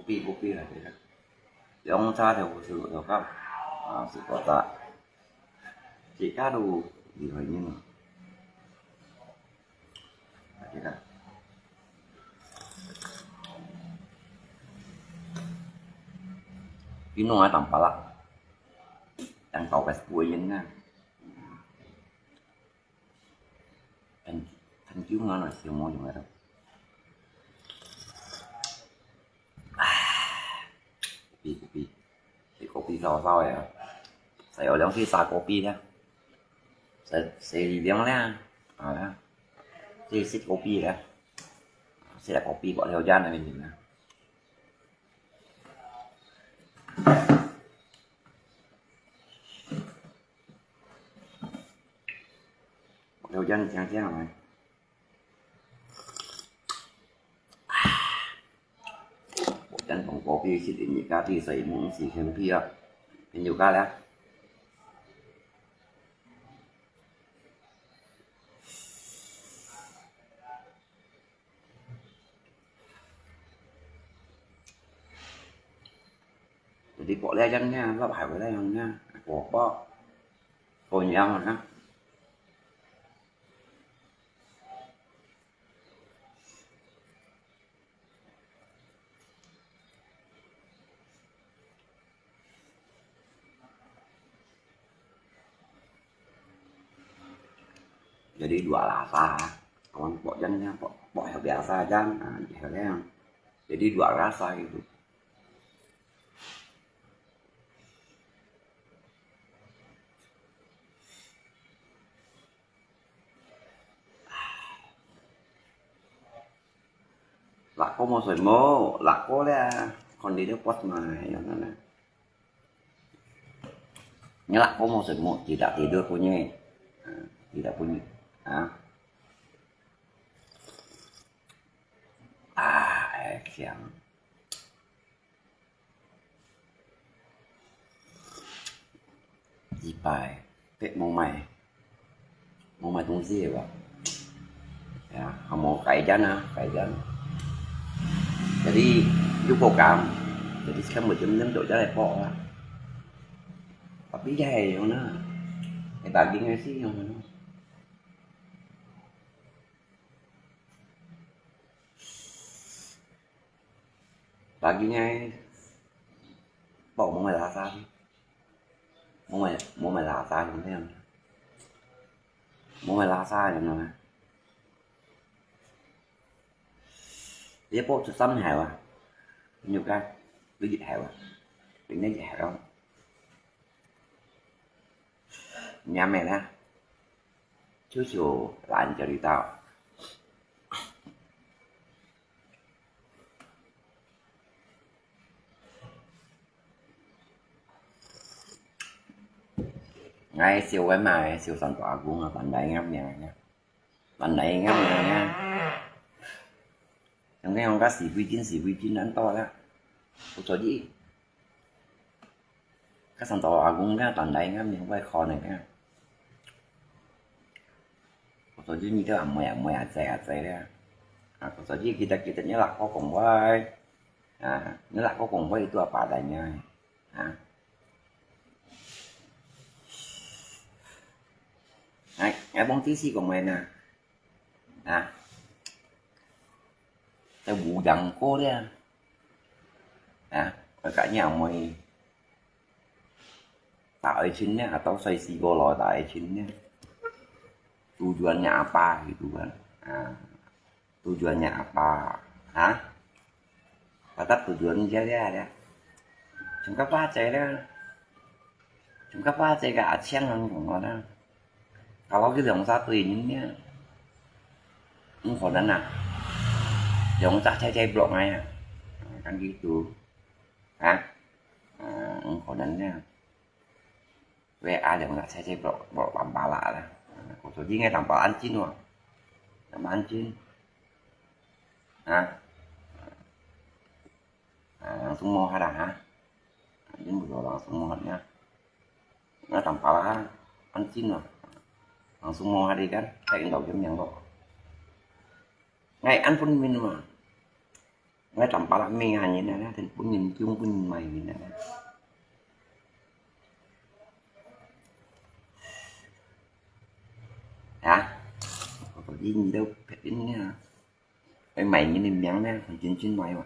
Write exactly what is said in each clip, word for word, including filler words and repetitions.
Kopi, kopi lah，這個。兩隻豆腐絲，豆腐乾，啊，係該隻。自家都厲害人啊。啊，這個。佢弄啊，當巴拉，當搞个布音啊。 很，很久啊，那些没用的。唉，kopi，kopi，這kopi燒燒个啊，使有兩支砂kopi咧，使，使涼咧，啊，這係kopi咧，這kopi个條件那邊呢。 有人聽聽來。有人講kopi係人家的，所以毋係很必要，很有價值。 Jadi薄這樣呢，落下會這樣呢，薄薄，好樣啊。 Jadi dua rasa, kawan pok jan nya, pok, pok yang biasa jan, ah, yang. Jadi dua rasa gitu. Lak ko mo sui mo, lak ko le, kon di de pot mai, yang mana. Ngelak ko mo sui mo, tidak tidur bunyi. Ha, tidak bunyi. Ha. Ah, eh, siang. 一擺，佢無賣，無賣東西个吧？哎呀，還無改善啊，改善。Jadi，有program，jadi sekarang macam-macam dok jalan pok lah. Tapi ya, yang na, eh, daging ai sih yang mana? Daging ai, pok mong ai rasa. Mong ai, mong ai rasa yang mana? Mong ai rasa yang mana? Dia pok tu sam hai wa. Nyuk kan? Tu jit hai wa. Ini jit hai wa. Nyam ai lah. Cucu lan jadi tau. Ngai siu wai mai, siu san tua gung a, tan dai ngam nyang a. Tan dai ngam nyang a. Yang ngai hong ka si hui jin, si hui jin an to la. Ku cho ji. Ka san tua gung ka tan dai ngam nyang wai kho ne ka. Ku cho ji ni ka a moi a moi a zai a zai le. A ku cho ji kita kita ni la ko kong wai. A, ni la ko kong wai tu a pa dai nyang. A. Ai, ai, bông tí xì của mày nè. À. Tao bù dặn cô đấy à. À, ở cả nhà mày. Tao ở trên nè, tao xoay xì cô lòi tao ở trên nè. Tu juan nhà apa gitu kan. À. Tujuannya apa? Hah? Tetap tujuan dia dia dia. Chúng các bác chạy đó. Chúng các bác chạy cả chiang lăng của nó đó. Kalau cái dòng xa tùy những nhá. Không có đắn à. Dòng xa chạy chạy blok ngay à. Kan gitu. Hah? Không có đắn nha. Wê a liòng là sai sai blok blok bam bala lah. Kô sô jing ngai tang bala an chin wa. Tang bala an chin. Ha. Ha, langsung mo ha da ha. Jin bu langsung mo ha nya. Ngai tang bala ha. An chin wa. Langsung mo ha di kan. Kai in dau jam yang lo. Ngai an pun min wa. 𠊎當巴拉命啊，人啊，分人用分人賣人啊。啊，我到底你都別人啊，會賣人的命呢，很真真賣哇。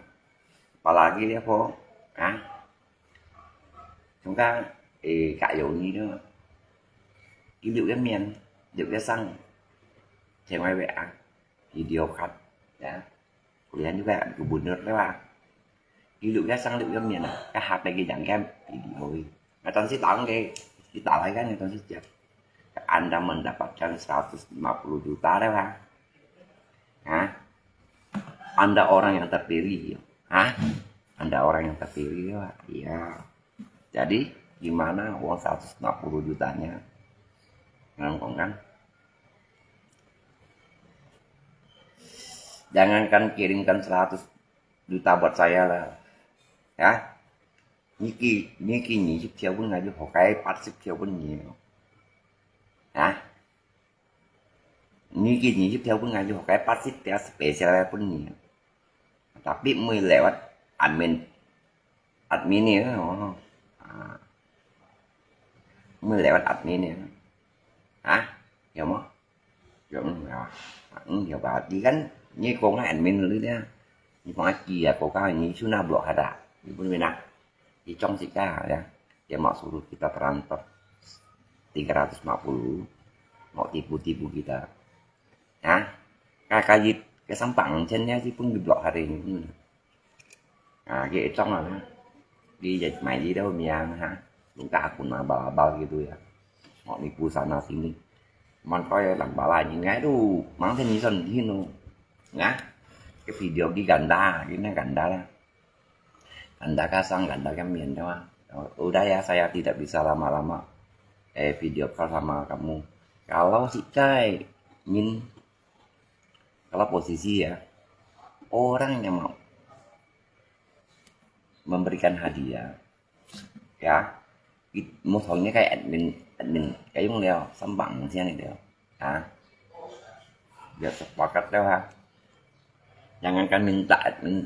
巴拉个了吼，啊，chúng ta, eh, cãi nhau gì đó. Cái Liu Yat Mian, Liu Yat Seng, thì ngoài về à, thì điều khát, ya. Kuliah juga gubernur lewat. Di Liu Yat Seng Liu Yat Mian, ka hati ke jangkem, di oi. Ngatong si tahu ke, kita lai kan ngatong si cek. Anda mendapatkan seratus lima puluh juta lewat. Hah? Anda orang yang terpilih, ya. Hah? Anda orang yang terpilih, ya. Iya. Jadi, gimana uang seratus lima puluh jutanya? Ngangkong kan? Jangankan kirimkan seratus juta buat saya lah. Ya. Niki, niki 二十條分𠊎，就好該八十條分你咯。啊？Niki 二十條分𠊎，就好該八十條special分你。Tapi 毋會lewat admin，admin呢，哦。啊。毋會lewat admin呢。啊？有無？ 有，嗯，有吧。你看，你講个admin了呢，你講个dia，kau kan，你去那blok ada，你不明白？你中是干啥呀？Dia mau suruh kita transfer tiga ratus lima puluh，mau tipu-tipu kita. Hah? Kakak, ke sampang chen ni si pun di blok hari ini. Nah, gitu lah. Di mai di dah miang ha. Lungkah akun abal-abal gitu ya. Mau nipu sana sini. Mantoi ya, lam balai ni ngai tu. Mang sen ni son di no. Nah, cái video đi ganda, ini ganda lah. Ganda kasang, ganda kamian tu ah. Udah ya, saya tidak bisa lama-lama eh video call sama kamu. Kalau si Kai Min, kalau posisi ya, orang yang mau memberikan hadiah, ya, it-, 無同你个admin，admin，該用了，三百五千了，啊，ya sepakat了ha. Jangankan minta admin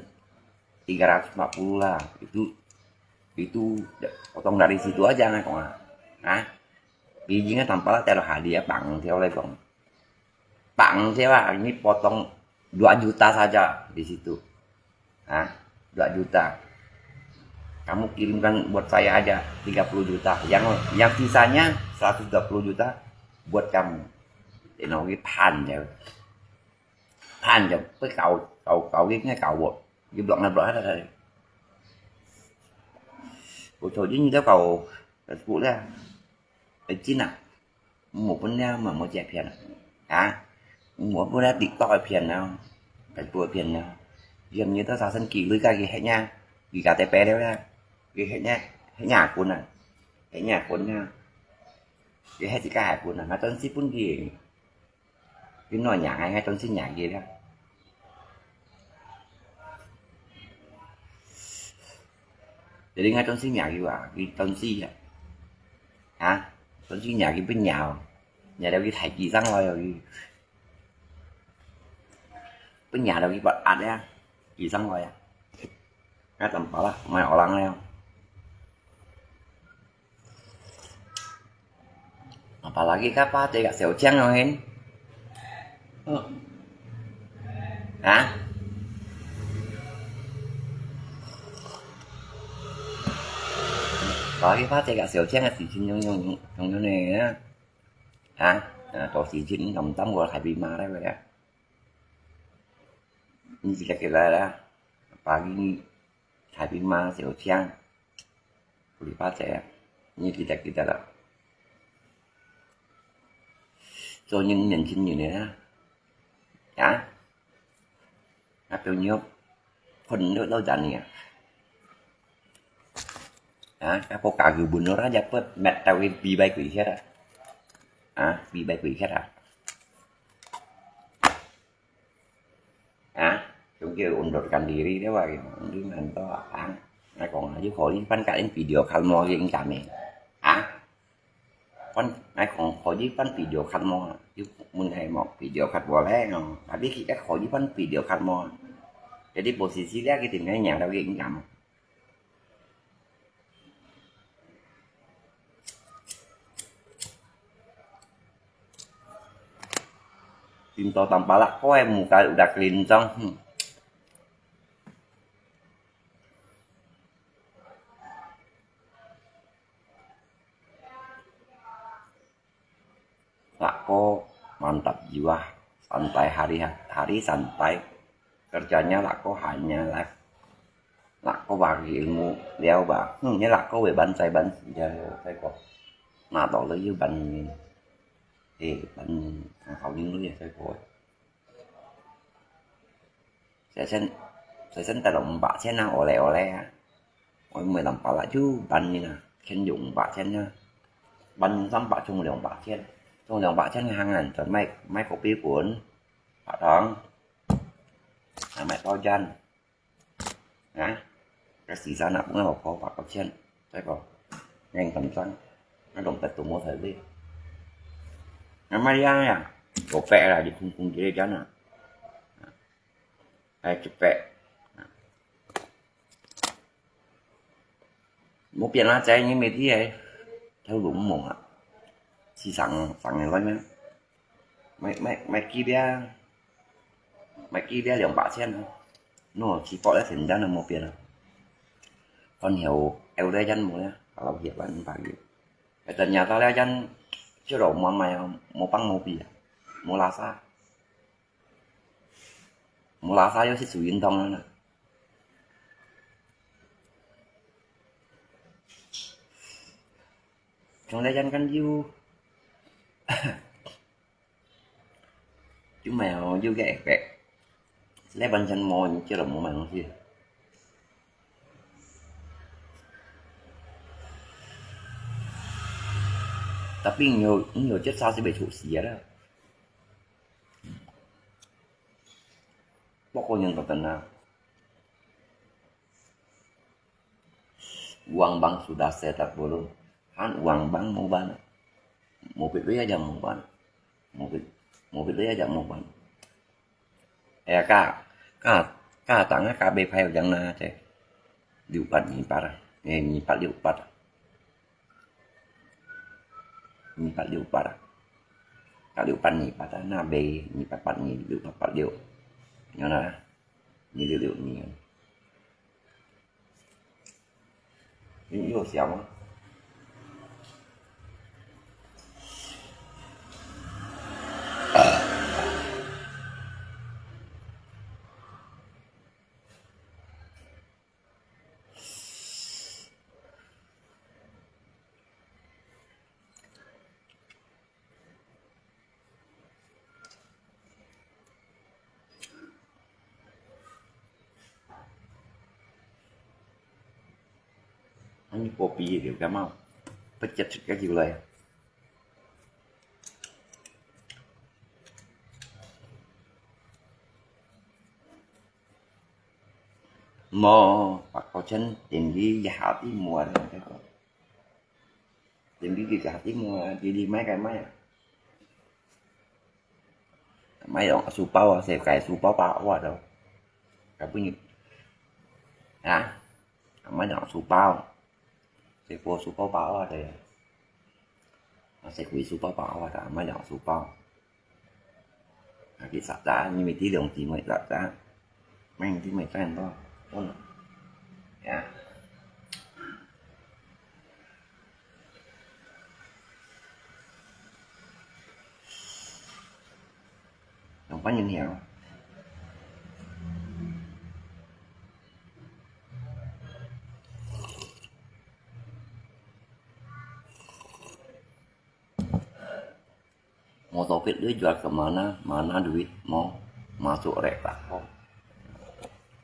tiga ratus lima puluh lah, itu, itu potong dari situ aja nak kong ah. Hah? Bijinya tanpa lah terlalu hadiah bang, siapa lagi kong? Bang siapa? Ini potong dua juta saja di situ. Hah? Dua juta. Kamu kirimkan buat saya aja tiga puluh juta. Yang, yang sisanya seratus dua puluh juta buat kamu. Ino cái phan chứ. Phan chứ, với cậu, cậu, cậu cái, cái cậu buat. Cái block này block hết rồi. Ủa, thôi chứ như thế cậu, Facebook đấy. Ấy chín à? Một vấn đề mà một giải phiền à? Hả? Một vấn đề TikTok phiền nào? Facebook phiền nào? Dường như tao sao sân kỳ lưới cái gì hết nha. Gì cả tay bé đấy nha. Gì hết nha. Hết nhà cuốn à. Hết nhà cuốn nha. Gì hết gì cả hải cuốn à. Mà tao xí cuốn gì? Cái nồi nhả hay ngay trong xí nhả gì đó. Jadi ngay trong xí nhả gì à? Cái trong xí à? Hả? Trong xí nhả cái bên nhà. Nhà đâu cái thải kỳ răng rồi rồi. Bên nhà đâu cái bọt ạt đấy. Kỳ răng rồi à? Ngay tầm đó là mày ở lăng đấy không? Apalagi ka pate ka Xiao Qiang no hin. Hah? Apalagi pate ka Xiao Qiang ka 時間用用用用用呢？Hah? Nah, to 時間咁當我係被罵咧，佢啊。你自己記得啦。Apalagi 太平馬、小強，不理巴仔啊，你記得記得啦。做人年輕人的啊，啊，啊，朋友，困到到咱呢啊，啊，啊，國家佢本來就不滅到佢比拜鬼去啦，啊，比拜鬼去啦。 Hah? Chúng kêu undurkan diri dia wah gitu. Mending nganto ang. Nah, kong aja kau ini pan kain video kalmo yang kami. Hah? Pan, nah, kong kau ini pan video kalmo. Yuk mun hai mau video kat boleh no. Tapi kita kau ini pan video kalmo. Jadi posisi dia kita ni yang lagi ingat. Pintu tampalak ko eh muka udah kelincong. Hmm. Lako mantap jiwa, santai hari-hari santai. Kerjanya lako hanya lah. Lako bagi ilmu liau ba. Hmm, ni lako we bantai ban ya saya ko. Nak tahu lagi ban ni. Eh, ban ni. Ang kau ni lu ya saya ko. Saya sen, saya sen tak ada empat sen ah, oleh-oleh ah. Ôi, mười lăm bát là chứ bánh mì nè, khen dùng bát sen nha. Bánh mì sắm bát chung lượng bát sen. Chung lượng bát sen hàng ngàn tấn mai, mai có bí cuốn, bát thong, à, mai bao chân. Hả? Cái xì xa nạp cũng là có bát có sen. Thấy không? Nhanh tầm trắng. Nó đồng tật tụ mua thời đi. Nó mai ra nè. Có vẽ là đi khung khung dưới đây chắn à. Ai chụp vẽ. Mua tiền lá trái như mệt đi ấy. Theo đúng mong ạ. Chỉ sẵn, sẵn này lắm nhá. Mày, mày, mày kia bia. Mày kia bia 两百 sen hả? Nó chỉ có lẽ tiền chắn là mua tiền à. Còn nhiều eo đây chắn mua nhá. Kalau hiệp là 五百 triệu. Cái tận nhà tao lẽ chắn chưa đủ mua mày mua băng mua bia. Mua lá xa. Mua lá xa 又去做运动了呢。从来人跟有，有没有有个个，来完全无，你叫了无买东西。Tapi 你有你有这啥是被出息了。 Pokoknya tak tenang. Uang bank sudah saya tak bolong. Han uang bank mau ban. Mau beli aja mau ban. Mau beli, mau beli aja mau ban. Eh, ka, ka, ka tang ka be phai yang na che. Liu pat ni pat. Eh, ni pat liu pat. Ni pat liu pat. Ka liu pat ni pat na be ni pat pat ni liu pat pat liu. Nyo na. Ni liu liu ni. Ni liu siapa? 你 kopi 了，感冒，不接触个就来。无，白高chân，电梯一下子没了，这个。 Jadi kita hati mua, jadi mai kai mai. Mai dong su bao, sẽ kai su bao bao wa dong. Ka bu ni. Ha? Mai dong su bao. Sẽ po su bao bao wa dong. Sẽ kui su bao bao wa dong, mai dong su bao. Aki sata, ni miti dong ti mai sata. Mai ti mai tan to. Ôn. Ya. Dong pan yin hiao. Mau topik dia jual ke mana, mana duit mau masuk rek tak kau.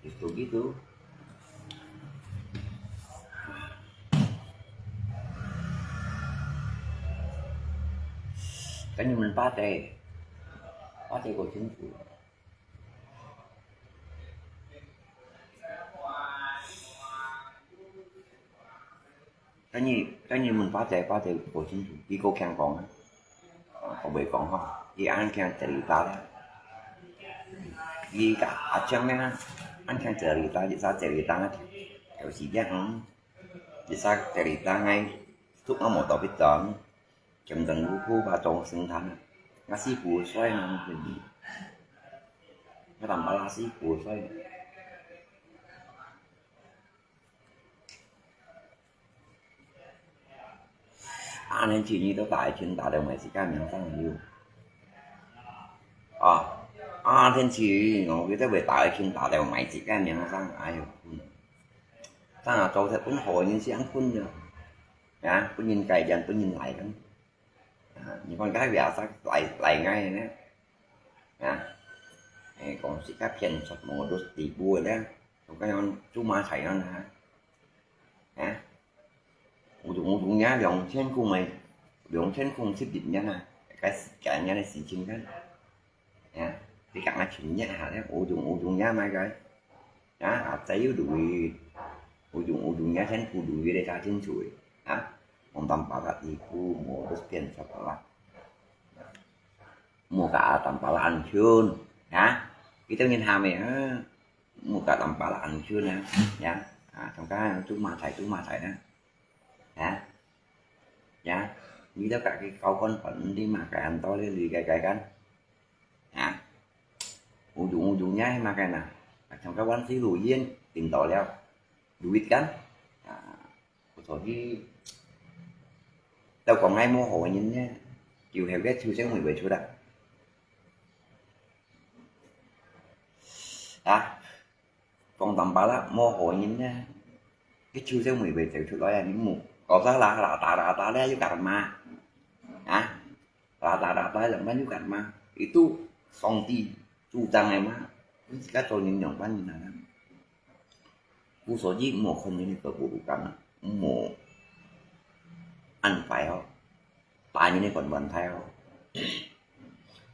Itu gitu. Kan ni men pate. Pate kau cungku. Cái gì, cái gì mình phá chạy, phá chạy bộ chính phủ, đi cô khen còn á. Còn bị còn không? Đi ăn khen chạy đi ta đó. Đi cả ở chân đấy á. 恁樣這裡打，一隻這裡打，有時間，嗯，一隻這裡打，𠊎捉啊無到別種，競爭如火把做生產啊，𠊎死苦衰啊，真的，𠊎淡薄仔死苦衰。 啊，恁樣去你都打一拳打到買自家名聲有。啊，啊，恁樣去，我覺得會打一拳打到買自家名聲，哎喲，嗯。當然做得分好人相分了，啊，分人改變，分人來了。啊，你看該位啊，來，來，來，來，啊，哎，講自家騙術無到地步了，我跟你講，做馬才樣啊，啊。 有種有種呀，兩千空个，兩千空十一年啊，該時間个事情个。啊，你講啊，前年下咧，有種有種呀，買个，啊，啊，再有路个，有種有種呀，先不路个咧，加清楚个，啊，我淡薄仔一步，我都變出来了，莫搞淡薄仔安全，啊，佢等人下面啊。 Muka tampalak ang siya na, ya. Ah, tangka tu matai, tu matai na. Ya. Ya. Ni tao ka ki kau kon kon di makai anto li li kai kai kan. Ya. Ujung-ujungnya makai na. Tangka wan si lu yin, tin to liao. Duit kan. Ya. 所以，都講𠊎無好人呢，有後个秋生會會出來。啊，講淡白啦，無好人呢，佢秋生會會走出來啊！你莫搞啥啦啦打啦打咧，又幹嘛？啊？ Rata-rata yang banyak kan mah, itu 上帝主張个嘛，你自家做人樣般人啊。故所以莫看人个不如干，莫安排哦，把人个管管太哦，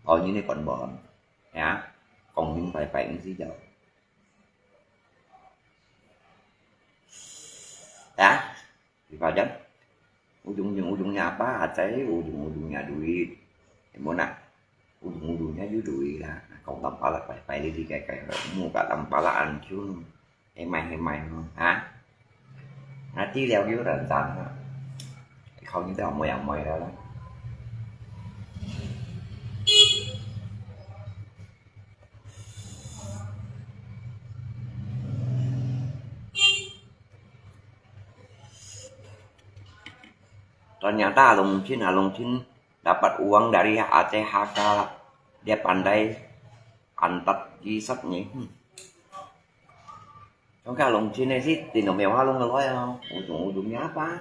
哦，人个管管，呀，讲明白白，你知道。啊？ Ibadan, ujung-ujungnya apa? Acai, ujung-ujungnya duit. Mona, ujung-ujungnya yu duit lah. Kau tampalak pai-pai di kai kai. Muka tampalak ancun. Hemai-hemai, ha? Nanti liau yu dan sana. Kau ni tak mau yang mau lah. ตอนเนี้ยถ้าลงชิ้นอะลงชิ้น dapat uang dari Aceh Hakka, dia pandai antat kisahnya. Hmm. Trong ka lông chín này xí, tin nó mèo hoa lông lôi à, ujung-ujungnya apa?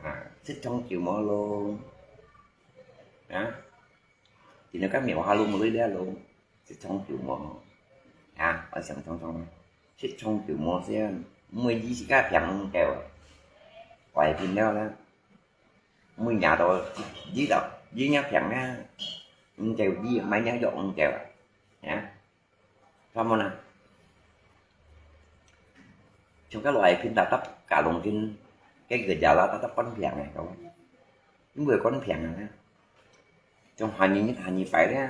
À, xích trong chiều mò lông. Hả? Thì nó cắt mèo hoa lông lưới đá lông. Xích trong chiều mò. À, ở sẵn trong trong này. Xích trong chiều mò xí, mười gì xí cá phiàng lông kèo. Quay phim đéo đó. Mười nhà đó, dí đó, dí nhá phiàng á. Ung kèo dí, máy nhá dọ ung kèo. Hả? Sao mà nè? Trong các loại phim ta tấp cả lông phim, cái người già la ta tấp con phiàng này không? Những người con phiàng này. Trong hai nghìn nhất hai nghìn phải đấy.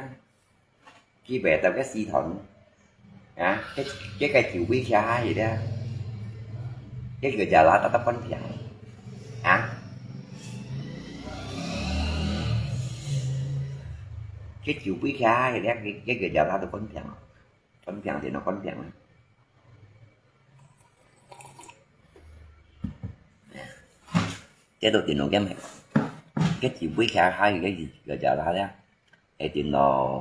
Khi về tao cái si thọn. Hả? Cái, cái, cái chịu quý xa gì đó. Cái người già la ta tấp con phiàng. Hả? Cái chịu quý xa gì đó, cái, cái người già la tao con phiàng. Con phiàng thì nó con phiàng. Cái đầu tiên nó cái mày. Cái chịu quý xa hay cái gì, người già la đó. Cái tiền nó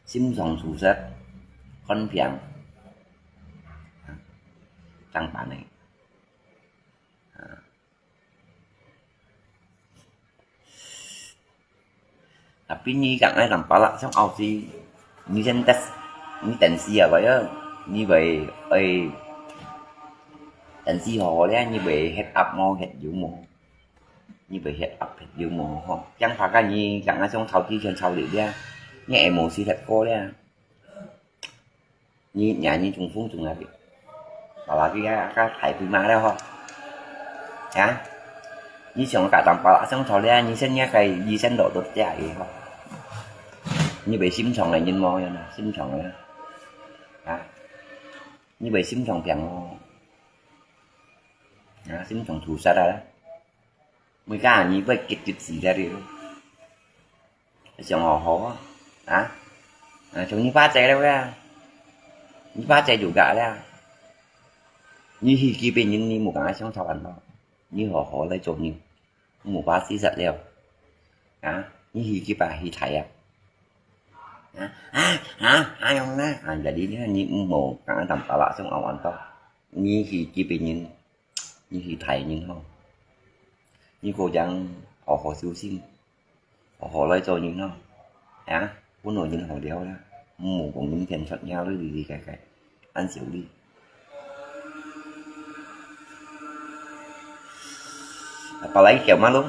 sim song su set. Con phiàng. Tăng bản này. Tapi ni kak ngai tampalak song au si, ni sen tes, ni tensi apa ya, ni bai, oi, tensi ho le, ni bai head up mo, head yu mo, ni bai head up, head yu mo ho. Yang pakai ni kak ngai song chau ki chen chau li dia, ni emosi head ko le. Ni, nya ni chung phung chung lagi. Apalagi ya, ka thai pui ma leo ho. Ya. Ni siang ka tam pala siang chao leo, ni sen ya kai, ni sen do do tia i ho. Ni bei sim chong lai, ni mo ya na, sim chong lai. Ya. 你會心臟病哦，啊，心臟突出啊，每家你會急急死在這，想好好啊，啊，啊，像你爸仔了呀，你爸仔就假了，你去幾百年，你無講想操煩惱，你好好來做人。 無法事實了。啊，你去幾擺去睇啊？啊，啊，啊，啊，樣呢？啊，jadi呢，你毋好講當巴拉上阿彎道。你去幾百年，你去睇人吼。你過將好好修行，好好來做人吼。啊，本來人好了啦，毋好講人騙出nhà裡裡裡改改，恁少哩。 Apalagi kẹo malung.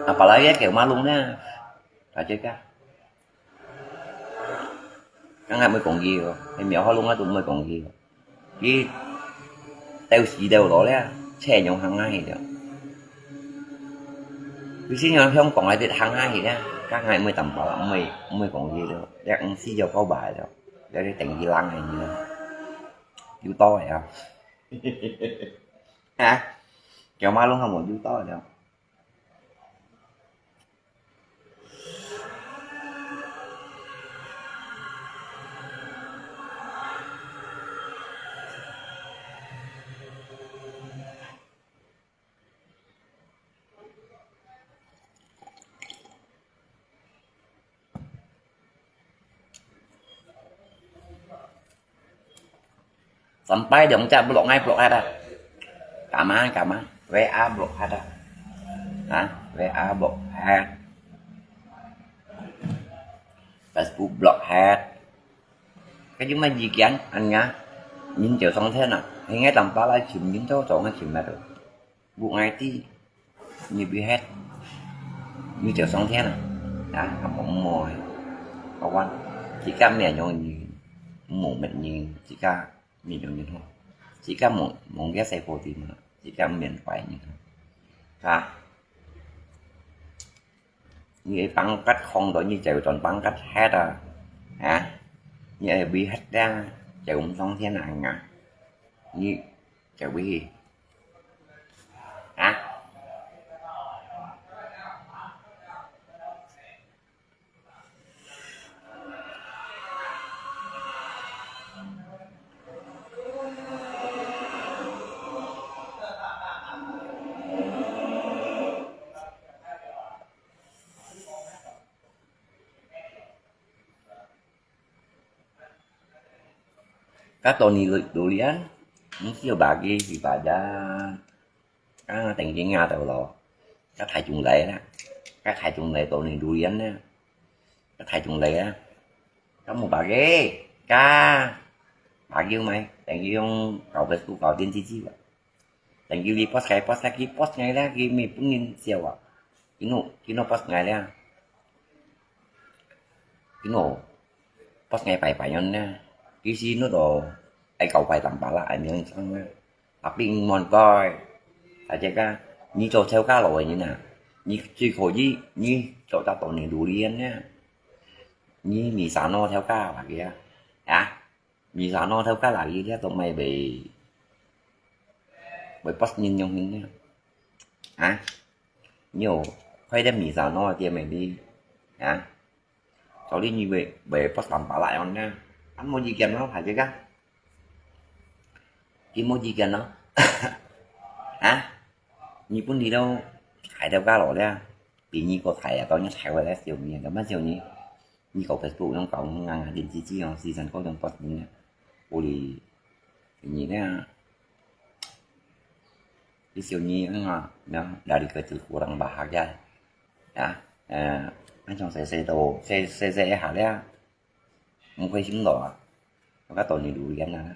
Apalagi kẹo malung na. Aja ka. Kang hai mới講gì rồi. Cái mèo hoa lung á tụi mới講gì rồi. Cái teo xì teo lỏ lẹ. Che nhông hăng ngay rồi. Cái xin nhông không còn ai biết hăng ngay rồi. Kang hai mới tầm bảo là mới mới còn gì rồi. Chắc cũng xí cho có bài rồi. Để cái tình gì lăng này như. Yû to ya. Ha? Kẹo malung hông mò yû to ya. 三擺兩隻block，𠊎block忒啊。Kaman，kaman，W A block忒啊。啊，W A block忒。Facebook block忒。該種麼意見，恁樣，人就上天啊，應該當巴拉尋人做，做个尋乜都。 Buat ngai ti, ñu bi het, ñu chèo song thian à. Hả? Hả, mong mò, kawan. Chỉ có mẹ nhung ñu, mù mệt ñu, chỉ có mẹ nhung ñu thôi. Chỉ có mong, mong cái xe cô tìm mà, chỉ có miền phải ñu thôi. Hả? Ñu bằng cách không đó, ñu chèo tròn bằng cách het à. Hả? Ñu bi het ra, chèo cũng song thian à ngà. Ñu chèo bi Hả? Kah Tony Durian, mesti bagi ibadah. Kah tengking ada lo. Kah Thai Chung Lai na. Kah Thai Chung Lai Tony Durian na. Kah Thai Chung Lai na. Kamu bagi. Kah bagi mai. Tengking kau Facebook kau tin cici ba. Tengking di post kai post lagi post ngai lagi mi pun ngin siau ba. Kino kino post ngai lagi. Kino post ngai pai pai yon na. Kisi nu to ai kau pai tam pala ai miang sang na. Tapi ngon koi. Aja ka, ñu cho theo ka lo ñu na. Ñu chỉ có ñu, ñu cho ta Tony Durian na. Ñu mi sa no theo ka ba kia. Hả? Mi sa no theo ka la kia to mai bai. Bai post nhìn nhung hình na. Hả? Ñu, khoai dem mi sa no kia mai đi. Hả? Sau li ñu bai, bai post tam pala yon na. Ăn mô gì kia nó phải chứ ka? Ki mô gì kia nó? Hả? Ñu pun đi đâu? Thải theo ka lo lẹ. Bi ñu có thải à, có ñu thải qua lẹ siêu mi, có mà siêu ñu. Ñu có Facebook, nó có ngang ngang điện chỉ chỉ, nó season có trong post ñu. Uli, ñu nè. Ví dụ như, nó, nó, dari kecil kurang bahagia. Ya, eh, anh chồng sẽ, sẽ đồ, sẽ, sẽ, sẽ hả lẽ. Không có hiếm đồ à. Nó có tội gì đủ gan à.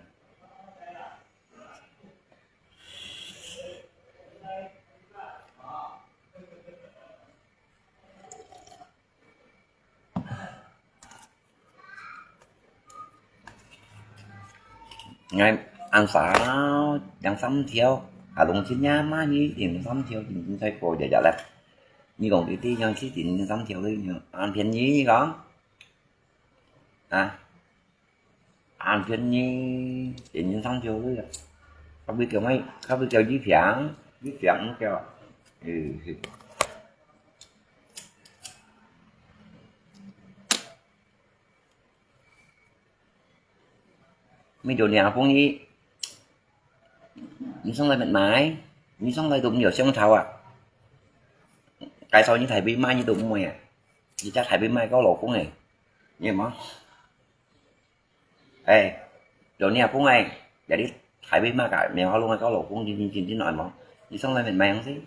Ngai ăn sa yang sam thiêu, à, lùng chín nhá má như tiền sam thiêu, tiền chín sai cô giờ giờ lẹ. Như còn đi tí yang chín tiền sam thiêu đi, ăn phiền như con. 啊，安全呢，人人上就位了。咖啡叫咩？咖啡叫一瓶，一瓶叫，嗯，是。没有两公里，你上来买，你上来都没有香草啊。该说你台北卖，你都没有啊。你在台北卖给我老公哎，你有吗？哎，有你老公哎，jadi台北卖个，没有好弄个，我老公真真真真爱嘛。你上来买东西。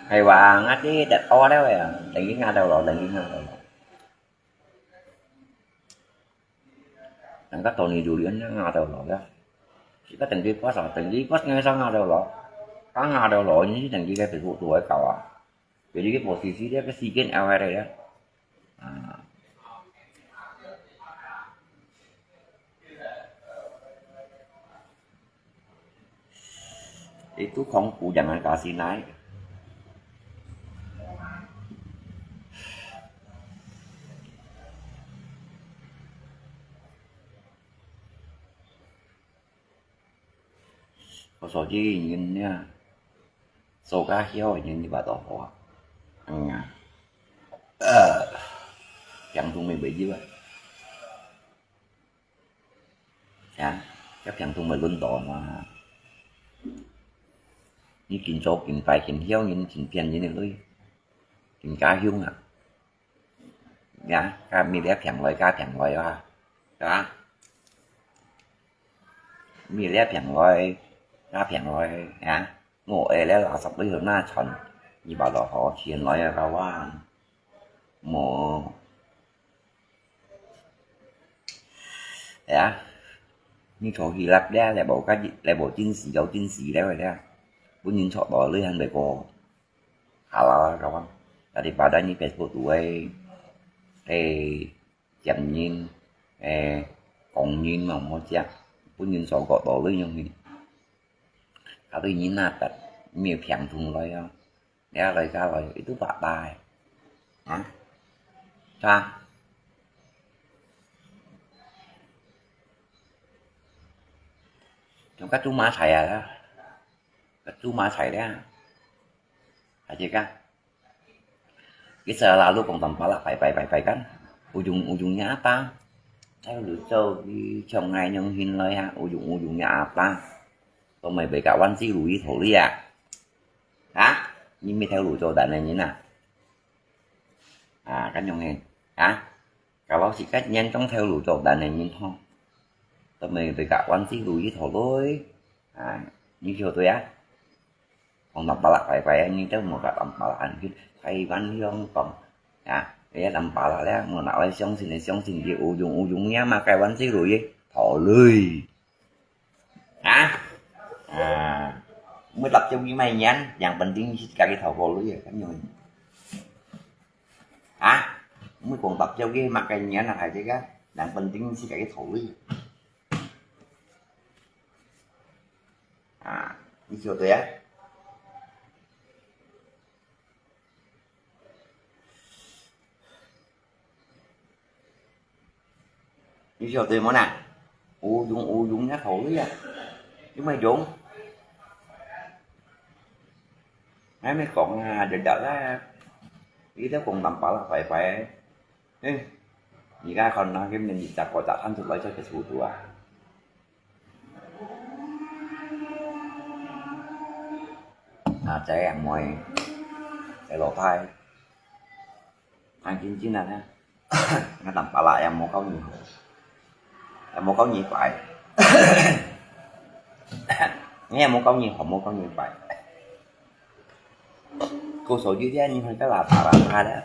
係話，我知得屙了呀，等於我到了，等於我到了。人家到你榴槤，我到了呀。Kita等於不少，等於不應該上我到了，剛我到了，你等於該Facebook都會搞啊。Jadi cái posisi dia cái sigen awal dia. Ah. Itu khong ku jangan kasih naik. Có số chứ nhìn nha. Số cá hiếu nhìn như bà tổ hoa. Ăn à. Ờ. Chẳng thùng mình bị gì vậy? Hả? Chắc chẳng thùng mình luôn tổ mà. Như kín số, kín phải, kín hiếu, nhìn kín phiền, nhìn lưới. Kín cá hiếu à. Hả? Cá mi bé phiền lưới, cá phiền lưới à. Hả? Mi bé phiền lưới, cá phiền lưới, hả? Ngô ê lẽ là sắp tới hôm nay chọn. Như bà tổ hoa, phiền lưới à, cá hoa. Mô. Ya. Ni thô hí lak đe, lẹ bổ cát, lẹ bổ chính sĩ, dấu chính sĩ đe vậy đe. Bún nhìn chọ đỏ lưới hăng bể cô. Hả là các bạn. Tadi pada ni Facebook tu ấy. Ê, chém nhìn. Ê, công nhìn mà mô chém. Bún nhìn chọ gọt đỏ lưới nhung nhìn. Kata nyi natat, mi phiang thung loi ah. Ya loi ka loi, itu bak tai. Ha? Sa? Trong katu ma sai ah. Katu ma sai dia. Aje ka. Kisa lalu kong tampalak pai pai pai pai kan. Ujung-ujungnya apa? Theo lũ châu đi trong ngày nhung hin loi ha, ujung-ujungnya apa? Tụi mày bị cả quán xí lùi thổ lý à? Hả? Nhưng mày theo lũ châu đàn này như nào? À, cái nhung hin. Hả? Cả bao xí cách nhắn trong theo lũ châu đàn này như không? Tụi mày bị cả quán xí lùi thổ lý. À, như châu tôi á. Kong tampalak pai pai, nyi tau mô ka tampalak an kit, Taiwan hiong kong. Ya, ya tampalak leh, mô nak lai siong sin, siong sin ji ujung ujungnya ma kai wan si lui, thổ lui. Hả? À, mới tập cho cái mày nhắn, yang penting si kaki thổ cô lui, kan yun. Hả? Mới kong tập cho cái ma kai nhắn là hai cái, yang penting si kaki thổ lui. À, như chiều tuế á. Như chiều tuế món nào? U dúng, u dúng nhá khẩu lý à. Chứ mày dúng. Nãy mày còn à, đợt đợt á. Ý đó còn tạm bảo là phải phải. Ê, 而家可能佢面熱習慣，就肯出來出去做啊。啊，這樣妹，這老太，看真真啊，你看，那當巴拉也無夠你好，也無夠你快，你也無夠你好，無夠你快。 Cô số dư thế nhưng hơi cái là tà là tà đấy.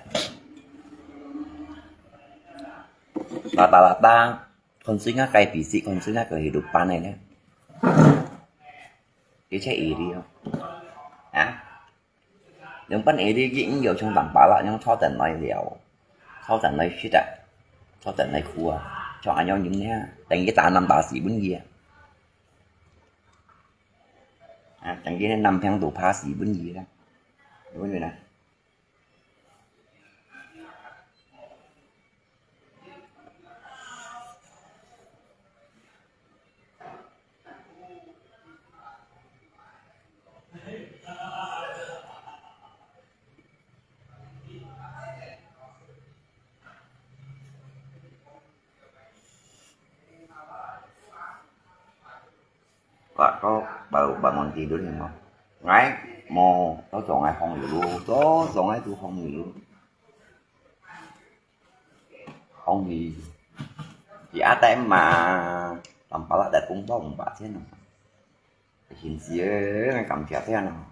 Là tà là ta, con xin ngã cái bị sĩ, con xin ngã cái hidup panai đấy. 幾隻A哩哦。啊？兩班A哩佢毋要像藍白啦，用炒等來尞，炒等來食啊，炒等來苦啊，像恁樣飲呢，等於打南打四分二啊。啊，等於南平都拍四分二啦，有無呢？ Wah, kau baru bangun tidur ni, Mo. Ngai, Mo, tau cong ngai hong yu lu, tau cong ngai tu hong yu lu. Hong yu. Di A T M mà, tầm pala đại cũng bao một bả千à. Hiện giờ ngai cảm thấy thế nào?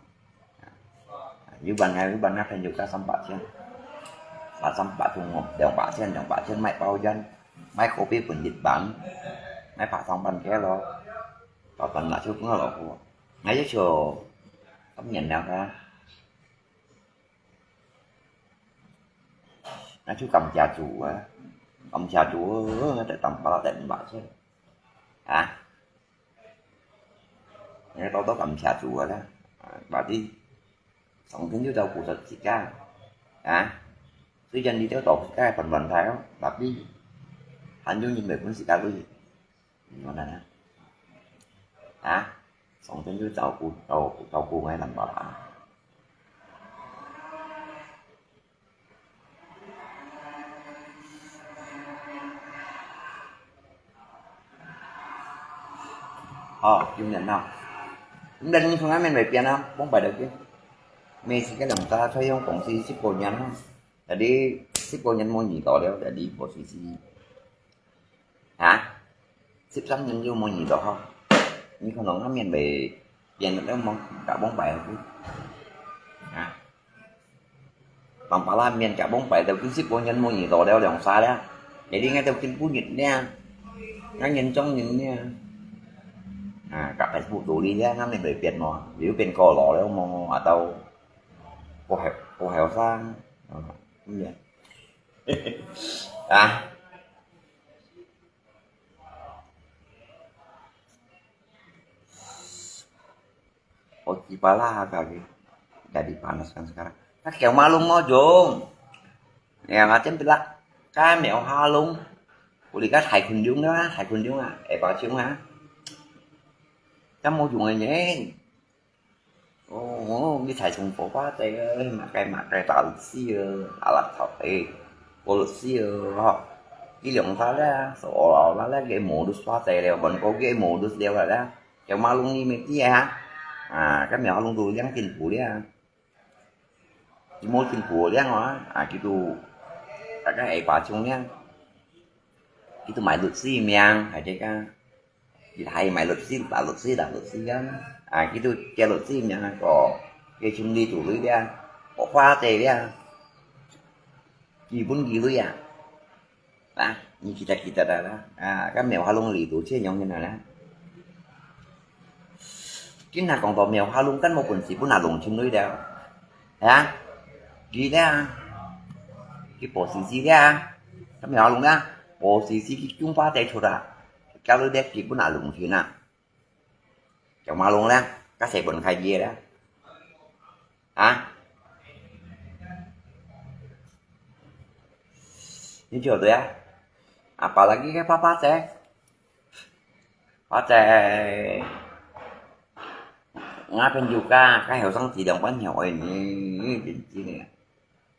Yu ban ngai, yu ban ngai, phải yu cả sáu bả千. Ba sáu bả thùng một, 兩百千, 兩百千 mày bao nhiêu? Mày có biết phần Nhật Bản. Mày phá sáu bả kia lo. Phá bả là chưa có lo của. Ngai chứ chưa. Không nhận nào cả. Ngai chưa cảm thấy chủ á. Cảm thấy chủ á, tại tầm pala đại cũng bả chứ. Hả? Ngai tau tau cảm thấy chủ á. À, bà đi. Sống trên YouTube tàu của thật chị ca. Hả? Tuy nhiên đi theo tổ chị ca phần bản thái đó. Bà đi. Hẳn dung như mẹ cũng chị ca lui. Nó là hả? Sống trên YouTube tàu của, tàu, tàu của ngay làm bảo hả? Ồ, dùng nhận nào? Không nên không ai mình phải tiền nào, không phải được chứ. Mình sẽ cái lòng ta phải用公司xếp bộ nhận không? Tại đi xếp bộ nhận mua nhị đó đâu, tại đi bộ xí xí. Hả? Xếp sắm nhân vô mua nhị đó không? Như không nói miền Bắc, tiền nó mua cả bốn bảy không? Hả? Bằng pala miền cả bốn bảy đâu cứ xếp bộ nhận mua nhị đó đâu lòng xa đó. Để đi ngay đâu kinh phú nhị nha. Ngay nhân trong nhị nha. À, cả Facebook đủ đi nha, ngắm miền Bắc Việt mà. Vì bên cò lỏ đâu mà, à đâu. Cô hẻo, cô hẻo xa. Ờ, không biết. À. Oh, kipala kali. Jadi panas kan sekarang. Kau kêu Malung mo jong. Ya, macam bila. Kau mèo Halung. Kuli kau Thái Khôn Dung đó, Thái Khôn Dung à. Eh, bao nhiêu à? Kau mua dùng này. Ồ, đi Thái Trung Quốc ba tê, mà cái, mà cái tạo luật sư, à, là thọ, ê, có luật sư, hả? Đi lòng ta đó, số là, là, là cái mô đút ba tê, là còn có cái mô đút đeo là đó. Cái mà lung đi mấy tia hả? À, cái mèo lung tụ liang chính phủ đấy à. Cái mô chính phủ liang hả? À, cái tụ, cái, cái ấy bà chung liang. Cái tụ mãi luật sư miang, hay cái, cái Ki thai mai luật sư, ba luật sư, đa luật sư kan. À, ki tu, ki luật sư miang ko, ki chung li tu lui dia. Ko khóa tê dia. Ki bun ki lui à. À, ni kita kita dah lah. À, kan mèo Halung li tu chia nyong ni lah. Ki na kong to mèo Halung kan mo pun si pun na lung chung lui dia. Hả? Ki dia. Ki po si si dia. Kan mèo Halung dia. Po si si ki chung pa tê chua da. Kau lu dek ki pun a lung thin a. Kiau ma lung leng, ka se pun khai ye leng. Ha? Ni chiu dui a? Apalagi ke papa se. Papa se. Nga phen juga, ka heo sang ti dong pan heo oi ni, ni, ni, ni.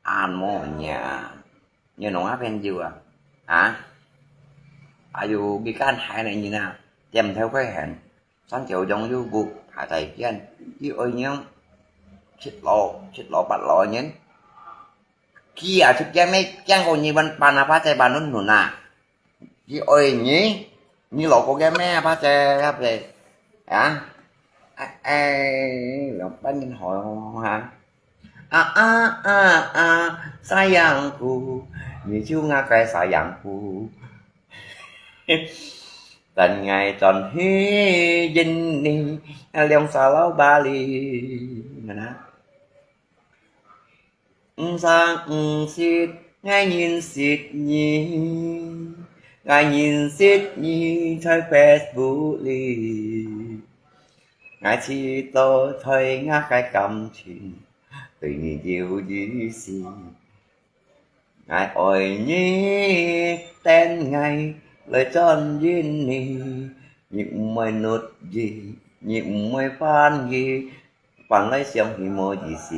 An mo nia. Nyo nong a phen jiu a. Ha? Ayu bi kan hai ne nyi na. Tiam theo koi hen. San kiu yong yu bu. Ha tai kian. Yi oi nyong. Chit lo. Chit lo pat lo nyen. Ki a chit kian me kian ko nyi ban pan a pa tai ban nun nun a. Ki oi nyi, nyi lo ko ke me pa che ya pe. Ya. A, ai, lo pa nyin ho ha. A, a, a, a, sayangku, nyi chu nga kai sayangku. 等𠊎轉去印尼，兩儕摎巴黎。Mana？毋三毋四，𠊎認識你，𠊎認識你在Facebook裡。 𠊎知道在𠊎个感情，對你有意思。𠊎愛你，等𠊎來轉印尼，你毋會努力，你毋會翻譯，翻來想去無意思。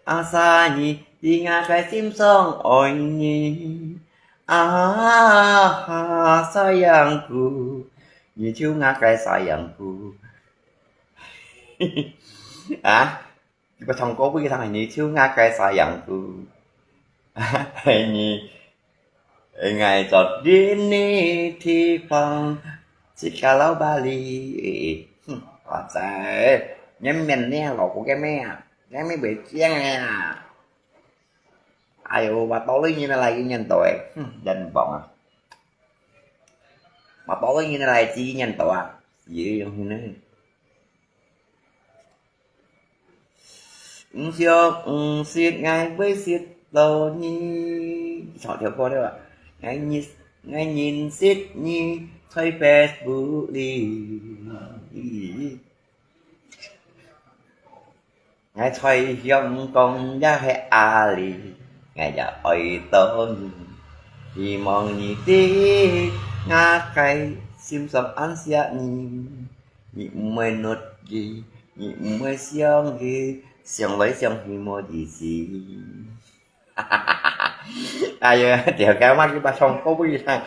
Asal你在𠊎个心上愛你，啊，sayangku，你就𠊎个sayangku。啊，你捌唱歌不？佢唱你就𠊎个sayangku。你，𠊎做印尼地方，自家摎巴黎。哼，哇塞，你面呢，老古个咩啊？ 你乜會驚啊？Ai喲，話到你呢來个念頭誒，哼，真棒啊！話到你呢來个念頭啊，死个樣呢。毋想毋識，𠊎會識到你。唱條歌了啊！𠊎認，𠊎認識你，在Facebook裡。 𠊎在香港也係阿里，𠊎也愛到你。希望你知，𠊎个心上恁惜你。你毋會努力，你毋會想佢，想來想去無意思。哎呀，條街嘛，佢把唱歌不一樣，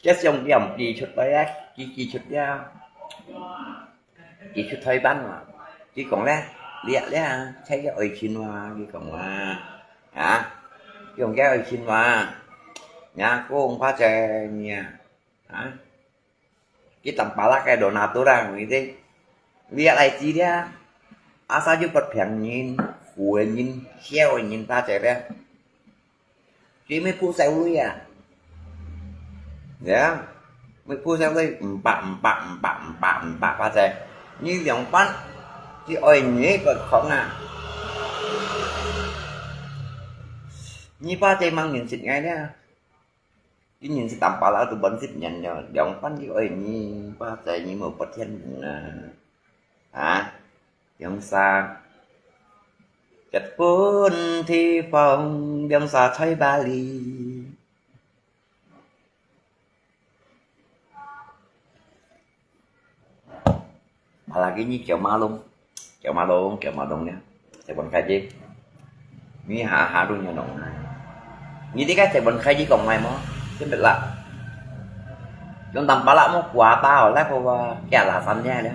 這想念佢出來啊，佢佢出了。 佢出台灣話，佢講咧，這這啊，這个愛情話，佢講話，啊，佢講个愛情話，呀，講話者呢，啊，佢當巴拉个羅納多啦，佢這，這來知咧，asal就不平人、苦个人、笑个人，巴者咧。 佢乜不愁累啊。呀，乜不愁累，五百、五百、五百、五百、五百巴仔。你兩班，佢愛你个空啊。你巴仔吂認識𠊎呢？佢認識當巴拉都半十年了，兩班佢愛你巴仔，你無發現啊？啊？ 兩儕結婚地方，兩儕在巴黎。Apalagi你九馬龍，九馬龍，九馬龍呢？在問開機，你下下都有龍。你這個在問開機講話麼？真的啦。 Yung tampalak mo kuwata, oh, level, ah, kaya alasan niya, ya.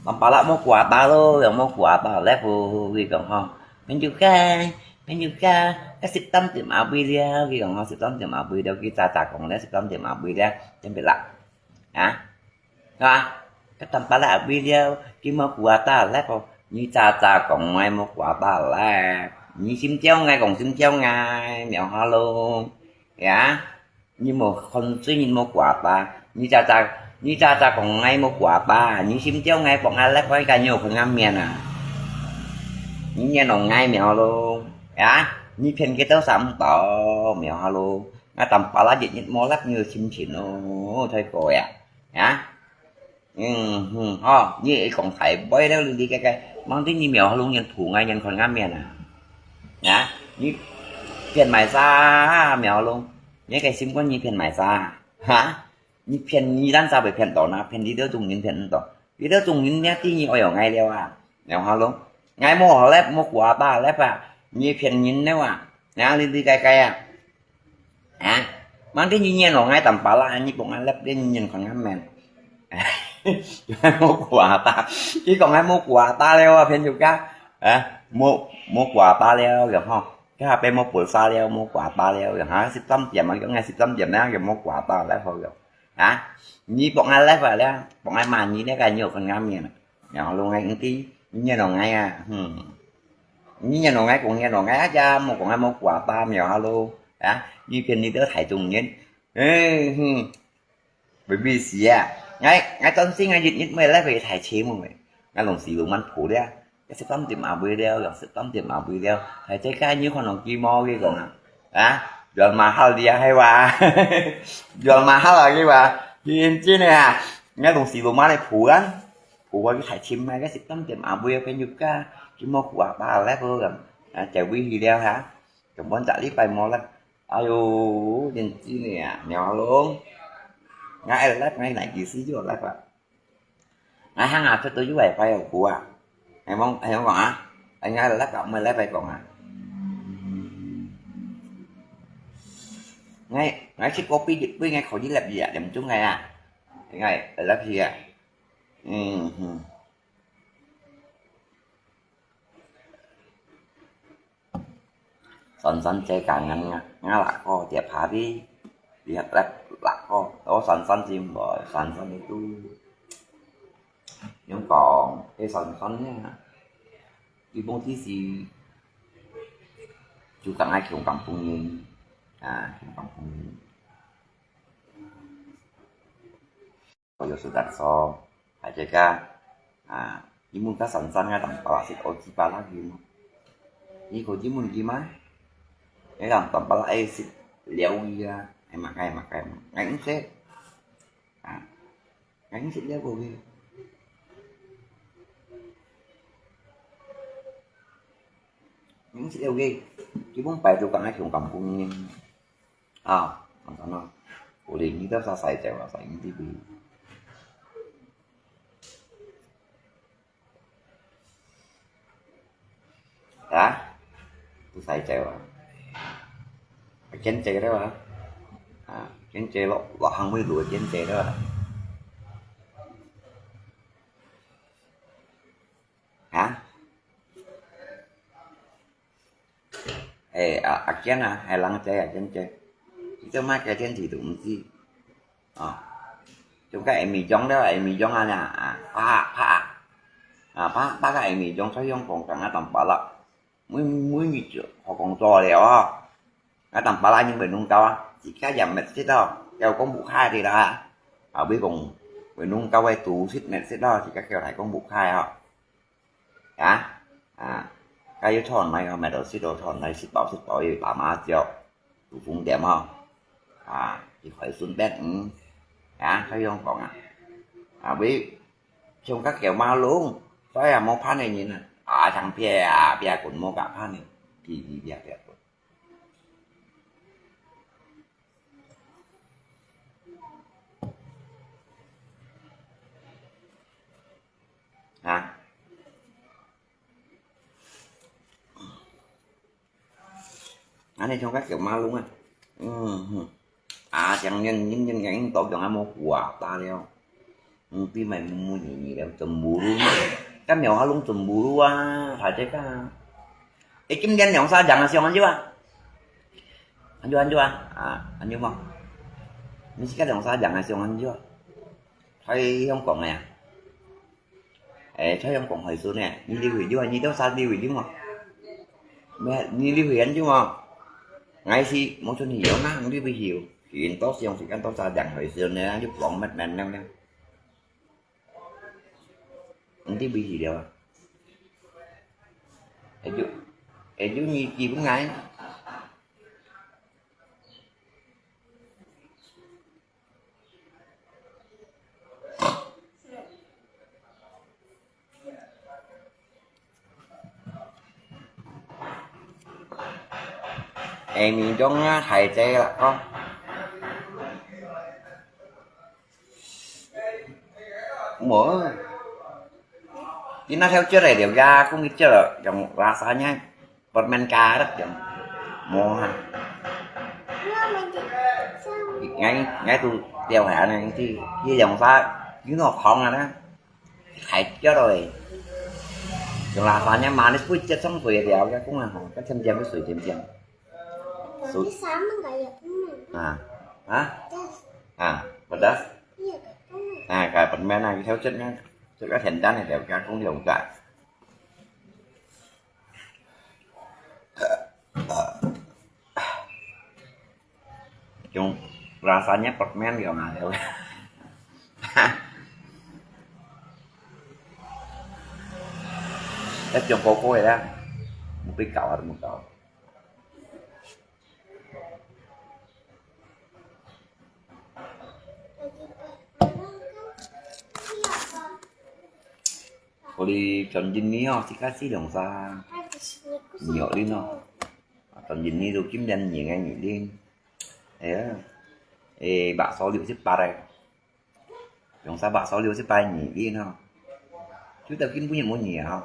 Tampalak mo kuwata lo, yung mo kuwata, level, 佢講吼。Menu ka, menu ka, ka 十點點阿杯了，佢講吼，十點點阿杯了，佢早早講了，十點點阿杯了，真的啦。啊？係吧？Ka tampalak阿杯了，佢mo kuwata, level, 你早早講，𠊎mo kuwata了，你心焦𠊎講心焦𠊎，然後咯，ya。 你無看衰人無kuwata，你早早，你早早講𠊎無kuwata，你心焦𠊎幫𠊎left，𠊎个肉很安眠啊。你惹惱𠊎無好咯，啊？你騙幾多少毋到，無好咯。𠊎tampalak日日無left，你有心情咯，太過呀，啊？ 嗯哼，吼，你會講大話了，你，你个个，望著你無好弄人圖，𠊎人看𠊎面啊。啊，你騙買啥啊，無好弄？你个心肝你騙買啥啊？哈？你騙你單儕會騙到哪？騙你兜眾人騙毋到。你兜眾人呢，知你愛用𠊎了啊，無好弄？𠊎無好left，無kuwata left啊，你騙人了啊，啊，你，你个个啊。 啊，望著你惹惱𠊎tampalak，你幫𠊎left，你人看𠊎面。無kuwata，佢講𠊎無kuwata了啊，朋友家。啊，無，無kuwata了，然後，佢下背無pulsa了，無kuwata了，然後十點點啊，講𠊎十點點了，又無kuwata了，好了。啊，你幫𠊎left了，幫𠊎罵你了，該你有看𠊎面啊。 然後弄个你知，你惹惱𠊎啊，哼。你惹惱𠊎講惹惱𠊎啊，呀，莫講𠊎無kuwata，無好咯，啊，你騙你兜大眾人，哎，哼。Baby死啊！𠊎，𠊎當時𠊎日日每日去大車門个，𠊎攏死路慢步了，一十三點阿尾了，兩十三點阿尾了，大家該你看攏幾毛个講啊？啊？Jual mahal dia係哇？Jual mahal啊佢哇？認真个啊！𠊎攏死路慢个步啊，步啊去大車門，一十三點阿尾朋友家，幾毛步啊，巴拉个講，啊，在位去了哈，根本隻禮拜無啦。哎喲，認真个啊，苗龍，𠊎愛left，𠊎哪幾時就left啊？ 𠊎行啊，出到有wifi有苦啊。係無？係無講啊？哎，𠊎left啊，毋係left講啊。𠊎，𠊎食kopi一杯，𠊎可以left一點鐘个啊。𠊎left去啊。嗯哼。San-san姐，kangen啊，ngala ko tiap hari lihat live lagu. Oh, San-san Jimboy, San-san itu. Yang kong, eh, San-san nya. Ibong tisi juga ngai kiong kampung ni. Ah, kiong kampung ni. Koyo sudah so, aja ka. Ah, imun ka San-san nga tang pala sit o ji pala gin. Iko imun gima. Nga tang pala ai sit liao ya. Ai makai, makai, makai. Ngai nse. Ah, ngai nse liao ko ge. Ngai nse liao ge. Kibong pai tu ka ngai kiong kampung ni. 啊，簡單咯。我哋呢度晒晒走啊，晒呢啲位。啊？都晒走啊。見濟了啊。啊，見濟落，落行尾路見濟了啊。啊？ 哎，啊，阿健啊，係人仔啊，健仔。佢做麼个天氣都毋知。啊，就該Amy Jong了，Amy Jong啊，啊，拍，拍，啊，拍，拍个Amy Jong，所以講講啊，當巴拉。每，每日就好講做了啊。啊，當巴拉人會弄到啊，自家也毋識哦，要講不開的啦。啊，會講，會弄到个都識毋識哦，自家叫來講不開哦。 啊，啊，該有討來哦，買到食到討來，食飽食飽又打麻雀，有風險吼。啊，佢可以順便，嗯，啊，佢樣講啊，啊，會像个狗馬龍，所以啊，無伴个人啊，啊，像啪啪滾，無甲伴个，噼噼啪啪滾。 啊。恁呢像个狗馬龍啊。嗯哼。啊，像人，人，人，人，人，到像啊，無話打了。嗯，比買木木泥泥了，cemburu嘛。該苗下攏cemburu啊，大隻啊。誒，今年兩三張啊，上安久啊？安久，安久啊？啊，安久無？你自家兩三張啊，上安久啊？ 在香港个啊？誒，在香港海參呢？你留去了啊？你到啥留去了嘛？咩？你留去很久嘛？𠊎係無準去有啦，你留去有。遠到上時間到啥樣海參呢？就放乜乜了了。你留去了啊？誒，就，誒，就你寄分𠊎。 Amy Jong啊，大隻啦，吼。無。你那條腳來了呀，講佢腳了，用拉沙呢。 Permen karet ya. Moha. Ngai, ngai tu tiau ha nang ti, ye yang sa, you know, khong ah na. Khai kiao rồi. Yung lasa niya manis pun chet sang sui tiau ya, kung ah, kan chem chem sui chem chem. Su- Tapi sama nggak ya? Hmm. Ah. Hah? Pedas. Ah, pedas? Iya, kayak permen. Ah, kayak permen ah, kita chet niya. Chet ka hendan ya, kayak kung yung ka. Yung rasanya permen ya, Mas. 一張高高个啦，無被搞啊，都無搞。我哋轉印尼哦，自家試兩三，你有你喏，轉印尼都今年年个年零，哎呀，哎，bakso六十八个。 用沙白燒料去拜年个喏，就到今晡日無年啊。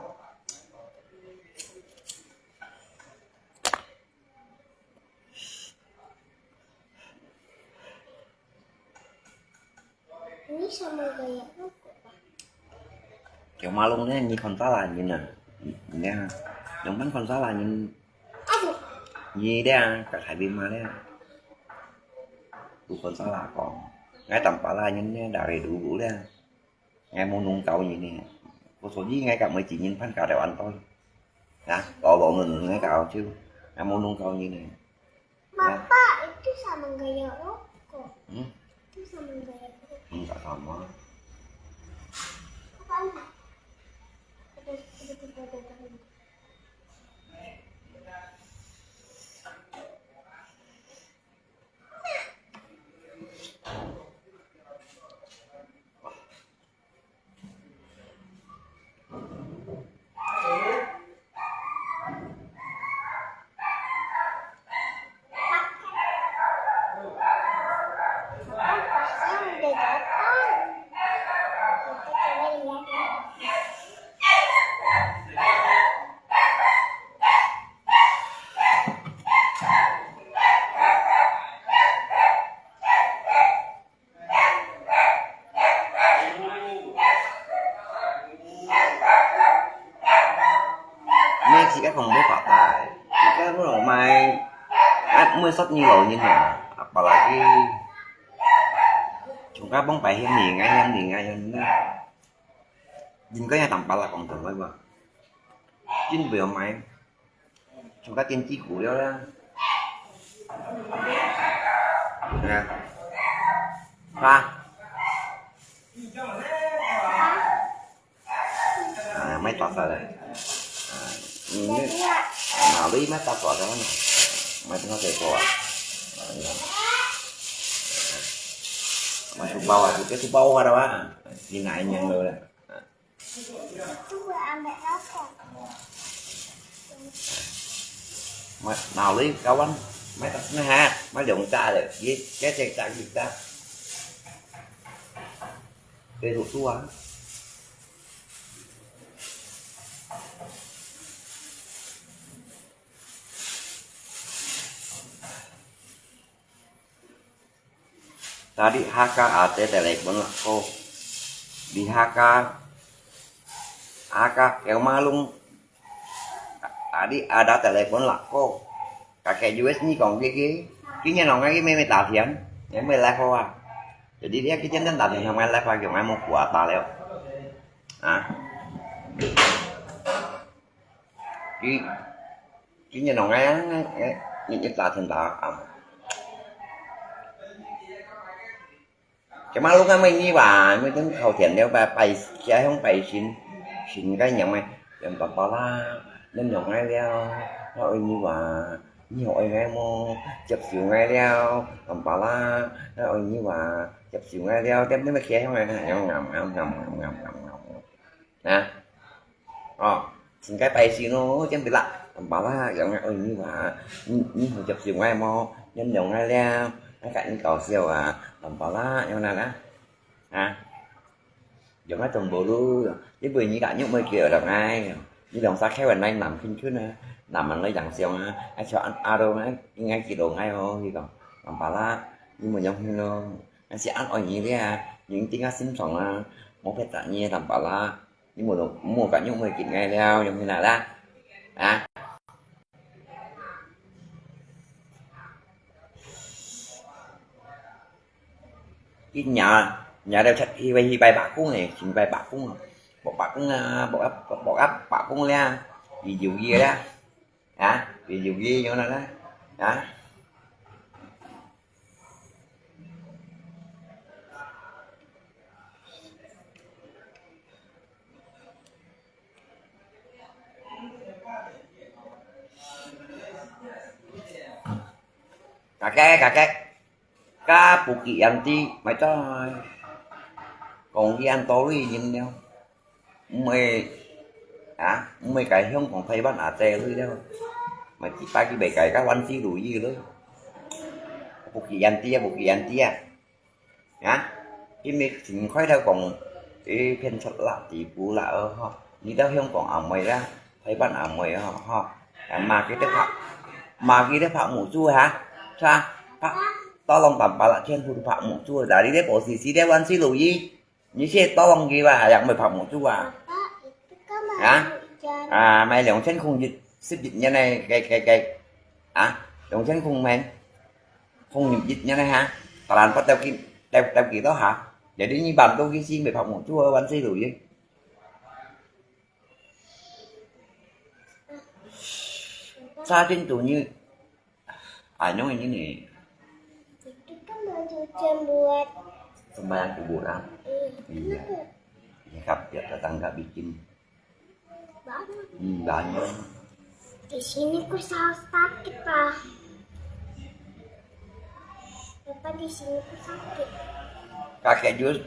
你什么个也不管。Kiau Malung ne, ni khon sala nyin na. Nè, yong pan khon sala nyin. Aduh. Nyi dia, ka khai bi ma dia. Lu khon sala kong. Ngai tam pala nyin ne, dari dulu dia. Ngai mu nung kau nyin ne. Ko so ji ngai ka mui ji nyin pan ka deu an ton. Ya, ko lo nun ngai ka au chiu. Ngai mu nung kau nyin ne. Papa, itu sama gaya rokok. Hmm? Itu sama gaya rokok. Hmm, tak sama. Apa? Ada, ada, ada, ada, ada. Mẹ chỉ các phòng bếp họp tại, chỉ các nó mai, áp mưa sót như lầu như nào, apalagi chúng các bóng bài hiếm gì ngay hiếm gì ngay hiếm nữa. Nhìn có nhà tầm pala còn tầm với bà. Chính vì hôm mai chúng ta tiên tri cũ đó đó. Nè. Ha. À, máy tọt ra đây. À, ừ, nào đi máy tọt ra đó nè. Máy nó sẽ qua. À, máy thu bao à, cái thu bao qua đâu á. Đi ngại nhận rồi đó. Mai, nau lui kawan, mai tak na ha, mai dong ta le, ye, ke cek tak kita. Ke tu tu ah. Tadi haka ate telepon lako. Di haka, haka Kiau Malung. Tadi ada telepon lako. Kakek Jues ni kong kiki. Kini nong ngai meme tafian. Meme live hoa. Jadi dia kiki dan tafian sama live lagi ngai mau kuat ta leo. Ah. Ki, ki nyan nong ai, ngi, ngi ta thon ta am. Kiau Malung ngai mai ngi wa, mai teng khâu thian liao bai, bai, kia hiong bai sin, sin gai nyang mai, yang ta pa la, nyan nong ai liao, ngai oi ngi wa, ngi hoi ngai mo, chep siu ngai liao, tam pa la, ngai oi ngi wa, chep siu ngai liao, tem tem kia hiong ngai, ngam, ngam, ngam. Nè. Ơ, chính cái bài gì nó, chính vì là, tầm bảo là, giống như, ôi, như là, như, như hồi chụp siêu ngay mà, nhân giống ngay leo, nó cạnh như cầu siêu à, tầm bảo là, như là, hả? Giống ngay tầm bộ lu, chứ bởi như cả những mấy kia ở đâu ngay, như lòng xa khéo ở đây nằm khinh khít nè, nằm ở đây dặn siêu nè, ai cho ăn, à, đâu ngay, ngay chỉ đồ ngay thôi, thì còn, tầm bảo là, nhưng mà giống như nó, anh sẽ ăn ỏi như thế à, những tiếng hát xinh sống à, một phép tạm nhiên tầm bảo là, 你無，無甲肉會緊愛了，用去哪啦？啊？佢若，若了出去，去拜伯公呢，先拜伯公啊，拜伯公啊，拜伯，拜伯公了，佢有意了，啊？佢有意用哪啦？啊？該个个，該不記人知，咪再講佢恁多類型了。毋會啊，毋會該香港、台灣啊這類了，咪幾百幾百个，該萬事如意了。不記人知啊，不記人知啊。 啊，因為前開頭講，誒，騙出啦，地步啦，哦，吼。你到香港也毋會啦，台灣也毋會，哦，吼。啊，罵佢兜白，罵佢兜白目珠哈，是吧？白，tolong tampak全部都白目珠，jadi你兜保時捷个萬事如意，你先tolong佢吧，也毋會白目珠啊。啊？啊，買兩千空一，十一年个，个，个，个，啊，兩千空咩？ Không nhịp dịch như này hả? Talan bắt đầu kì, đầu, đầu kì đó hả? Jadi ni bantu kì si mày phạm một chúa văn si lùi. Sa tin tu ni. Ai nong ini ni. Itu kan baju jembuat. Sembahyang subuh lah. Iya. Iya, kap, ya, tetangga bikin. Banyak. Hmm, banyak. Di sini ku selalu sakit, Pak. Bapak, di sini ku sakit. Kakek Jus,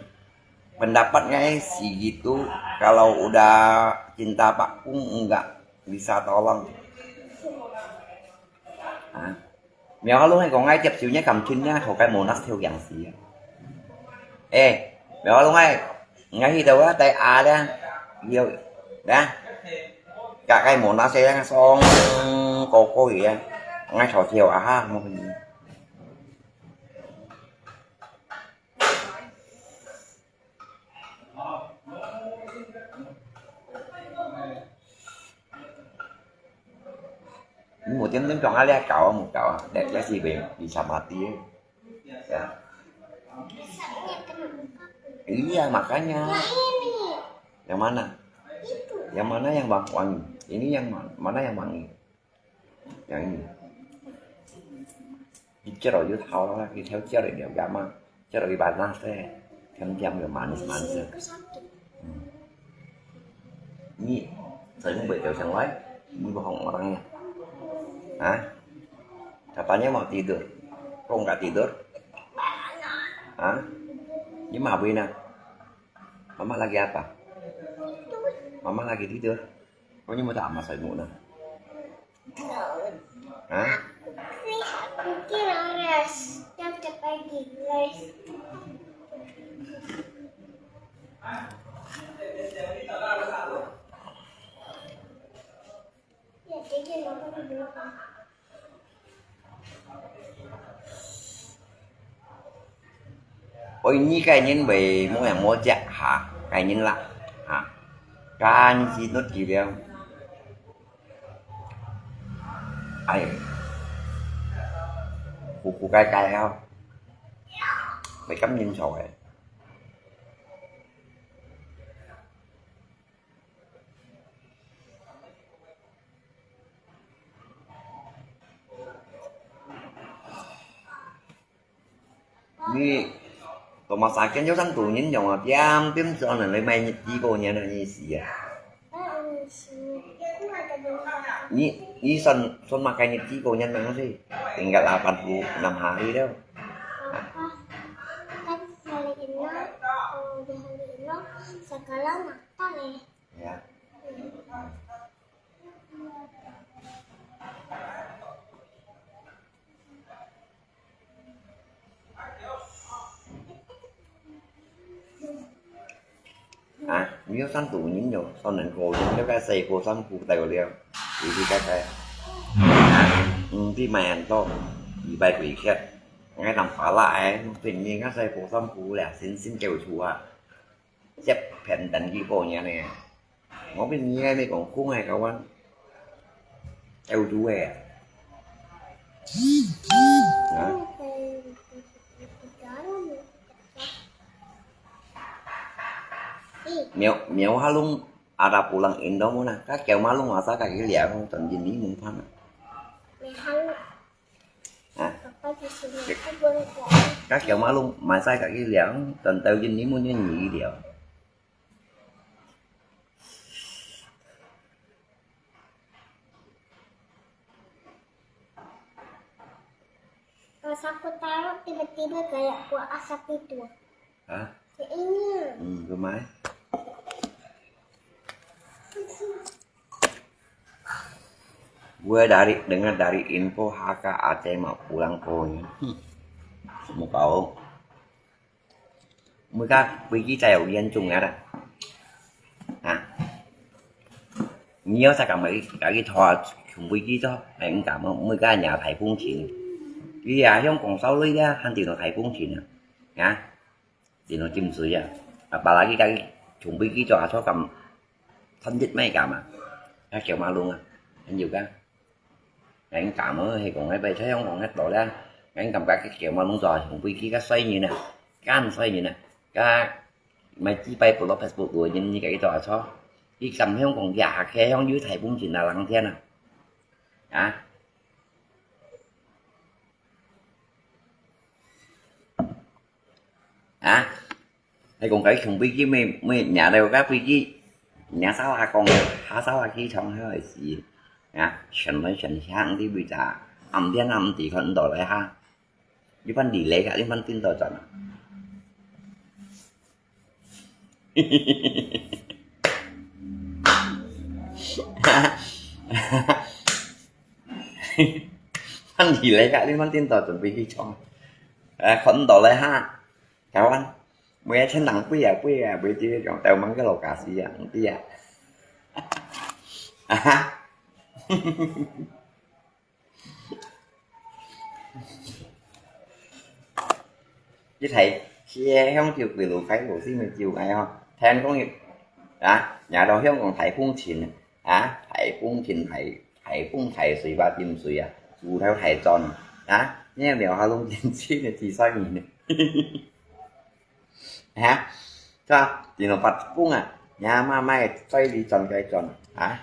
pendapatnya eh, si gitu, kalau udah cinta Pak Kung enggak bisa tolong. Hah? Miao ha lung hai kong ngai tiap siu nye kam chun nye thô kai Monax thiu kiang si. Eh, miao ha lung hai, ngai hi tau a tai a le, yo, da. Ka kai Monax se yang song ko ko ye, ngai thô thiu a ha mo. Ni mo tiêm tiêm chong a le kau mo kau a, le le si be di sama ti. Ya. Iya, makanya. Yang mana? Yang mana yang wa-, wangi? Ini yang ma-, mana yang wangi? Yang ini. Ini cerok yu tau lah, ini tau cerok yu gak mah. Cerok yu panas teh. Tiam-tiam yu manis-manis. Hmm. Ini, saya pun boleh tahu yang lain. Ini bohong orangnya. Hah? Katanya mau tidur. Kok nggak tidur? Hah? Ini mabui nah. Mama lagi apa? Mama lagi tidur. Kok ini mau tak sama saya mau nah? Hah? Kukira les. Tiap-tiap pagi les. Ya, jadi mau ke belakang. Ôi, ni cái nhân vậy mua hàng mua chả hả? Cái nhân lạ hả? Cái nhân gì nó kỳ lắm. Ai, cú cú cái cái không? Phải cấm nhân sầu ấy. Ni, rumah sakit nyo sang tu nyin yong a, piam piam suan na lei mai nyi ti ko nyan na nyi si a. Ni, ni suan, suan makai nyi ti ko nyan mang si. Tinggal lapan puluh enam hari dah. Kan hari ini, oh, di hari ini, sekarang makan eh. Ya. À, nếu sanh tụ nhân rồi, sau này cô nhân nếu cái xe cô sắm cô tay vào liêu, thì đi cái cái, à, ừ, đi mà ăn to, đi bài quỷ khét, ngay nằm phá lại, tình nhiên cái xe cô sắm cô là xin xin kêu chùa, xếp phèn đánh cái cô nhà này. Ngõ bên nhi hay mày còn khung hay cao anh? Eo chú hè. Hả? Miêu, miêu ha lung, ada pulang Indo muna. Ka kéo ma lung asa ka ki liang, tần jin ni mung phan. Hả? Ka kéo ma lung, mai sai ka ki liang, tần tàu jin ni mung jin ni liang. Asa ko tarok tiba-tiba kayak ko asap itu. Ha? Ini. Hmm, kumai. Gue dari dengar dari info H K Aceh mau pulang ko ini. Hmm. Mau kau. Mereka pergi在有严重啊啦。啊，你要再讲，佢佢拖，全部去做，哎，你讲么？每个人也台风琴，佢啊，香港收累啊，还顶到台风琴啊，啊，顶到浸水啊，啊，巴拉去佢全部去做，啊，做咁，赚一咩干嘛？啊，叫马龙啊，很有个。 𠊎感覺係講該擺在香港該度咧，𠊎感覺佢叫麼弄做紅飛機个衰人啊，奸衰人啊，个買幾百部落Facebook度人，你个一度錯，佢敢香港也係向有台風前啊冷天啊，啊？啊？ 係講該雄飛機乜乜若到該飛機，若沙拉講，下沙拉機場還係啊，全來全向地位咋，暗天暗地看到來哈，一般地雷个，一般顛倒轉啊。看地雷个，一般顛倒轉飛機場，啊，看到來哈。 Kawan, mui ai chen nang pui ya, pui ya, pui ti yong tau mang ke lokasi ya, nti ya. Aha. Cái thầy xe không chịu quỷ lũ phái lũ xin mình chịu ai ho. Then công nghiệp. Đó, nhà đầu hiếu còn thầy phun trình. Hả? Thầy phun trình, thầy, thầy phun thầy suy ba tìm suy à. Dù theo thầy tròn. Hả? Nhé mèo ha lung chính sĩ này chỉ sai nhìn. Hả? Cho, thì nó bắt phun à. Nhà ma mai xoay đi tròn cái tròn. Hả?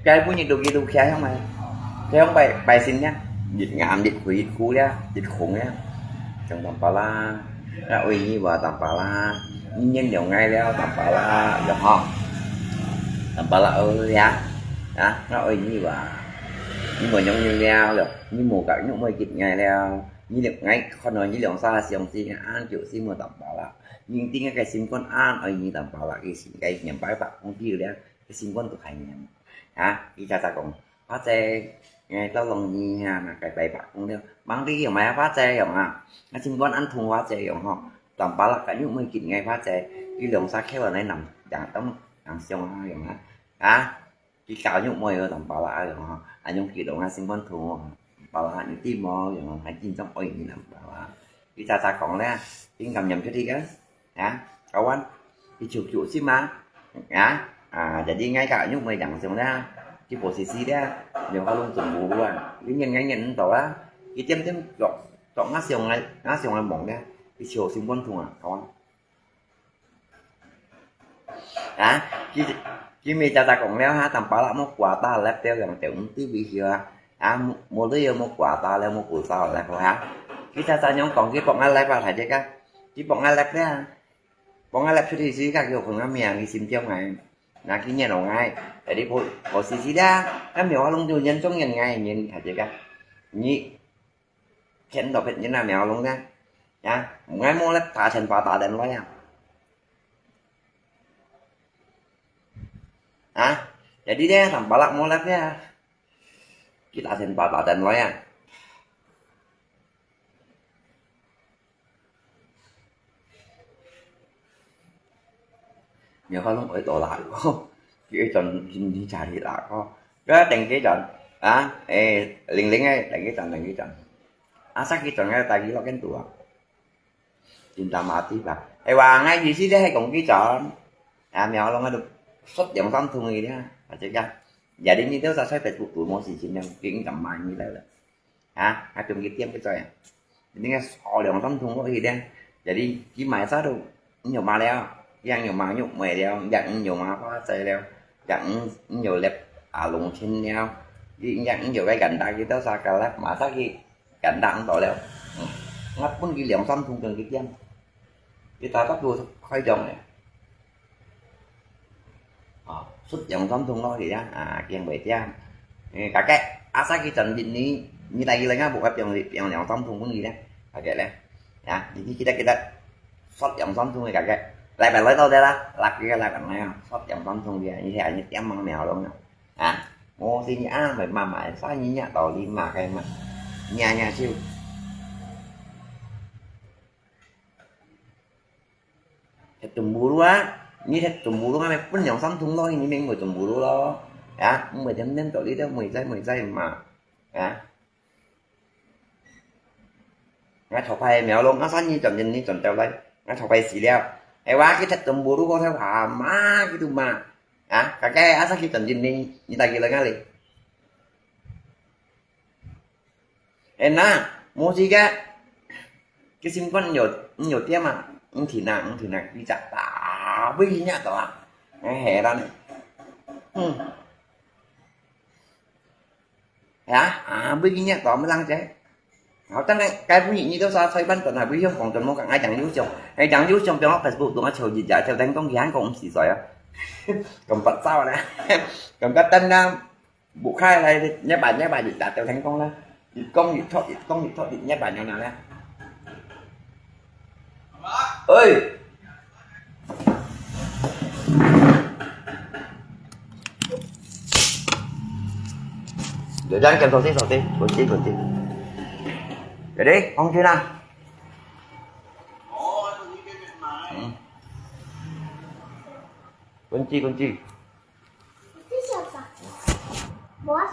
Cái bún nhiệt độ nhiệt độ kia không mày? Cái không bài bài xin nhá. Nhiệt ngảm nhiệt khối nhiệt khu nhá, nhiệt khủng nhá. Trong tầm pala. Nó ôi như và tầm pala. Nhiên nhiều ngày leo tầm pala. Được không? Tầm pala ơi ya. Đó, nó ôi như và. Như mà nhóm như leo được. Như mù cả những mười kịp ngày leo. Như được ngay con nó như lòng xa xiong xí ăn kiểu xí mùa tầm pala. Nhưng tiếng cái xin con ăn ơi như tầm pala cái xin cái nhầm bái bạc không tiêu đấy. Cái xin con tụi hành nhầm. Hả? Cái cha ta cũng 花姐，𠊎到弄你啊，該白白講了，忙得用咩花姐用啊？啊，盡管恁同花姐用吼，當巴拉个又毋會見𠊎花姐，佢兩儕徛在該南，樣當，樣相啊用啊，啊，佢搞肉妹个當巴拉用吼，啊用佢弄啊，盡管同吼，巴拉你知無用啊，還真正愛你當巴拉，佢早早講咧，應該念出去个。 啊，kawan，佢就就心啊，啊，啊，jadi ngai ka nyuk mai yang siung dah, ki posisi dah, nyo ka lung tung buluan, ki nyen ngai nyen ntau ah, ki tiam tiam chok, chok ngah siung ngai, ngah siung ngai mong dah, ki siu sim pon thung ah, kawan. Hả? Ki, ki mi cha ta kong leo ha, tam pa la mo kua ta lep teo yang teo ung ti bi hiu ha. Hả? Mo, mo lui yo mo kua ta leo mo ku sao lep ha. Ki cha ta nyong kong ki pok ngai lep ha, thai je ka. Ki pok ngai lep le ha. Pok ngai lep chu ti si ka, ki pok ngai miang ki sim tiao ngai. Na ki nyen ong ngai. Jadi po, po si si da. Ka miao ha lung ju nyen chong nyen ngai nyen, thai je ka. Ni, Khen to phet nyen na miao ha lung na. Ya, ngai mo lep ta chen pa ta den lo ya. Ha? Jadi deh, tam pa la mo lep ya. Ki ta chen pa ta den lo ya. Miao ha lung oi to la ko. Ki oi chon jin ni cha hi la ko. Ka teng ke chon. Ha? Eh, ling ling eh, teng ke chon, teng ke chon. Asa ki chon ngai ta ki lo ken tua. Jin ta ma ti ba. Eh, wa ngai yi si de hai kong ki chon. Ah, miao ha lung adu. Sot yang tam thung yi de. Aja ka. Jadi ni teo sa sai pet pu pu mo si jin yang king kam ma ni la la. Ha, ha, chung ki tiêm ki choi. Ni nga so liang tam thung lo hi de. Jadi ki mai sa du, nyo ma leo, yang nyo ma nyo mai leo, yang nyo ma pa sai leo, yang nyo lep a long chen leo, yang nyo gai gan da ki tao sa ka lep ma sa ki gan da ang to leo. Ngap pun ki liang tam thung chung ki tiêm. Ki ta tap du khai jong leo. 塞兩三桶落去啊，啊，驚會忝。誒，該个，啊，煞去轉印尼，你帶佢來啊，無法放，放兩三桶分佢咧，該个咧，啊，你，你記得，記得，塞兩三桶个該个，禮拜來到得啦，落去个禮拜來啊，塞兩三桶个，你係你點樣苗咯，啊，無是你啊，會慢慢，煞你若到你嘛該嘛，若若就。 忒tumburu啊，你忒tumburu啊，分兩三桶落去，你免會tumburu咯，啊，毋會點點到你都毋會知，毋會知嘛，啊。𠊎頭擺苗咯，𠊎生意轉正，你轉到來，𠊎頭擺死了，哎哇，佢忒tumburu，我忒話嘛，佢都嘛，啊，該个，啊，生意轉正，你，你帶佢來哪裡？ 哎那，無事个，佢心肝有，有點啊，毋停啊，毋停啊，佢隻大尾nhặt到啊，哎，係啦呢，嗯，係啊，啊，尾佢nhặt到，毋冷靜。好，等下，該不你，你都說吹板凳啊，尾向講怎麼講，愛講有相，哎，講有相，比如Facebook，同我求一下，求成功，佢還講毋係誰啊，咁不燥呢，咁个等啊。 無開來，一百，一百，一百，就聽講啦，越講越拖，越講越拖，越一百樣啦。哎，就恁樣，小心，小心，穩定，穩定。Jadi，放心啦。嗯。穩定，穩定。 Bos.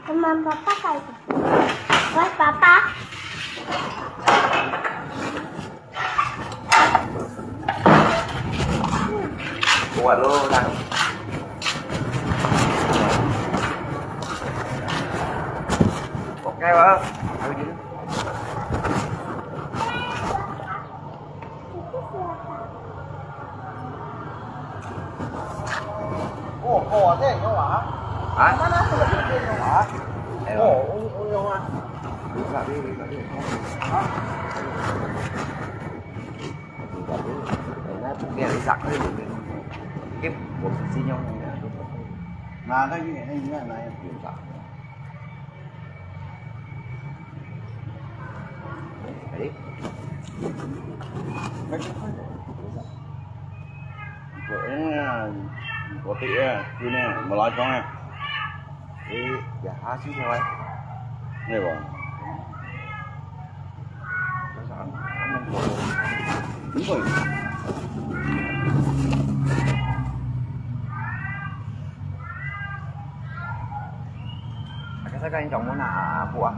Teman papa kayak itu. Bos, papa. Kuat lu, Kang. Oke, Bos. Ayo, gini. Ủa, ủa, thế không hả? Hả? Nó, nó không được cái gì không hả? Ủa, ủa, ủa, không hả? Hả? Nghe lý sặc cái gì? Cái bộ xí nhau này nè. Mà cái gì này, cái gì này. Đấy. Có, có tí, cái này, mà nói cho nghe. Ê, dạ, hả, chứ sao vậy? Nghe bảo. Đúng rồi. Cái sao các anh chồng muốn là Phú à?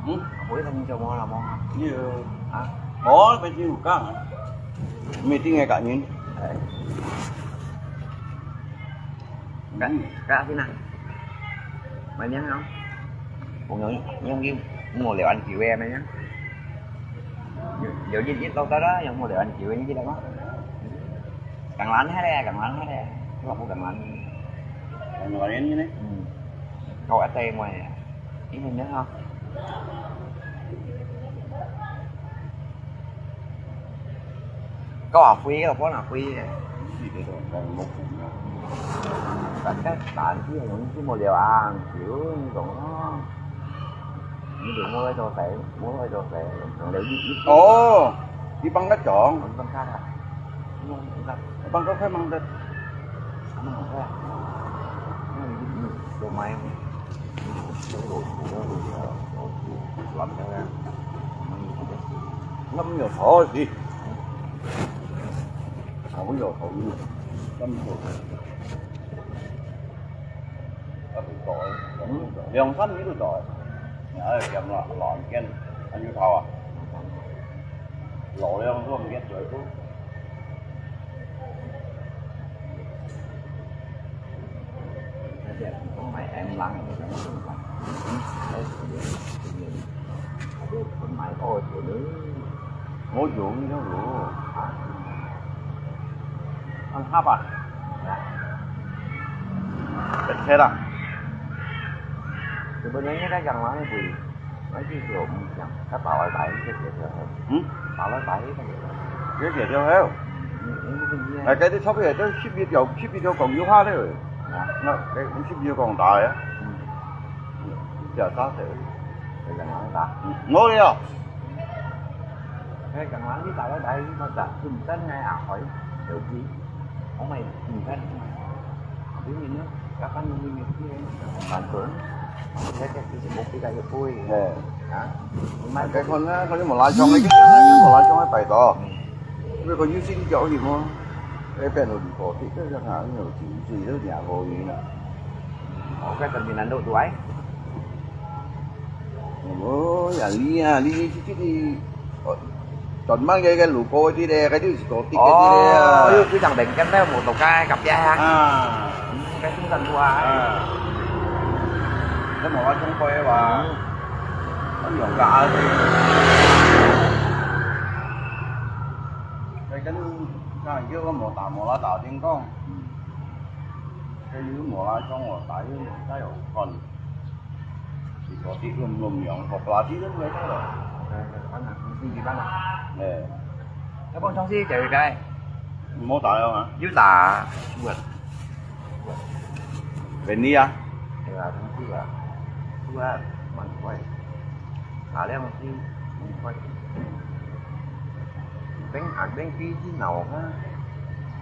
Ừ? Phú, anh chồng muốn là món hả? Như hả? Có, phải chịu căng. Mày tin ngày cả nhìn. Đấy. Cả, cả thế nào? Mày nhớ không? Cũng giống, giống cái mua lẹo ăn kiểu em ấy nhá. Giờ, giờ ít, ít lâu tới đó, giờ mua lẹo ăn kiểu em chứ đâu có. Cẳng lán hết đấy, cẳng lán hết đấy. Các bạn mua cẳng lán. Cẳng lán như thế? Ừ. Câu ở đây mua này. Ý mình nhớ không? Có à, Phi, có phone à, Phi. Bạn các bạn chứ, chứ mua lẹo ăn, kiểu như vậy đó. Ví dụ mua cái đồ tệ, mua cái đồ tệ, còn lẹo ít, ít. Ồ, đi băng cái chọn. Băng, băng khác à? Băng có phải băng đất. Băng không phải. Băng ít, ít, đồ máy. Đồ, đồ, đồ, đồ, đồ, lắm cái này. Băng ít, ít. Ngâm nhiều thôi gì. Không có nhiều thôi. Ngâm nhiều thôi. 兩三年都在。哎，點啦，爛根，還要透啊？老兩都毋記得咗都。我用咗咯。啊，合啊？一切啦。Sebenarnya kan yang mana pun, nanti dia macam, kan bawa baik ke dia tu. Hmm? Bawa baik kan dia. 該條條係，嗯，嗯，嗯，嗯。哎，該兜差不多都十一條，十一條公有下了。啊。該，該十一條公大个。嗯。一隻啥个？該兩萬大。嗯，我了。該兩萬你打到來，你講咋？本身个啊，海，有機，我們本身。因為呢， Kapan你mikir? Bantuan. Saya kan bisa bukti kayu kui. Eh. Ha? Iman Kayak kon na, kalau mau lajong lagi, mau lajong apa itu? Tapi kalau you sini jauh ni mo, eh, pen lu di koti tu jangan ni lu di sini tu ni aku ni na. Oke, terminal tu tuai. Oh, ya, li, ya, li, li, li, li. Oh, 專門个，个路過个咧，該就是高鐵个咧。哦，有，有張明天咧，無到該隔壁啊。啊。嗯，該新山路啊。啊。該無法通過个哇。嗯。該用个啊。該跟，該叫个無打無啦打電講。嗯。該有無啦，像我打有，該有看。 你高鐵亂亂用，學垃圾都毋會得了。哎，哎，哎，哎，你，你，你，哎。哎，不，東西就係該。毋好打了啊。有打。有啊。便利啊。對啊，東西啊。有啊，蠻快。打了東西，蠻快。等，啊，等機器腦啊，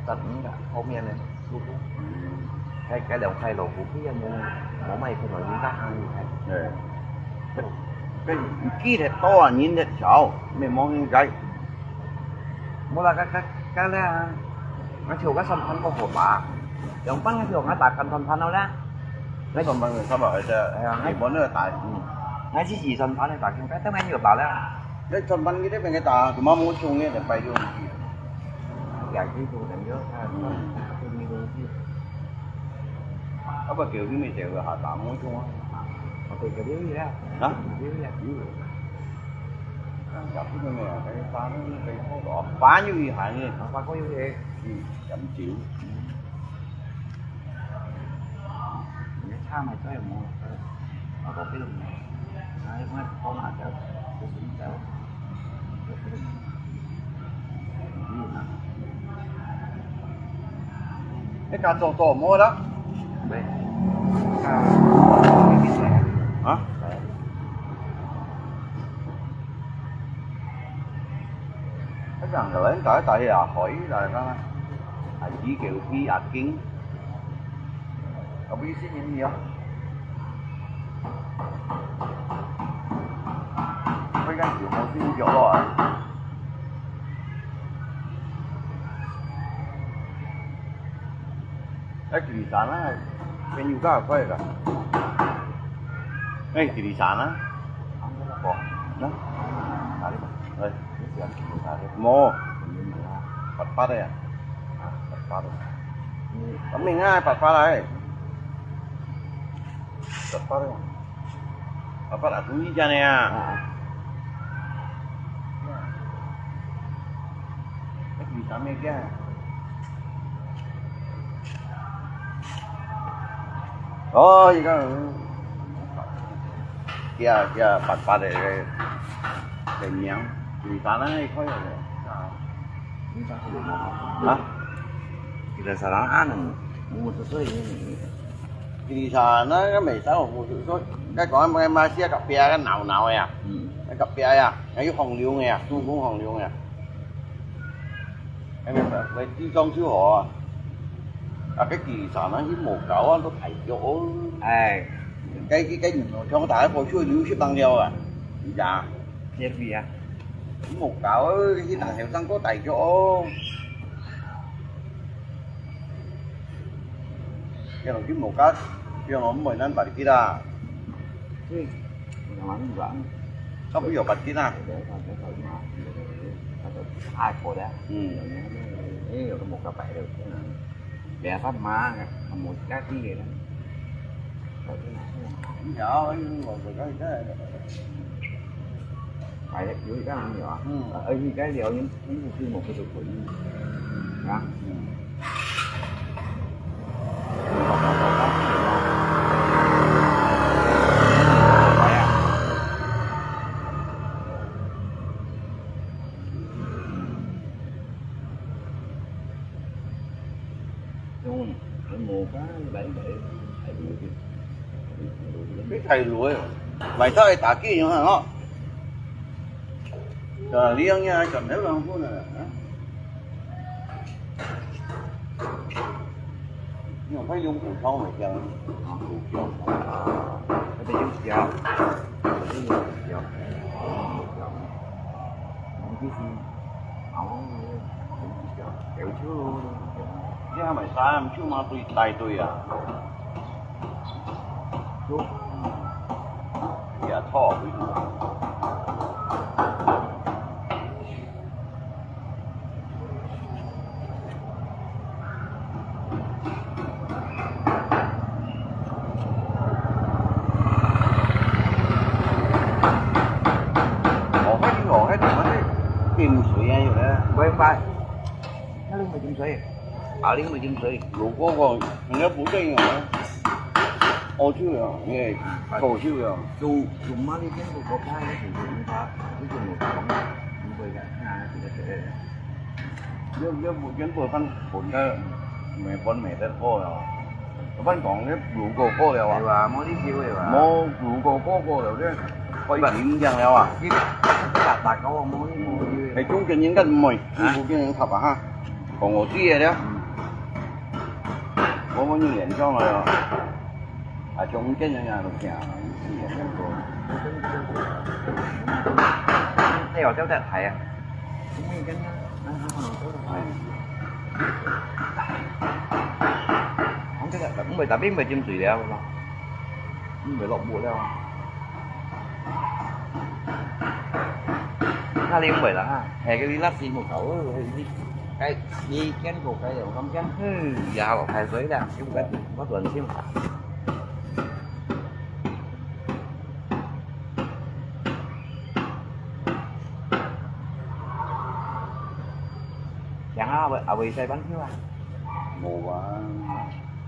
等一下，後面呢？ 嗯。該，該兩塊蘿蔔皮啊，無，無賣分人家行哩，哎。哎。該，該幾多啊，人一條，乜無應該。無啦，該，該，該咧啊，𠊎條該三盤過好吧？兩盤𠊎條𠊎打乾三盤了啦。該三盤个三百塊錢，哎呀，基本个打，嗯。𠊎自己三盤个打，該當然有打了。該三盤佢這邊个打，怎麼無衝个，拜六。兩斤多等於，嗯。啊，不，九斤没得了，还打毛冲啊？哦，對，九斤一啊。啊？九斤一啊。有。啊，也不能没有，还有八那个，八有一行呢。啊，八个有一。嗯，饮酒。嗯。 你看嘛，再也没有，我都不用了。哎，我到哪去？不是你在我，我不用。你呢？你敢做做没了？对。啊？那两个人打一打也可以来看看，啊，一个一啊斤。 啊，不是新年了。我应该有好心有角落啊。哎，第三啊，朋友家快个。哎，第三啊。那，哪里？哎。 你喜欢吃啥的？无，白白的呀。啊，白白的。嗯。咁明啊，白白来。白白的呀。白白的，中意食个呀。啊。那你啥物个？ 哦，一个，嗯，叫，叫白白个，个，个名，第三个可以个，啊。啊？第三个啊，能，五十岁。第三个个没到五十岁，该讲个马来西亚隔壁个闹闹个呀，嗯。该隔壁呀，还有黄牛个呀，中东黄牛个呀。 哎，明白，喂，地方就好啊。啊，該第三啊，佢無搞啊，都大腳哦。哎。該，該，該牛肉湯大概過去六十磅了啊，你講。也貴啊。佢無搞啊，佢當後生過大腳哦。佢同佢無搞，佢同我們難辦得啊。嗯。 啊，不要八斤啊。嗯。嗯。你太老了，外頭个打機樣啊吼。啊，你樣啊，全部人分啊。你用快用火烧没香？啊，火烧啊，那边用香，那边用香，用香。 你還買衫，手嘛對帶對啊。也錯，哦，該有哦，該有啊，該浸水啊，有个。喂，喂，該你毋浸水，啊，你毋浸水。如果講，人家不對哦，哦，就有，哎，口就有。就，就嘛，你跟我讲，那个，那个，那个，那个， 你，你，你本身本个，未，本未得好了。我跟你講，你如果好了啊。對吧？無你救个吧？無，如果好好了，你可以影響了啊。你，你打，打高啊，無你，無你。係中間應該毋會，啊？你中間人插啊哈。講我知个了。嗯。我，我有影響了啊。啊，中間人啊，都聽，你也聽過。哎喲，這個太啊。 講這個，毋會，tapi毋會浸水了，毋會落雨了。那你毋會啦哈，係个你垃圾木頭，你該，你見過該有咁樣，嗯，也落太水了，就該，我斷手。 行啊，阿偉，阿偉在半球啊？無啊。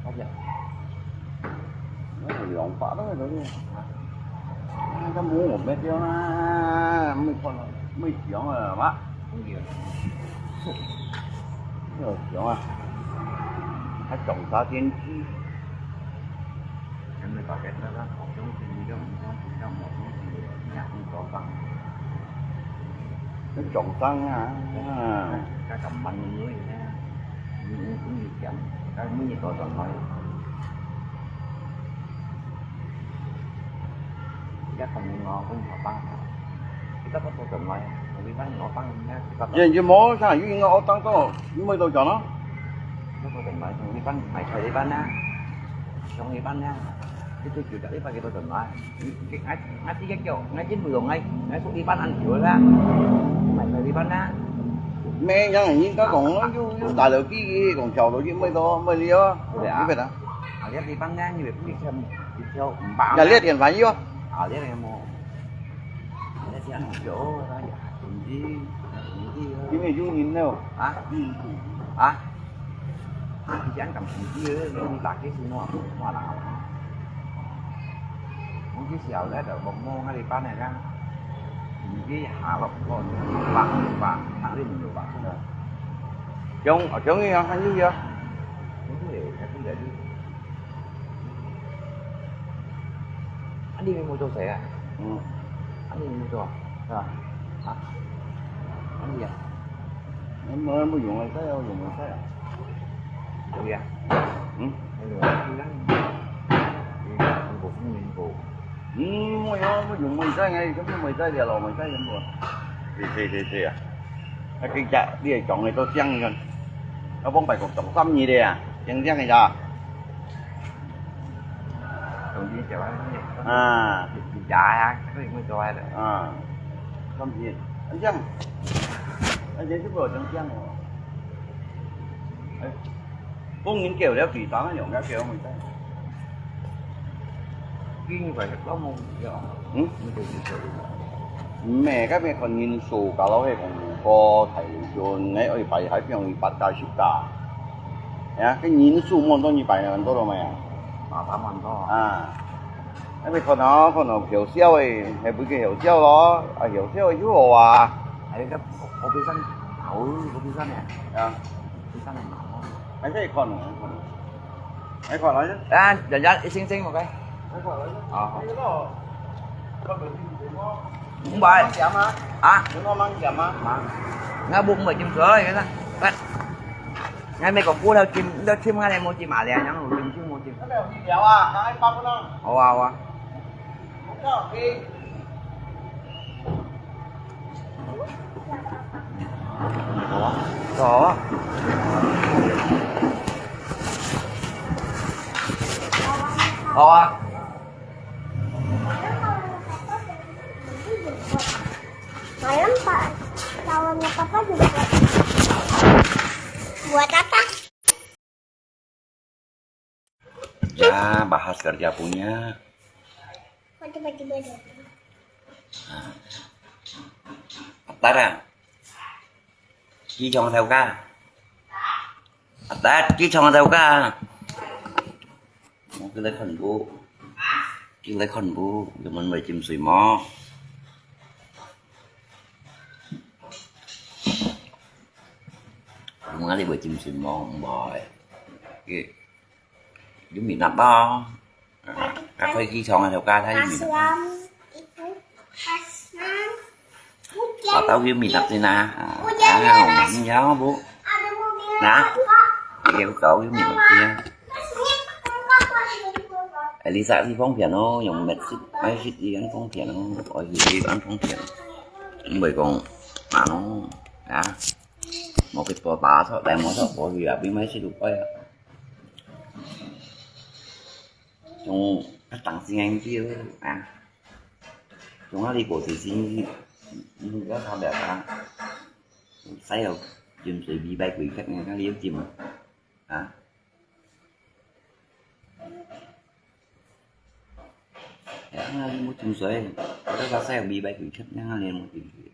好像。那有兩百多个東西。啊，他無我沒掉啦，沒看到，沒想啊嘛。沒有。沒有想啊。還講啥天氣？ 你撞生啊！啊！你，你無啥，有應該學當多，你會到講咯。咩樣，人家講，又，又打了機，講跳落去，買到，買了，對啊。你別打。啊，這地方呢，你會不會跳，你跳五百？呀，這點玩意哦。啊，這點無。 因為有人了。啊？啊？以前咁時節，你打機係無，無人。我去小學就摸摸下你班个啦。你去下落過，八八，哪裡沒有八？中，啊，中意啊，還有啊。中意，還有啊。 啊，你有無做事啊？嗯。啊，你有無做啊？係吧？啊？啊，你啊？你無，無用个，該要用个，該啊。有呀。嗯？還有啊，你看，你，你無，你無。嗯，無用，無用，無在个，根本無在了咯，無在了咯。對，對，對，對啊。啊，佢家，你係講个都像个，我講白講，講三年个啊，像像个咋？ 啊。啊，三年，恁樣，恁樣就無恁樣哦。哎，工人叫了幾多，用了幾多，嗯？ 毋係，該邊看人數，假如係講五個大陸船，你愛排海邊二百加十架。哎呀，該人數無多，二百人多了沒有？啊，差不多。啊，該邊看哦，看哦，曉笑誒，還不叫曉笑咯，啊，曉笑誒就好啊。還有個，我背上，好，我背上呢。啊。背上呢。還可以看哦，看哦。哎，快來！啊，日日一星星，OK。哎，快來！啊，好。五百。啊？𠊎無，無金水，你看。𠊎，𠊎美國過了金，你都金，𠊎來無金啊，兩樣有金就無金。好啊，好啊。 好啊。好啊。Malam, Pak. Kawannya Papa juga buat. Buat apa? Ya, bahas kerja punya. Waduh, waduh, waduh. Atar à? Ký cho tao ka. Atar, ký cho tao ka. Ký lấy khẩn bu. Ký lấy khẩn bu. Cho mình mời chim sui mò. Mùa đi bơi chim sui mò, bơi. Kì. Yumi nạp bao. Các khối ký cho tao ka, thấy yumi nạp. Ở tao yumi nạp đi nè. À, không nhớ bu. Nè. Yêu cầu yumi nạp đi. Elisa đi phong phiền nó, dùng mệt xịt, máy xịt đi ăn phong phiền nó, có gì đi ăn phong phiền. Bởi còn mà nó, à, một cái bò bá thôi, đại món thôi, có gì à, bị máy xịt được coi à. Chúng cắt tăng xin anh kêu à. Chúng nó đi cổ thì xin, nhưng có sao đẹp à. Sai rồi, chim sui bi bay quỷ khét, ngay đi chim à. Hả? Hả, đi mua chim sui. Có sao sai rồi, bi bay quỷ khét, ngay đi mua chim sui.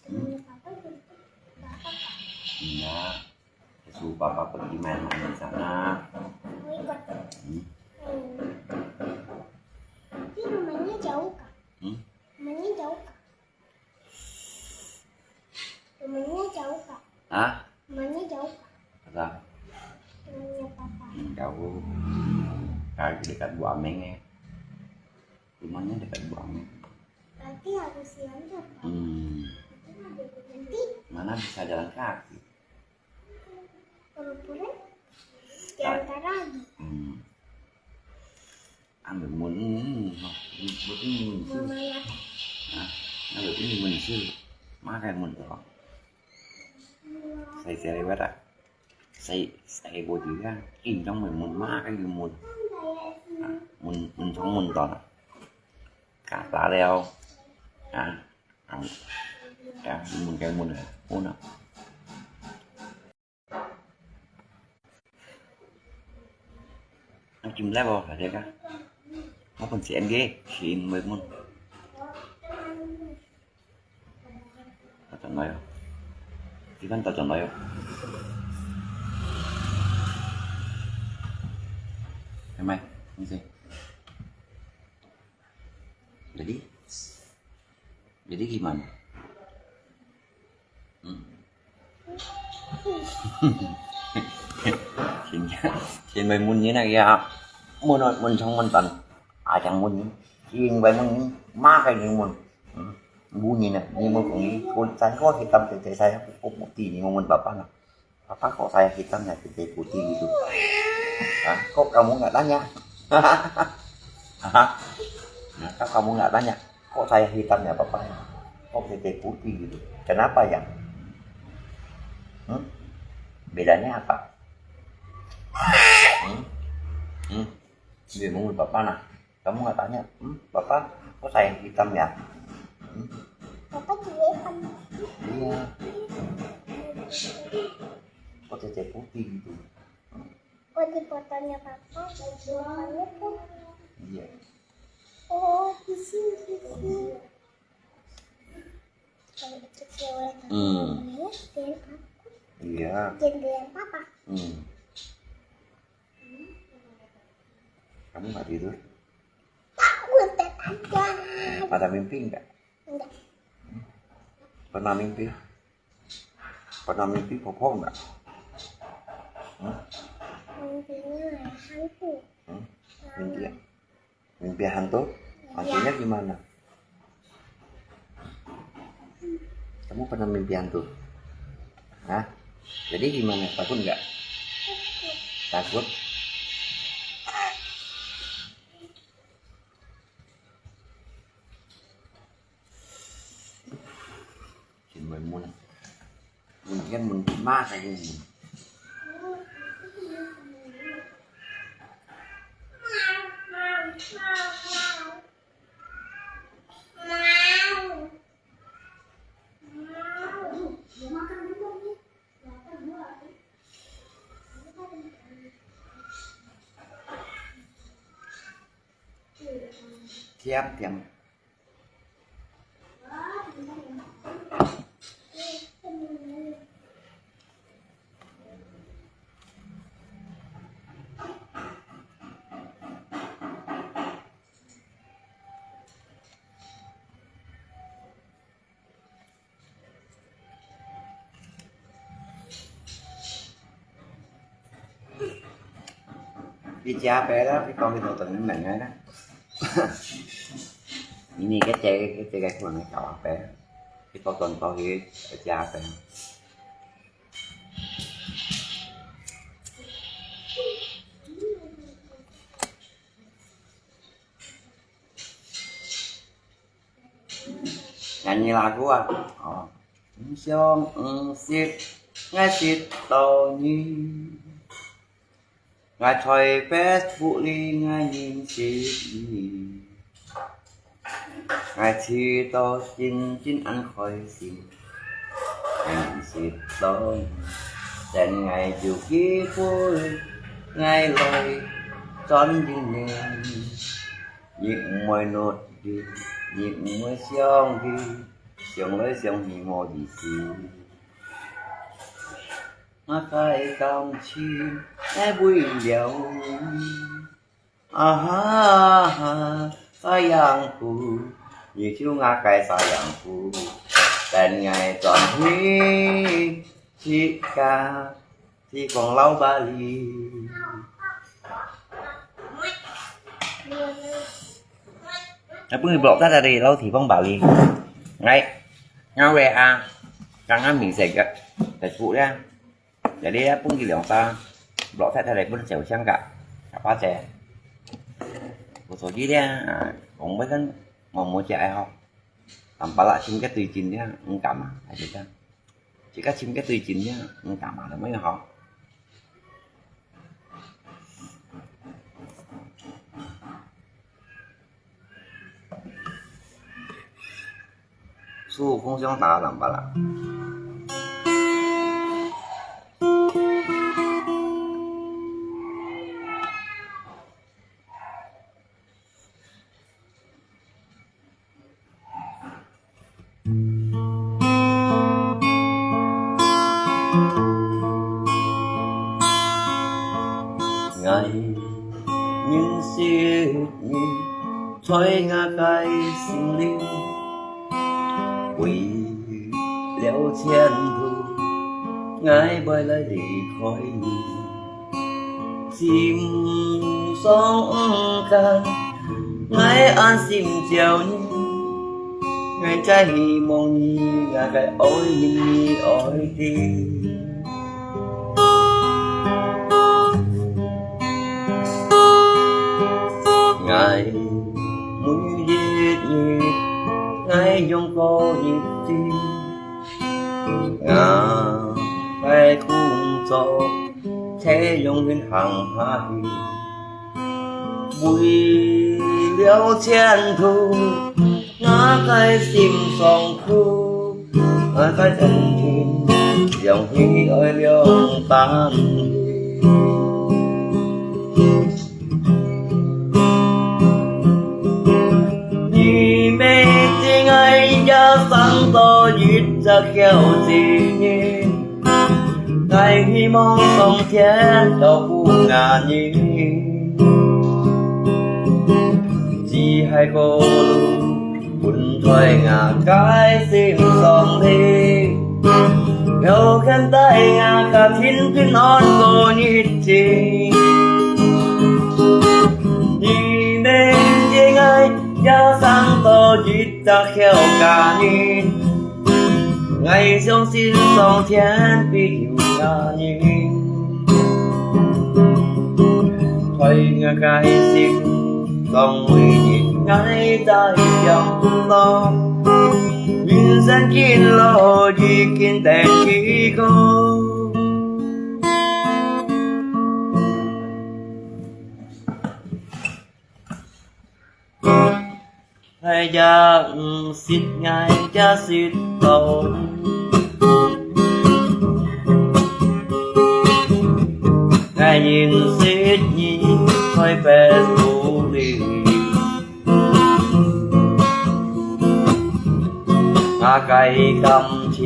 Hmm? Iya. Su papa pergi main-main di sana. Hmm? Tapi rumahnya jauh, Kak. Hmm? Rumahnya jauh, Kak. Rumahnya jauh, Kak. Hah? Rumahnya jauh, Kak. Apa? Rumahnya Papa. Hmm, jauh. Kali dekat Bu Ameng ya. Rumahnya dekat Bu Ameng. Berarti harus diantar, Kak. Hmm. Nanti mana bisa jalan kaki? Pura-pura diantar lagi. Hmm. Ăn được muốn, muốn, muốn, muốn. Mama ya. Hả? Ăn được muốn, muốn chứ. Má cái muốn đó. Sai sai đi bắt à. Sai sai vô chứ á. Kinh trong mình muốn má cái gì muốn. Hả? Muốn, muốn trong muốn đó. Cả lá leo. Hả? Ăn. Hả? Muốn cái muốn này. Muốn à. Ăn chim lép bò, hả, thế cả? Nó còn chén ghê, xin mời môn. Tao chọn nói không? Thì con tao chọn nói không? Em mày, không gì. Jadi, jadi gimana? Hmm. Xin, xin mời môn như này kìa. Môn, môn trong môn tần. À, chẳng môn như. Xin mời môn như. Má cái như môn. Hmm. Môn như này, như môn cũng như. Cô chán có thì tâm cái, cái sai, cô một tí như môn bapa nào. Papa, kok saya hitam ya, tete putih gitu? Hah? Kok kamu nggak tanya? Hah? Nah, kok kamu nggak tanya? Kok saya hitam ya, Papa? Kok tete putih gitu? Kenapa ya? Hmm? Bedanya apa? Hmm? Hmm? Dia mau Papa nah. Kamu nggak tanya, hmm, Papa, kok saya hitam ya? Hmm? Papa juga hitam. Iya. Kok tete putih gitu? Hmm. Kok di fotonya Papa, baju Papanya pun. Iya. Oh, di sini, di sini. Kalau itu cewek. Hmm. Ini dan aku. Iya. Dan dengan Papa. Hmm. Kamu nggak tidur? Takut, Papa. Ada mimpi nggak? Enggak. Pernah mimpi? Pernah mimpi apa enggak? Hmm? Mimpinya hantu. Hmm? Mimpi, mimpi hantu? Hantunya gimana? Kamu pernah mimpi hantu? Hah? Jadi gimana? Takut enggak? Takut? Chin mai mun. Mun kan mun ma sa yung mun. Tiap tiang. Đi chia bé đó, cái con đi tàu tỉnh mình ấy đó. Ini cái chè, cái chè cái con này cậu bé. Cái con tuần con thì chia bé. Nyanyi lagu ah. Oh. Ung siong ung sit, ngai sit to ni. Ngai choi Facebook li ngai nin sit ni. Ngai chi to chin chin an khoi sin. Ngai nin sit to ni. Then ngai ju ki pui, ngai loi chon ding ni. Nhịp môi nốt đi, nhịp môi siong đi, siong lơi siong hi mô đi si. Ngã cái cảm情ai bụi liao. À ha, à ha, sa yang khu, như chiu ngã cái sa yang khu. Tên ngày chọn hi, chi ca. Thì con lau ba li. Ai pun blok ta tadi lau thì con ba li. Ngai, ngau we a, kang ngam mình sẽ gật, sẽ phụ ra. Jadi ai pun ki liang ta, blok ta tadi pun sẽ sang cả. Apa sẽ? Có số gì dia, con mới kan mau mua chạy học. Tanpa lah sim cái tùy trình dia, không cảm à, ai sẽ. Chỉ có sim cái tùy trình dia, không cảm à, nó mới học. Su không giống ta làm ba lah. 𠊎認識你，在𠊎个心裡，為了前途，𠊎會來離開你。 心上毋甘，𠊎安心照你，𠊎再希望你，𠊎个愛人，你愛的。𠊎每一日，𠊎用過日子，𠊎个工作。 這樣行下去，為了前途，𠊎个心上苦，𠊎个心情，讓你愛兩擔。你每天愛一生多一隻小子女。 𠊎希望上天照顧𠊎人，只係个路分在𠊎个心上裡。有肯帶𠊎家庭平安過日子。你們也愛也生到一隻好家人，𠊎相信上天必有下人。在𠊎个心中，每日𠊎在想到，人生近路已經登記過。 𠊎也毋識，𠊎也識到，𠊎認識你在Facebook裡。𠊎个感情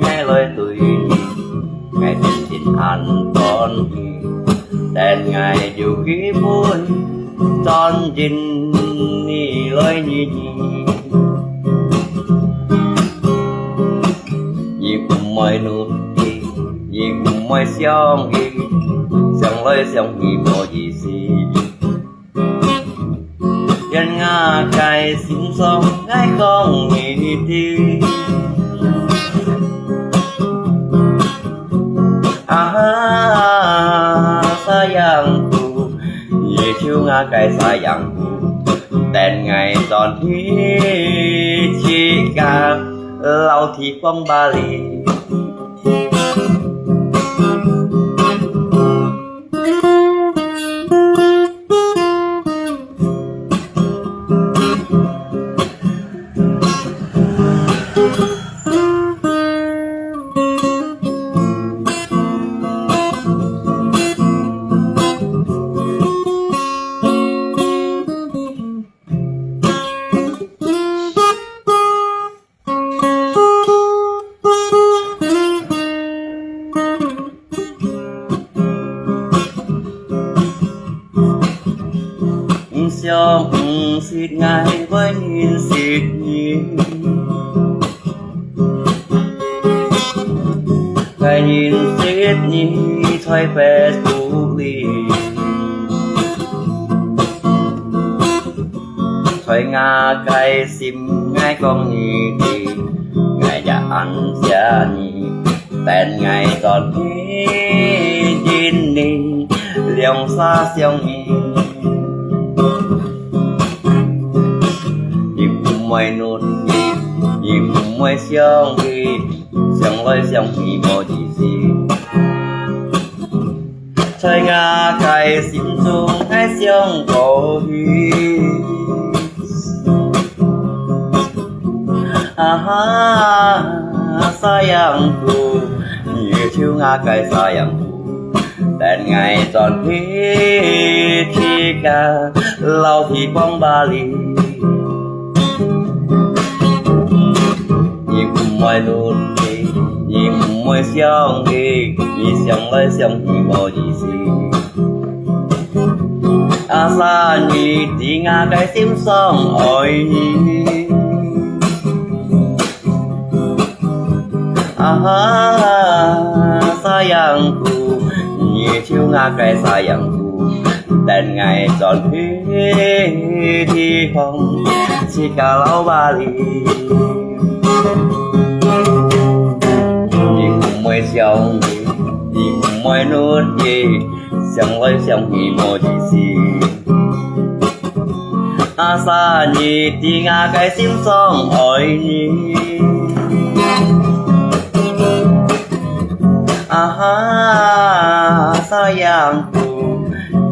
，𠊎來對你，𠊎真真恁歡喜。 等𠊎有機會，轉認你來認你。你毋會努力，你毋會想佢，想來想去無意思。 願𠊎个心中愛講你知。啊，sayangku，你就𠊎个sayangku，等𠊎轉去自家老地方Bali。 毋想毋識，𠊎會認識你。𠊎認識你在Facebook裡。 在𠊎个心，𠊎講你知，𠊎也恁惜你，等𠊎轉去認你，兩儕相認。你毋會努力，你毋會想佢，想來想去無意思。 在𠊎个心中，𠊎想過去。啊，sayangku，你就𠊎个sayangku，等𠊎轉去自家老地方Bali。 你毋會努力，你毋會想佢，你想來想去無意思。Asal你知𠊎个心上愛你。啊，sayangku，你就𠊎个sayangku。 等𠊎轉去地方，自家老Bali。你毋會想佢，你毋會努力，想來想去無意思。Asal你知𠊎个心上愛你。啊，sayangku，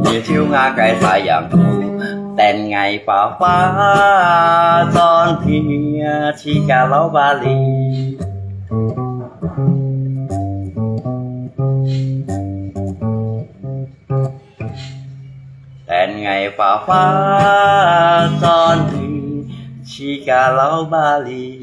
你就𠊎个sayangku，等𠊎花花轉去自家老Bali。等𠊎花花轉去自家老Bali。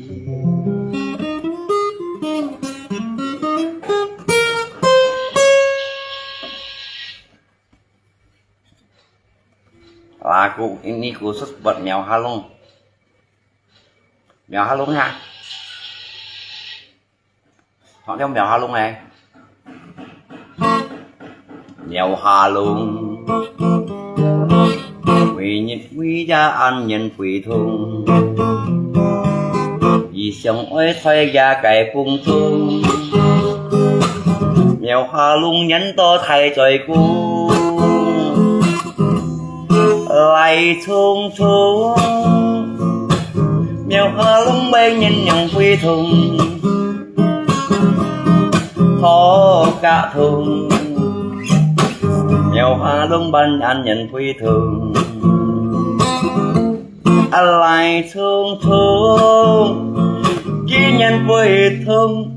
Lagu ini khusus buat Miao Halong. Miao Halong ha. 唱條廟下弄欸。廟下弄，每日每夜恁樣悲痛，佢想愛在這个風中，廟下弄演到大嘴鼓。 來匆匆，廟下弄會人仰會痛，頭殼痛，廟下弄半恁人會痛。啊，來匆匆，今年會痛，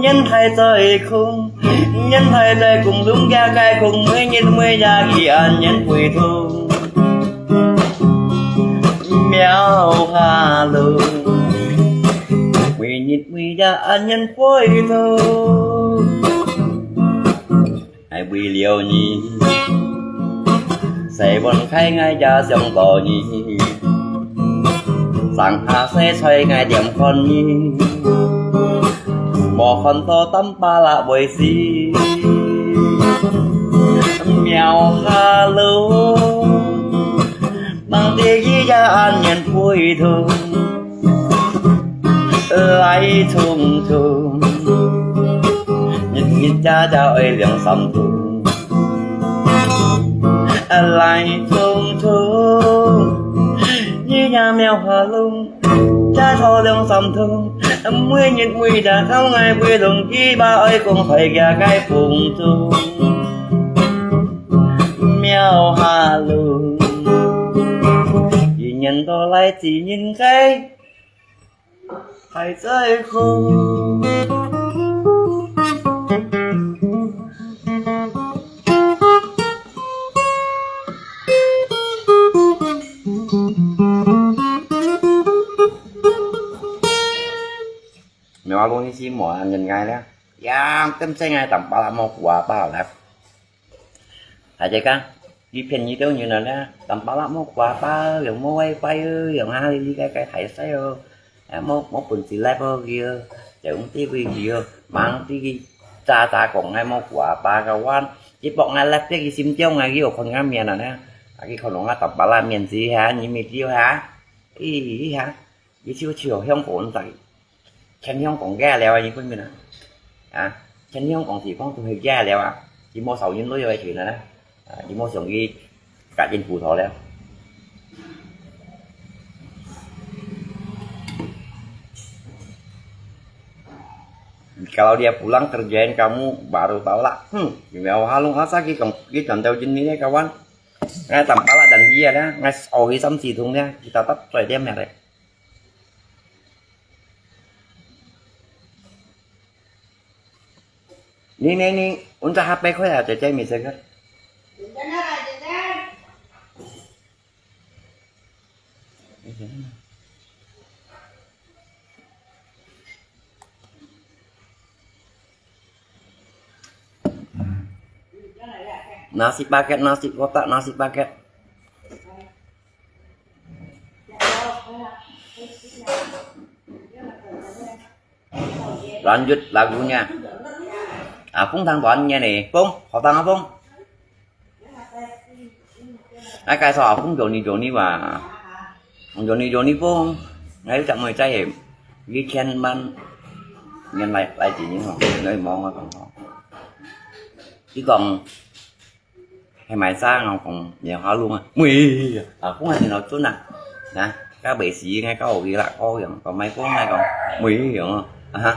年代在空，年代在空，弄家个空，每年每日佢恁樣會痛。 廟下弄，每日每夜恁樣會痛。𠊎為了你，洗碗㧡𠊎也想到你，上下洗菜𠊎點看你，無看到淡巴拉會死。廟下弄， 望得佢也恁樣會痛，來匆匆，日日夜夜愛兩三通。來匆匆，日夜廟下弄，夜晝兩三通，每日每夜到𠊎會痛，佢把愛講在這个風中。 廟下弄，一年到來只人个，還在哭。廟下弄你是無人愛了，樣跟這个淡巴拉無苦阿爸了。 大家講，佢騙你兜人啊啦，淡巴拉無苦阿爸，又無WiFi哦，又哪裡裡个个大細哦，啊，無，無本事來報佢哦，就用地位佢哦，吂知佢渣渣講𠊎無苦阿爸个話，佢博𠊎left佢心中啊，佢有看𠊎面啊啦，啊，佢看到𠊎淡巴拉面子哈，你毋知哈，咦，哈，佢就就香港仔。 全香港个了啊，你分明啊。啊，全香港地方都係个了啊，佢無少人旅遊个錢啊，啊，佢無想去甲人葡萄了。Kalau dia pulang kerjain kamu baru tahu lah. Hmm, di Mewah Halong asa ki kong ki tantau jin ni kawan. Ngai tampala dan dia lah, ngai ohi sam si thung lah, kita tak try dia merek. Ni, ni, ni, unsa H P ko ya, cecai mi seger. Nasi paket, nasi kotak, nasi paket. Lanjut lagunya. Ah, Pung thang tuan nya ni. Pung, hotang ah, Pung. Ai, kai so, ah, Pung Johnny Johnny wa. Johnny Johnny Pung. Ngai chak moi chai em. Weekend man. Ngen lai, lai ji ni ho. Ngai mong ah kong ho. Ki kong. Hai mai sa ngau kong, ngiau ha lung ah. Mui, ah, Pung hai ni lo chun ah. Nah, ka bai si ngai ka o ki la ko yang, ko mai Pung ngai kong. Mui yang ah. Aha.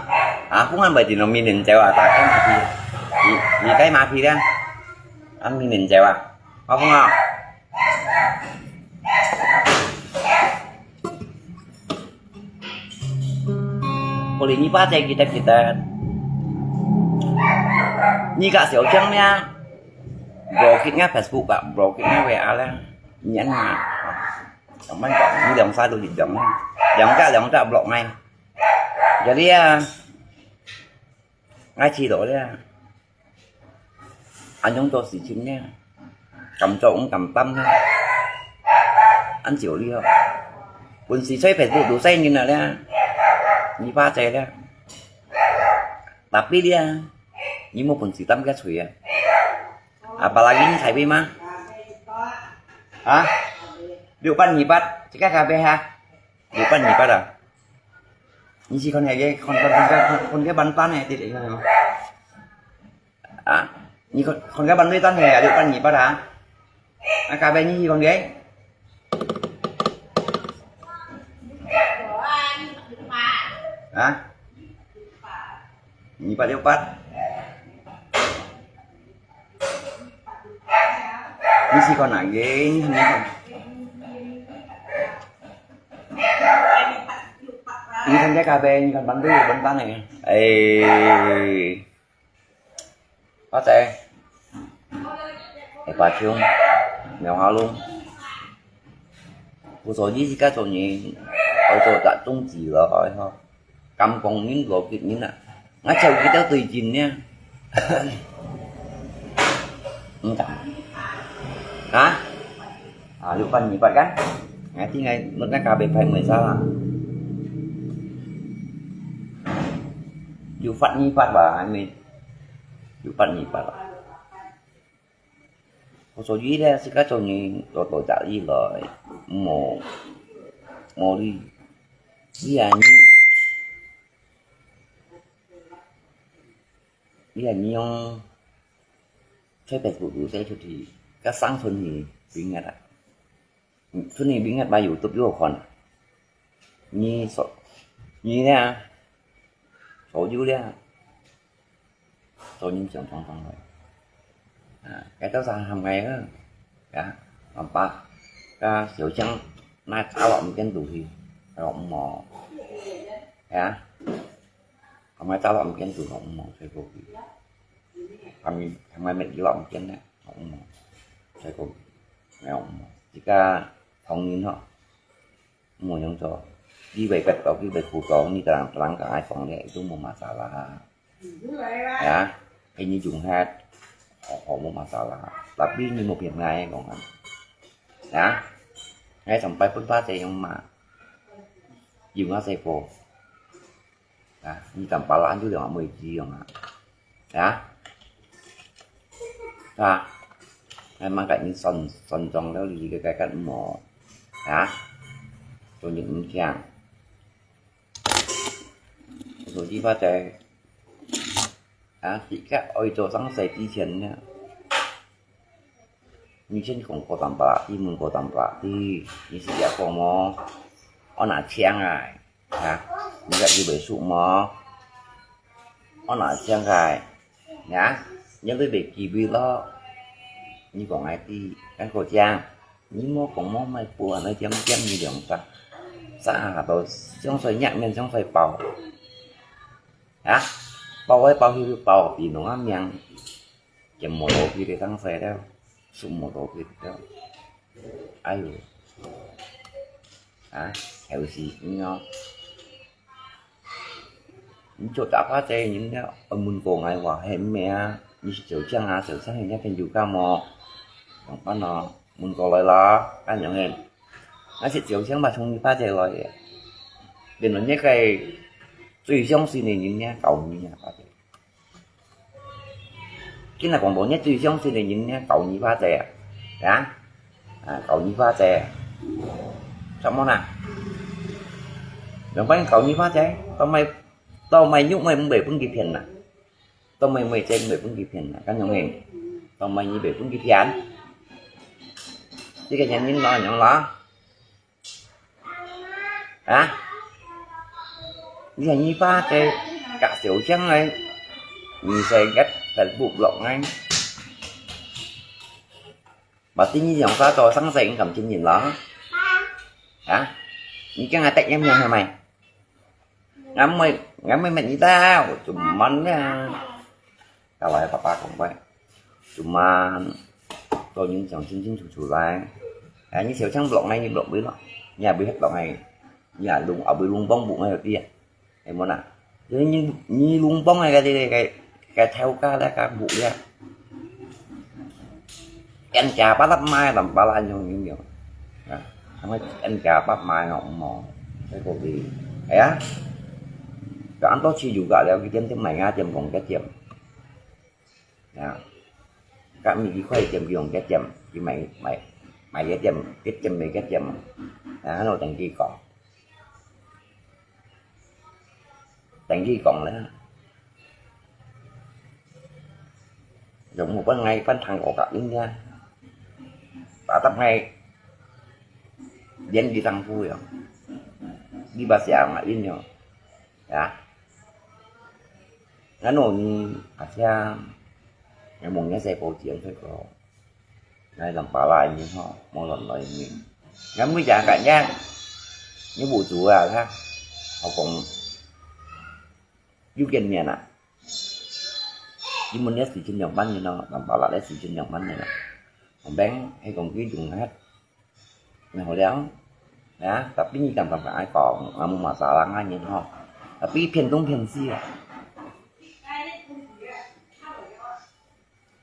Ah, Pung hai bai ti no mi nen jai wa ta kai ma pi. Ni, ni kai ma pi liang. An mi nen jai wa. Ko Pung ah. Ko li ni pa jai kita kita. Ni ka siau chang mia. Block-in nga Facebook ka, block-in nga W A lah. Nyan nga. Kaman ka, ni dong sa tu di dong. Dong ka, dong ka block ngai. Jadi ya, ngai chi do ya. An yong to si chim ya. Kam cho ung kam tam ya. An chiu li ho. Bun si choi Facebook du sai ni na ya. Ni pa chai ya. Tapi dia, ni mo pun si tam ka chui ya. Apalagi ni cai pi ma? Ha? Liu pan ni pat, cika ka be ha? Liu pan ni pat ah. Ni si kon he, kon kon kon kon kon ke ban tan he, ti de. Ah, ni kon kon ke ban lui tan he, liu pan ni pat ah. Ah, ka be ni si kon ke? Ha? Ni pat liu pat. Ni si kon ah, ye, ni si kon. Ni kon ke ka be, ni kon ban lui, ban tan he. Eh. Ba te. Eh, ba chung. Mèo ha lung. Ku so yi si ka so ni. Oi so ta chung ji lo, oi ho. Kam kong nin lo kit nin ah. Nga chau ki tau tui jin nia. Engkau. Ha? Ah, liu pan ni pat kan? Ngai ti ngai, mut ngai ka be phai mui sa la. Liu pat ni pat ba, ngai mi. Liu pat ni pat ba. Ku so yi le, si ka so ni, to to ja yi lo, mo, mo li. Iya ni. Iya ni yong. Chai pe ku ku chai chu ti. Ka sang chun ni, bing ngat ah. Chun ni bing ngat ba YouTube yo kon. Ni so, ni le. So yu le. So ni chang chang chang le. Ah, ka tau sa ham ngai ah. Ya, lam pa. Ka siu chang na cha lo mken tu hi. Lo mo. Ya. Ka mai cha lo mken tu lo mo, sai ko ki. Ka mi, ka mai met lo mken ne. Lo mo. Sai ko. Lo mo. Jika thong ni ho. Mo yang cho. Di bai kat tau, di bai khu tau, ni tarang tarang ka ai phong le, itu mo masalah. Ya, ini jung hat. Ho, ho mo masalah. Tapi ni mo pian ngai kong an. Ya. Ngai sampai pun pa te yang ma. Yung a sai ko. Ya, ni tam pa lan tu de mo ji yang a. Ya. Ya. Ngai mang kat ni son, son jong le li ke kai kat mo. Ya. Cho ni ni kiang. Ku so yi ba te. 啊，自家愛做生事之前呢，你先講過淡薄，你問過淡薄，你，你是這講無？我拿槍啊，啊，你个以為輸無？我拿槍啊，啊，你都袂機會咯。你講愛知，敢過講，你莫講莫買布啊，那點點你兩三，三下都想說壓面想說包。 啊，包來包去就包比農啊命，就無落去个生事了，就無落去了。哎喲，啊，有時你哦，你做大把仔人了，問過𠊎話，係咩啊？你是做生啊，做生人家朋友家無？上班咯，問過來啦，恁樣个。𠊎是做生嘛，從你把仔來个。原來你个最相信个人呢，搞你啊，把仔。 今日講無，你最相信个人呢，搞你把仔啊，啊，啊，搞你把仔，什麼呢？兩班搞你把仔，都賣，都賣肉賣毋會分佢騙啦，都賣賣仔毋會分佢騙啦，敢樣个，都賣你會分佢騙，這個原因咯，樣咯。 啊？你看你把這搞小將來，你在个Facebook落來，把定義用啥做生事敢經營咯？啊？你跟他得人命係咪？俺妹，俺妹妹你到，怎麼呢？ Kalau爸爸講過，cuma做人講清清楚楚來。哎，你小將blok ngai，你blok佢咯，你也會blok ngai，你也弄，也會弄幫補ngai有啲啊，係無啦？你，你弄幫ngai cái cái cái cái theo cái là cái補呀。Ăn chả bắt lắp mai làm ba la nhung nhung nhung. À, không phải ăn chả bắt mai ngọc mò. Cái cô đi. Thấy á? 恁多自由个了，佢點點買啊點講个點。啊，甲每一塊點佢用个點，佢買買買个點，个點買个點，啊，我等佢講，等佢講啦。就無分𠊎分聽過个音呀，tetap𠊎連佢丈夫呀，你把想啊音呀。 Ya. Ngano ni asia, ngamong nya saya pau jian saya ko. Ngai lam pala ini ho, mo lam lai ini. Ngam mui ja ka nya. Ni bu ju a ha. Ho kong. Yu kian mian a. Ni mun nya si jin yang ban ni no, lam pala le si jin yang ban ni no. Hong beng, hai kong ki dung hat. Nè, hổ liang. Ya, tapi ni tam tam ai kong, amu masalah ngai nyin ho. Tapi phiền東phiền西à.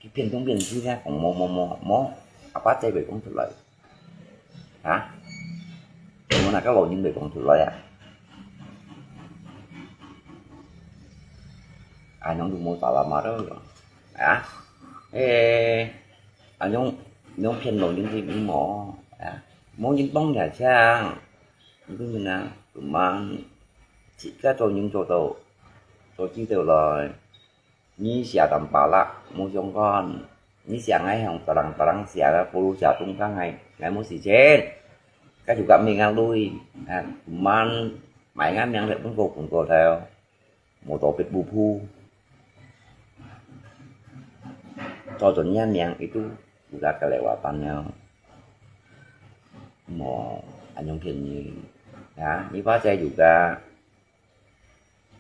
Cái phiền東phiền西nha, kong mo mo mo mo. Apa cai bai kong tulai. Hả? Mo na ka lo nyin bai kong tulai à. Ai nong du mo salah ma đó. Hả? Ê, à, nhóm, nhóm phiền nổi những gì cũng mỏ, à, mỏ những bóng nhà sang, những cái mình à, tụi mà chỉ có cho những cho tàu, cho chi tàu rồi, như xả tầm pà lạ, mua trong con, như xả ngay hồng tà lăng tà lăng xả là pô lô xả tung căng ngay, ngay mua xì chên, các chủ gặp mình ăn lui, à, tụi mà mãi ngắm miệng lại cũng vô cùng cô theo. Mô tô pet bu phu. Cho chon nyan miang itu juga kelewatan nyo. Mo, anyong phiền nyi. Ya, nyi pa cai juga.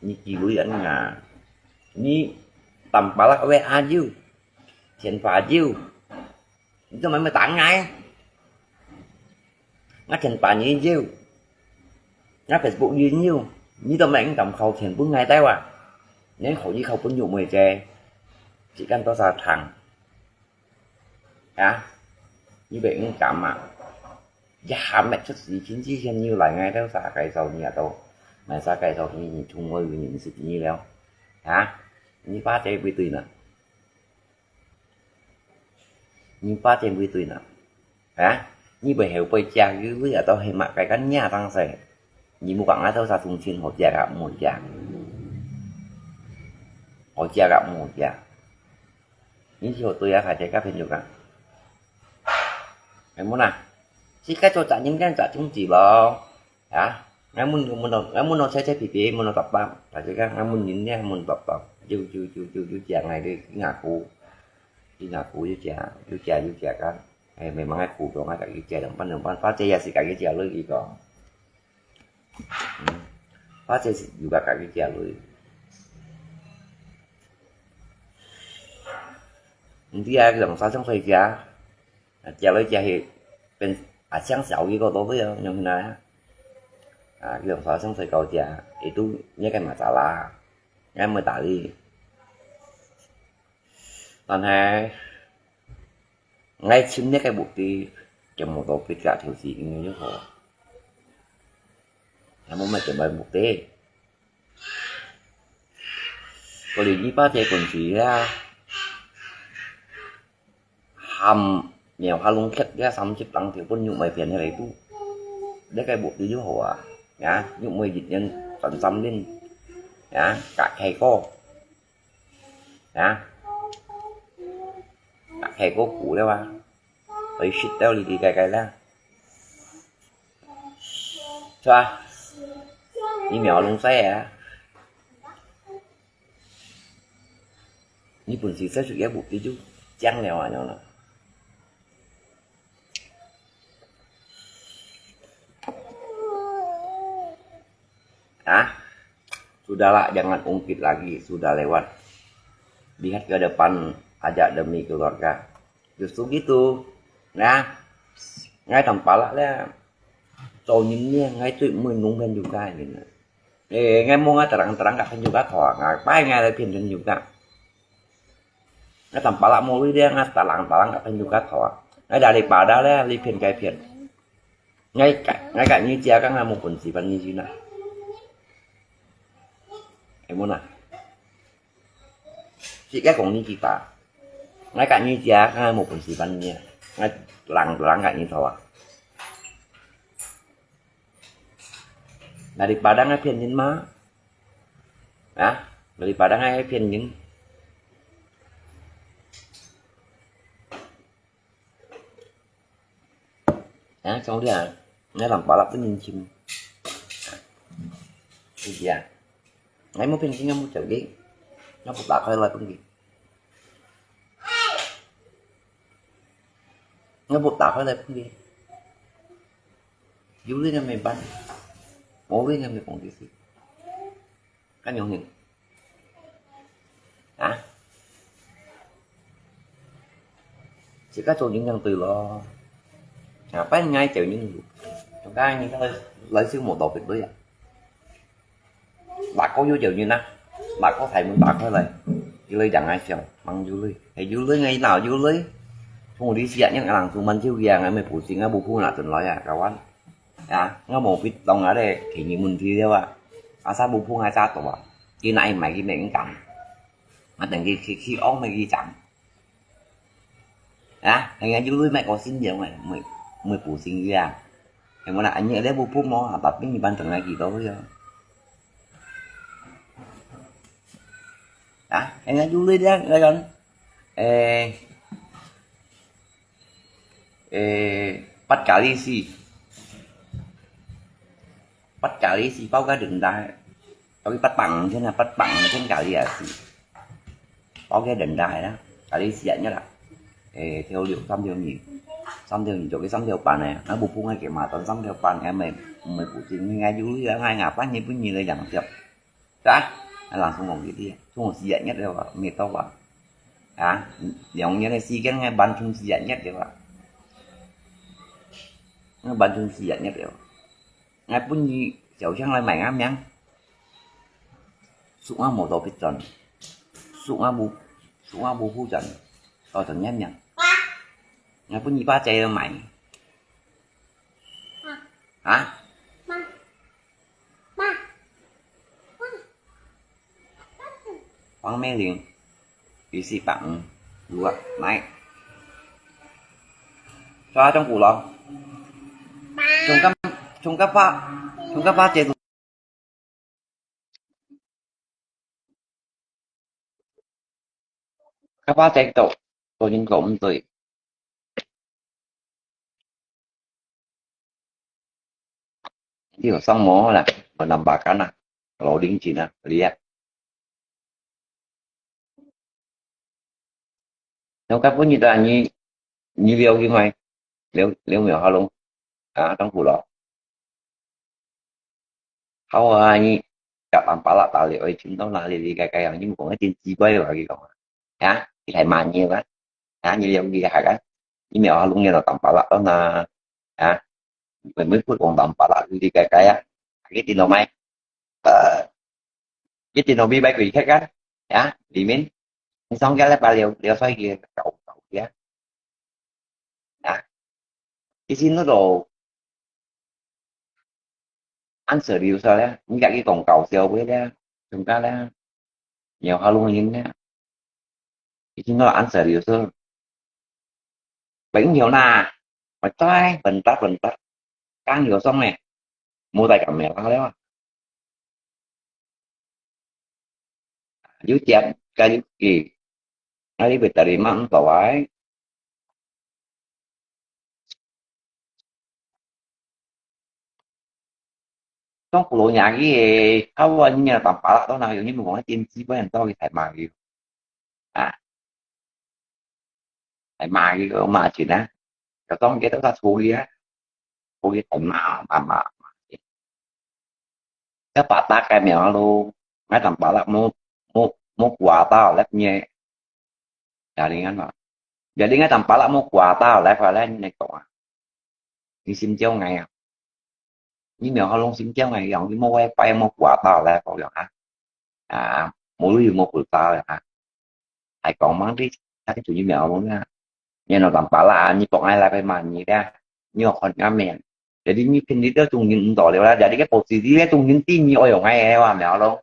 Nyi kiwi an nga. Nyi tampalak we ayu. Thian pa ayu. Nyi to mai mai tang ngai. Ngă thian pà nyi yiu. Ngă Facebook nyi yiu. Nyi to meng tam khâu thian pun ngai tai wa. Nên khâu nyi khâu pun nyu mui che. Chỉ cần to sa thẳng. Hả? Nyi bệ ngân cảm mà. Ya hàm mẹ chất sĩ chính trị hiền như lại ngay đâu sa cái sau nyi à đâu. Mà sa cái sau nyi nyi chung ngôi nyi nyi sự nyi leo. Hả? Nyi pa che bì tùy nè. Nyi pa chen vui tui na. Hả? Nyi bai heuh bai chia yu vui atau he mak kai kan nya tang sai. Nyi mu kang atau sa tung chin ho chia kak mu chia. Ho chia kak mu chia. Nyi si ho tui a khai chia kak phen yu kak. Ai mu na. Si kai cho chak nyi kan chak chung chi lo. Hả? Ngai mun mun ngai mun sai sai pi pi mun tap tap. Ta si kan ngai mun nin nia mun tap tap. Ju ju ju ju ju chia ngai de ngak ku. Di ngak ku ju chia ju chia ju chia kan. Ai memang ngai ku dong ngai ka ju chia dong pan dong pan pa chia ya si ka ju chia lui ki ko. Pa chia si ju ka ka ju chia lui. Ndia ki dong sa chong sai chia. Chia lui chia hi pen a chang sao ki ko to vui yong na. A ki dong sa chong sai kau chia. Itu nia kai masalah. Ngai mui ta li. Tan hai. Ngai chim nia kai buk ti. Kia mô tô pit ka thiu si ing yu ho. Ngai mô mai kia mai buk ti. Có lý nhi pa che quần chỉ ra. Hàm mèo ha lung khét ra sắm chip tăng thiếu pun nhụ mày phiền hay lấy tu. Để cái bộ tư dữ hổ à. Nhá, nhụ mày dịch nhân tận sắm lên. Nhá, cả khe cô. Nhá. Cả khe cô cũ đấy ba. Phải shit tao lì đi cái cái ra. Sao? Nhi mèo lung xe à. Nhi bun si sai su ya bu ti ju chang liao a nyo na. Ah, sudahlah, jangan ungkit lagi, sudah lewat. Lihat ke depan aja demi keluarga. Justru gitu. Nah, ngai tampalak lah. Cho nyin nia ngai tui mui nung phen juga nyin. Ê, ngai mô ngai tarang tarang kak phen juga thua, ngai pai ngai lai phen phen juga. Ngai tampalak mô lui dia ngai tarang tarang kak phen juga thua. Ngai dari pada le li phen kai phen. Ngai kak ngai kak nyi chia kak ngai mô pun si pan nyi si na. 係無啦？自家講你幾把，𠊎甲你食，𠊎無本事分你啊，𠊎冷冷甲你頭啊。Daripada𠊎騙人嘛？啊？Daripada𠊎騙人？ 啊，兄弟啊，𠊎淋巴辣分人尋。係啊，𠊎無騙佢，𠊎無走佢，𠊎無打開來分佢。𠊎無打開來分佢。有鐳𠊎無辦，無鐳𠊎無講佢事。 該樣形。啊？自家做人正對咯。啊，分𠊎走人路，做該人來，來收無到別位啊。哪個有走人啊？哪個大門打開來？佢來讓𠊎笑，吂有鐳，係有鐳，𠊎哪有鐳？從你死啊，人家人做滿手个啊，𠊎無補習，𠊎補習哪陣來啊，kawan。 啊，𠊎無必當啊咧，便宜問題了啊。啊，啥無碰啊，啥多啊，佢哪會買佢免講。啊，等佢，佢，佢戇咩佢講。啊，人家有鐳買個新的，買，買，買補習个啊。係無啦，恁樣咧無碰無啊，tapi你班等來幾多个啊？啊，人家有鐳咧，那個，誒， 誒，八加二四，八加二四包个等待，所以八百五千啊，八百五千加二四，包个等待啦，加二四啊，啦，誒，條六三條二，三條二做个三條半呢，那無碰个嘛，當三條半，還沒，沒補習，應該有鐳啊，𠊎，𠊎半夜半夜來養着。 Dah, langsung kong gini, sungguh siatnya dia, mito ba. Ha, yang yang si kan ngai bantu siatnya dia ba. Ngai bantu siatnya dia. Ngai pun ni, jauh siang lai mai ngam yang. Suk ngam motor piton. Suk ngam bu, suk ngam bu hujan. Tao tao nyam yang. Ngai pun ni ba cai mai. Ha? Hoàng Mê Linh, đi xì pẳng, dua, mãi. Cho trong củ lò. Chúng cấp, chúng cấp phá, chúng cấp phá chế. Các bác chạy tổ, tổ nhân tổ môn tuổi. Đi vào xong mỏ là, vào nằm bà cán à, lỗ đính chỉ nè, lý à. Trong các bác như ta như, như liêu cái mày, liêu, liêu miệng hoa lông, à, trong phủ lò. Hâu à, nyi, chả tắm pá lạ tao liu, ôi, chúng tao là lì lì cái cái, nhưng mà cũng tin chi quay vào cái đó. Hả? Thì thầy mà nhiều quá. Hả? Như liu gì hả cái? Như mèo hả lung như là tắm pá lạ đó nè. Hả? Mười mấy phút còn tắm pá lạ lì lì cái cái á. Cái tin đâu mày? Ờ. Cái tin đâu bị bay quỷ khác á. Hả? Đi mình. Xong cái là bà liu, liu xoay kia, cậu, cậu kia. Hả? Cái xin nó đồ ăn sở điều sao đấy, những cái cái cổng cầu siêu với đấy, chúng ta đấy, nhiều hoa luôn những đấy. Cái xin nó là ăn sở điều sao. Bánh nhiều nà, mà trai, bần tắc, bần tắc. Căng nhiều xong này, mua tài khoản mẹ tao đấy. Yu tiap ka yu ki. Ari betari mang tawai. Trong phủ lô nhà cái, hao wa như là tạm phá lạ đó nào, yu như một cái tin chi với anh tao cái thải mà cái. À. Thải mà cái, mà chỉ nè. Cái trong cái đó là thu đi á. Thu đi thải mà, mà, mà. Cái bà ta cái mèo luôn. Ngay tầm bà lạ mua, mua, mua quà tao lép nhẹ. Gia đình ăn mà. Gia đình ngay tầm bà lạ mua quà tao lép phải lép nhẹ cậu à. Đi xin chiếu ngày à. Đi mèo hao lông xin chiếu ngày, dòng đi mua wifi mua quà tao lép cậu dòng hả? À, mua lui mua quà tao dòng hả? Ai còn mang đi, ta cái chủ như mèo luôn nha. Nhà nó tầm bà lạ, như bọn ai lại phải mà như thế. Như họ còn ngắm mèo. Jadi nyi pin di tu tung yin ndo liu la. Jadi ke posisi dia tung yin ti nyi oi ong ai ai wa miao lo.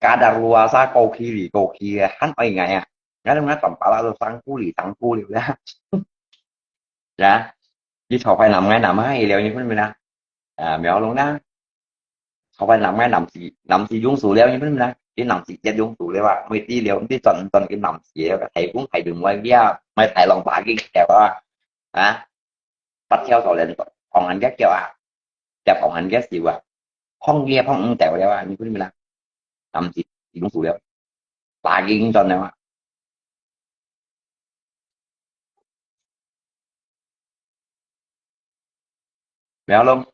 Kadaluarsa過去哩過去个，還愛𠊎啊？𠊎同𠊎當巴拉都生孤哩生孤哩啦。呀，你坐快男𠊎男下了，你分明啦？啊，苗龍啦，坐快男𠊎男士男士用手了，你分明啦？你男士一用手了啊，每地了，你轉轉个男士了，提供提供我个啊，買大浪把个条啊，啊，八條手链，放人家腳啊，就放人家手啊，放也放毋掉了啊，你分明啦？男士用手了，把个转了啊。苗龍，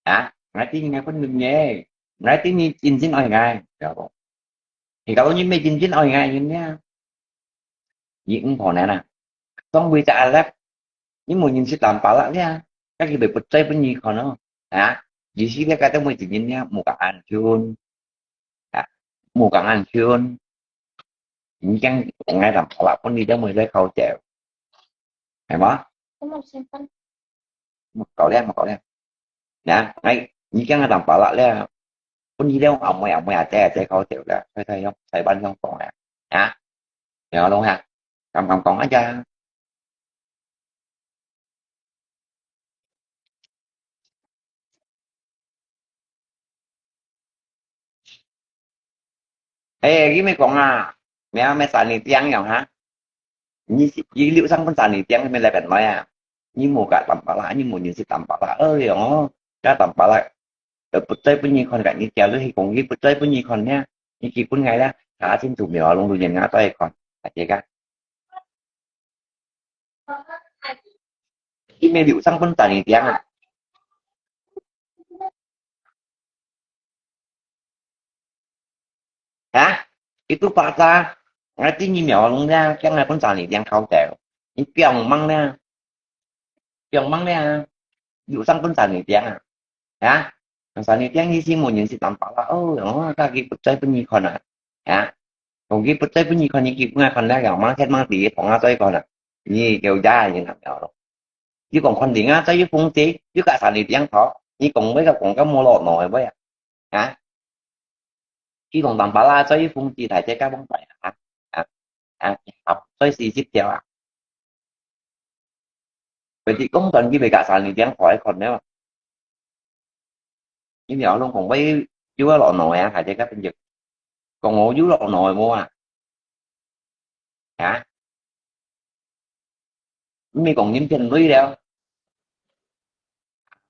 啊，𠊎知你分明个，𠊎知你真心愛𠊎，苗龍。你搞到你沒真心愛𠊎，你呀，你毋可能啊。當為隻阿laptop，你無認識藍巴拉呀，該佢會不在分你看哦，啊，意思咧，該都無真心呀，無个安全。無講恁近，你講𠊎淡薄仔，分你兩妹來搞笑，係無？我無身份。莫搞了，莫搞了。呀，哎，你講𠊎淡薄仔了，分你兩阿妹阿妹阿姐阿姐搞笑了，太太用，太班用講了，啊？你好弄哈，敢敢講啊呀？ 哎，佢咪講啊，咩咩三里店樣哈？你是，你六上分三里店，佢咪來本來啊？你無个淡薄仔，你無認識淡薄仔，哎喲，該淡薄仔，呃，不在分你看个，你掉落去講，佢不在分你看呢，你去分𠊎啦，查清楚苗龍路人家再看，大家个。 Email有上分三里店啊。啊？Itu pasal，𠊎知你苗龍咧，將來分三里店考掉。你不要忙咧，不要忙咧，有上分三里店啊。 啊？Ang sani tiang ni si mo yun si tampala. Oh, oh, kaki pecah bunyi kon ah. Ya. Kung ki pecah bunyi kon ni ki bunga kon lah, yang mang set mang ti, tong ah, toi kon ah. Ni kêu ya, ni nak kêu. Ni kong kon ding ah, toi yu phung ti, yu ka sani tiang tho. Ni kong wei ka kong ka mo lo no wei ah. Ha? Ki kong tampala, toi yu phung ti, thai che ka bong pai ah. Ha? Ha? Hap, toi si sip tiao ah. 佢講真，佢袂甲三里店開看了。因為我攏講，喂，有啊落腦啊，還在該邊就講我有落腦無啊？啊？毋係講人騙鐳了，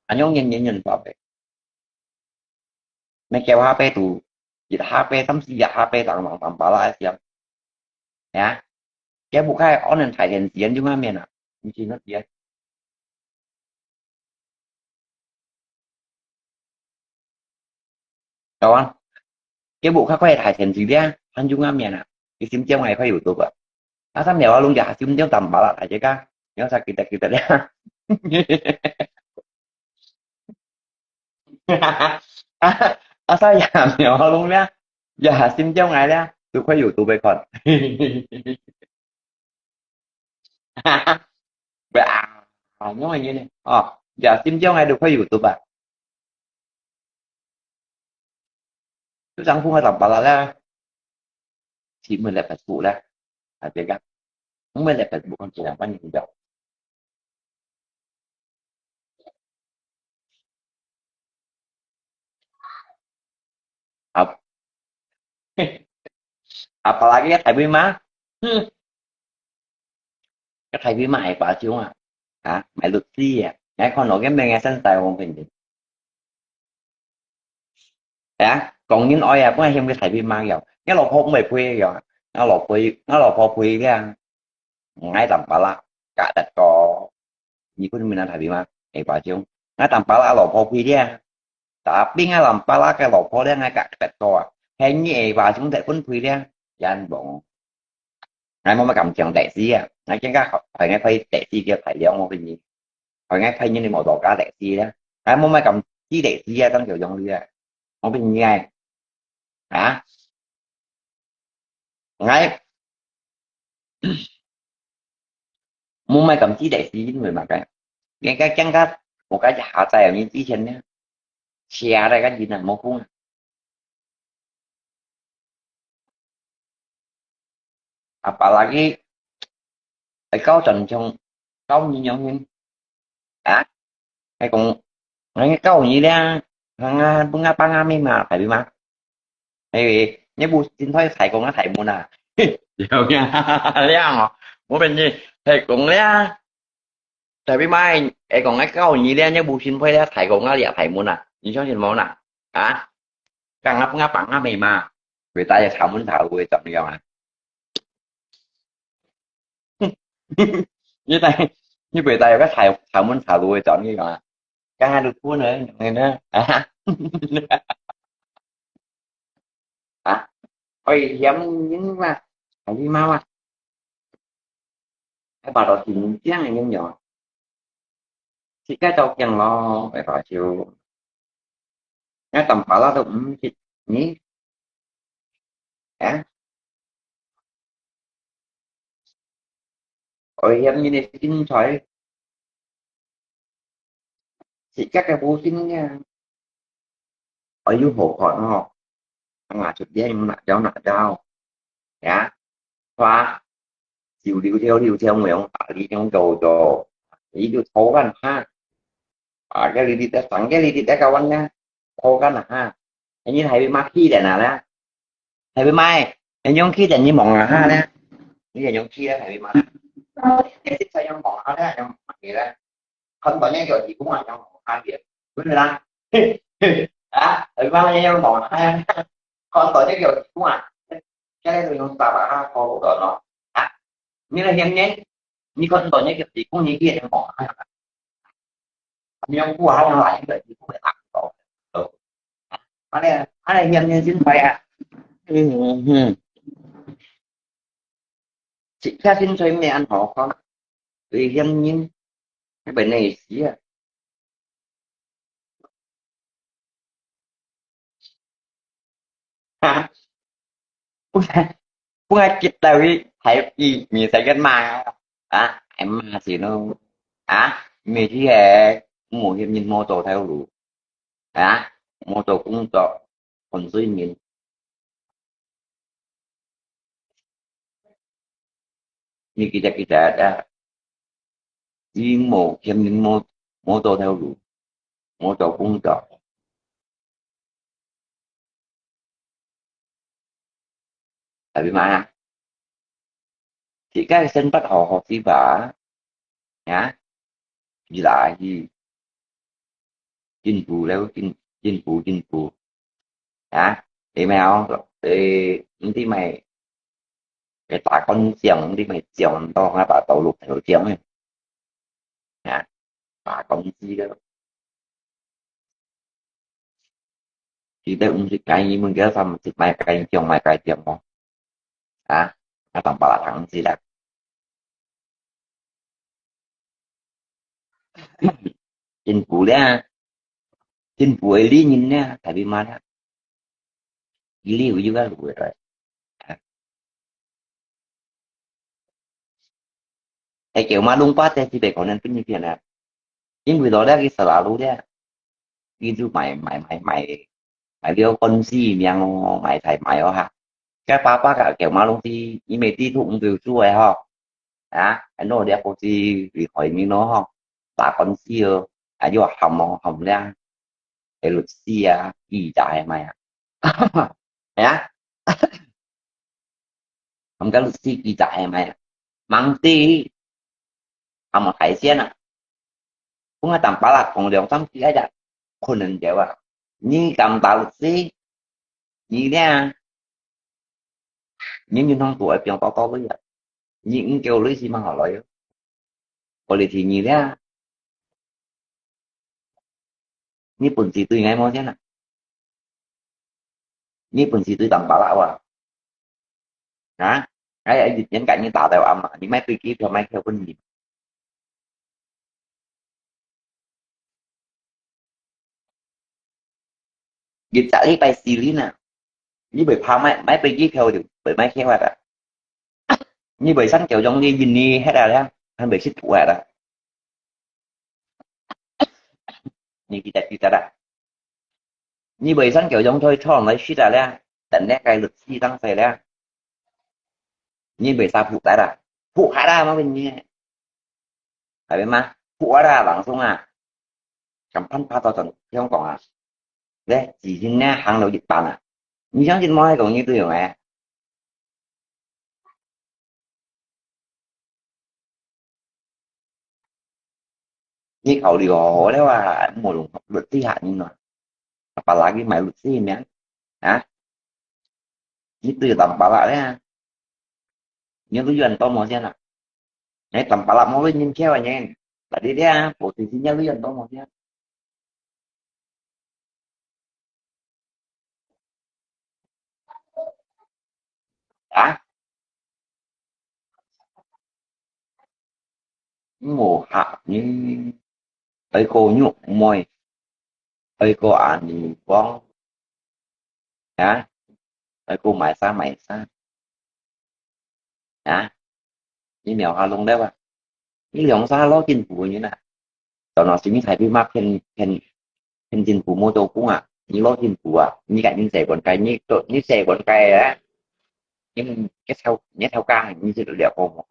恁樣人人人發的。 Meh kêu H P tu, jit H P, tam si jit H P tang tang tang pala siam. Ya. Kêu bu khai online thai thian sian jung amen ah. Mesti nak dia. Kawan. Kêu bu khai khai thai thian si dia, han jung amen ah. Isim jam ngai khai YouTube ah. Asam ya walung ja sim jam tam pala thai je ka. Yang sakit sakit dia. Asa ya, mi olong lia. Ya, sim jong ai lia. Tu koi YouTube kon. Ba, no ini ni. Oh, ya, sim jong ai tu koi YouTube ah. Tu sang phung ai tam pala lia. Si mo le Facebook lia. Ate ka. Mo le Facebook kon tu yang pan ni. Ap-, apalagi ya thai bima. Hmm. Ka thai bima ai pa chung ah. Ha, mai lut si ah. Ngai kon lo ke meng ai san tai wong pin. Ya, kong yin oi ah, bung ai hiam ke thai bima yau. Ngai lo pho mo pui yau. Ngai lo pui, ngai lo pho pui ke. Ngai tam pala, ka tat ko. Ni kun mina thai bima, ai pa chung. Ngai tam pala lo pho pui dia. Tapi ngai tam pala ke lo pho dia ngai ka tat ko. Hai ni ai pa chung tat kun pui dia. Yan bong. Ngai mo ma kam chiang taxi ah. Ngai chiang ka, hai ngai phai taxi ke phai liang mo pin ni. Hai ngai phai ni mo do ka taxi dia. Ngai mo ma kam chi taxi ah, tang kiu yong li ah. Mo pin ni ai. Ha? Ngai Mumai kam chi dai si yin wei ma kai. Ngai ka kiang ka, mo ka ja ha zai ni chi chen ne. Chia dai ka yin na mo kung. Apalagi, ai kau chan chong, kau ni nyong hin. Ha? Ai kong, ai kau ni lia, hang a, bunga panga mi ma, thai bi ma. Ai, ngai bu sin thoi thai kong a thai mun a. Yau ya, liang o. Mo ben ni, thai kong lia. Thai bi ma, ai kong ai kau ni lia, ngai bu sin thoi lia, thai kong a lia thai mun a. Ni chong sin mo na. Ha? Kang a bunga panga mi ma. Wei tai ya thai mun thai wei zang yong a. Như tai, như vậy tai cái thầy, thầy muốn thầy lui chọn như vậy. Cái hai đứa phú nữa, này nữa. À. À. Ôi, hiếm những mà, thầy đi mau à. Cái bà đó thì mình tiếng này nhưng nhỏ. Thì cái đầu kiêng lo, cái đó chịu. Ngai tam pala tu, mm, chit ni. 啊，愛嫌人个身材，自家个母親个，愛有好看吼，啊，出邊有哪招哪招，呀，是吧？就溜條溜條，用打理用做做，你就偷看哈，啊，cái đi đi cái sẵn cái đi đi cái kawan nha,偷看哈，你還會骂屁的呢啦。 係毋係？你用去等你望下哈咧，你就用去咧，係毋係？你實在用望下咧，用望下咧，看到你个地方啊，用望下咧，對毋對啦？啊，係毋係？你用望下咧，看到你个地方啊，這個用沙發下好好个咯，啊，你來嫌人，你看到你个地方，你去用望下。 你用苦海洋來个，你不會打到。哦，恁呢，恁呢嫌人身材啊。嗯哼，自家身材毋係恁好看，會嫌人，會變內死啊。哈，本來，本來激到佢，還佢，你在幹嘛啊？啊，還罵先咯。啊，每天係無閒人無做頭路，啊，無做工作，混水人。 你記得，記得啊，你無，肯定無，無做頭路，無做工作。Tapi mana？自家生活好好地方，啊，起來去，進步了，進，進步，進步。 啊，你咩哦？誒，毋知咩，誒，打官司，毋知咩，將到啊，把道路條將誒。啊，打官司个。記得毋識該，你問佢三識買該將，買該將哦。啊，啊，當巴拉糖子啦。 進步了，進步个理人了，tapi mana？佢理有一個路个來。係叫馬龍巴在這邊可能分一片啊，因為到了佢selalu了，佢就買買買買買了官司命哦，買菜買哦哈。該爸爸个叫馬龍是，因為地圖毋對數个吼。 啊，安到這个是厲害人咯吼，打官司哦，啊，又喊哦，喊了，誒，律師啊，記者係麼啊？係啊，喊个律師記者係麼啊？吂知，喊麼大仙啊？ 分𠊎當巴拉講兩三句，哎呀，可能有啊。你敢打律師？你呢？你銀行肚愛放多多鐳啊？你五九鐳是蠻好來哦。我來提你呢？你本事對𠊎無錢啊？ 你本事對當巴拉哇？啊？哎，哎，人家你打到阿媽，你買飛機票買票分你。一隻禮拜四輪啊，你會怕買，買飛機票就會買票啊？你會上九中的印尼黑啊了，還會食土啊了？你記得記得啦。 你會上九中推窗來食啊了，等那個律師當細了。你會殺ผู้ตาย啦，ผู้ฆ่าได้มาเป็นเนี่ย 係嘛？ผู้ฆ่าได้ langsung啊，咁判判到全香港啊，咧，自信咧行到一半啊，你相信無？係講你對用誒。 你考慮好好了啊，無用律師客人啊，apalagi買律師命啊？你對當巴拉咧，你都怨多無錢啊？你當巴拉無人care啊，你，tadi咧，無事情你都怨多無錢。 啊？無客呢，愛過肉妹，愛過阿尼光，啊？來過買衫買衫。啊，你苗下弄了啊？你兩三老政府个人啊，到那時你才被罵骗骗骗政府無做工啊？你老政府啊，你个人洗碗该，你做你洗碗该啊？你你头你头家，你是了个无？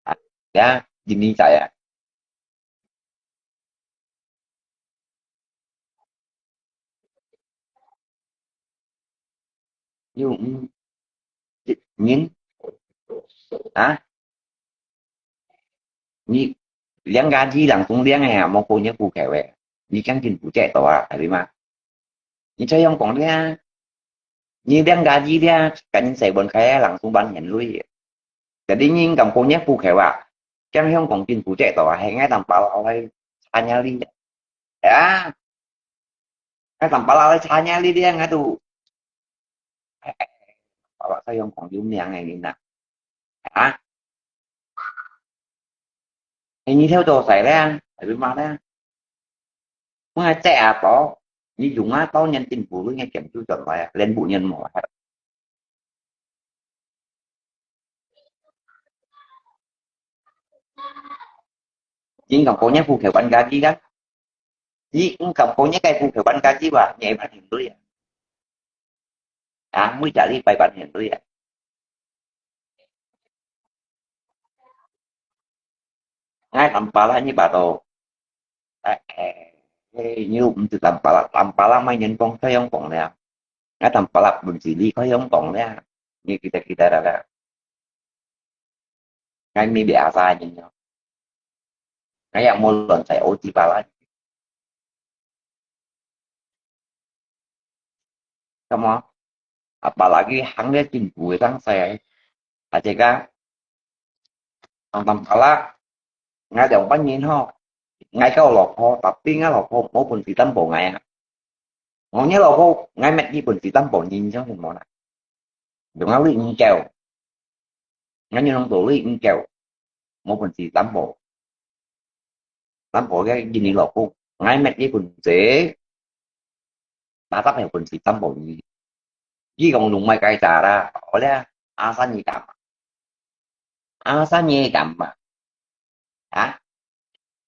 啊，呀，你明仔啊？有嗯，人啊，你两家子人中两个啊，莫讲你户口诶，你将近不借到啊，系嘛？你这样讲的啊，你两家子的啊，赶紧洗碗开啊，人中半年累。Jadi你敢讲你户口啊，将香港政府借到啊，系爱当把老来参加你啊。 啊，該當巴拉來查你呢，你啊，𠊎都，哎，哎，巴拉使用講有名个人啊，啊，哎，你跳到誰咧？還是麼咧？我還在啊，到，你用啊，到年政府个錢就轉來啊，連五年無啊。 你敢講你户口辦家己啊？你敢講你个户口辦家己吧？你會辦很累啊！啊，每隻禮拜辦很累啊！𠊎當巴拉你巴到，哎，哎，哎，你又毋知當巴拉，當巴拉買人工費用講了，𠊎當巴拉本事你費用講了，你記得記得了啦。 𠊎乜biasa人咯。𠊎也無亂使O T巴拉。Kamu, apalagi行咧政府个上勢，啊，這个，當當巴拉，𠊎兩班人吼，𠊎交老婆，tapi𠊎老婆無本事擔保𠊎啊。 𠊎个老婆，𠊎乜佢本事擔保人，你相信無啦？用𠊎鐳研究，𠊎用到鐳研究，無本事擔保，擔保个人个老公，𠊎乜佢本事，tetap有本事擔保人。佢講用買該隻啦，好咧，阿三你敢嘛？阿三你敢嘛？啊？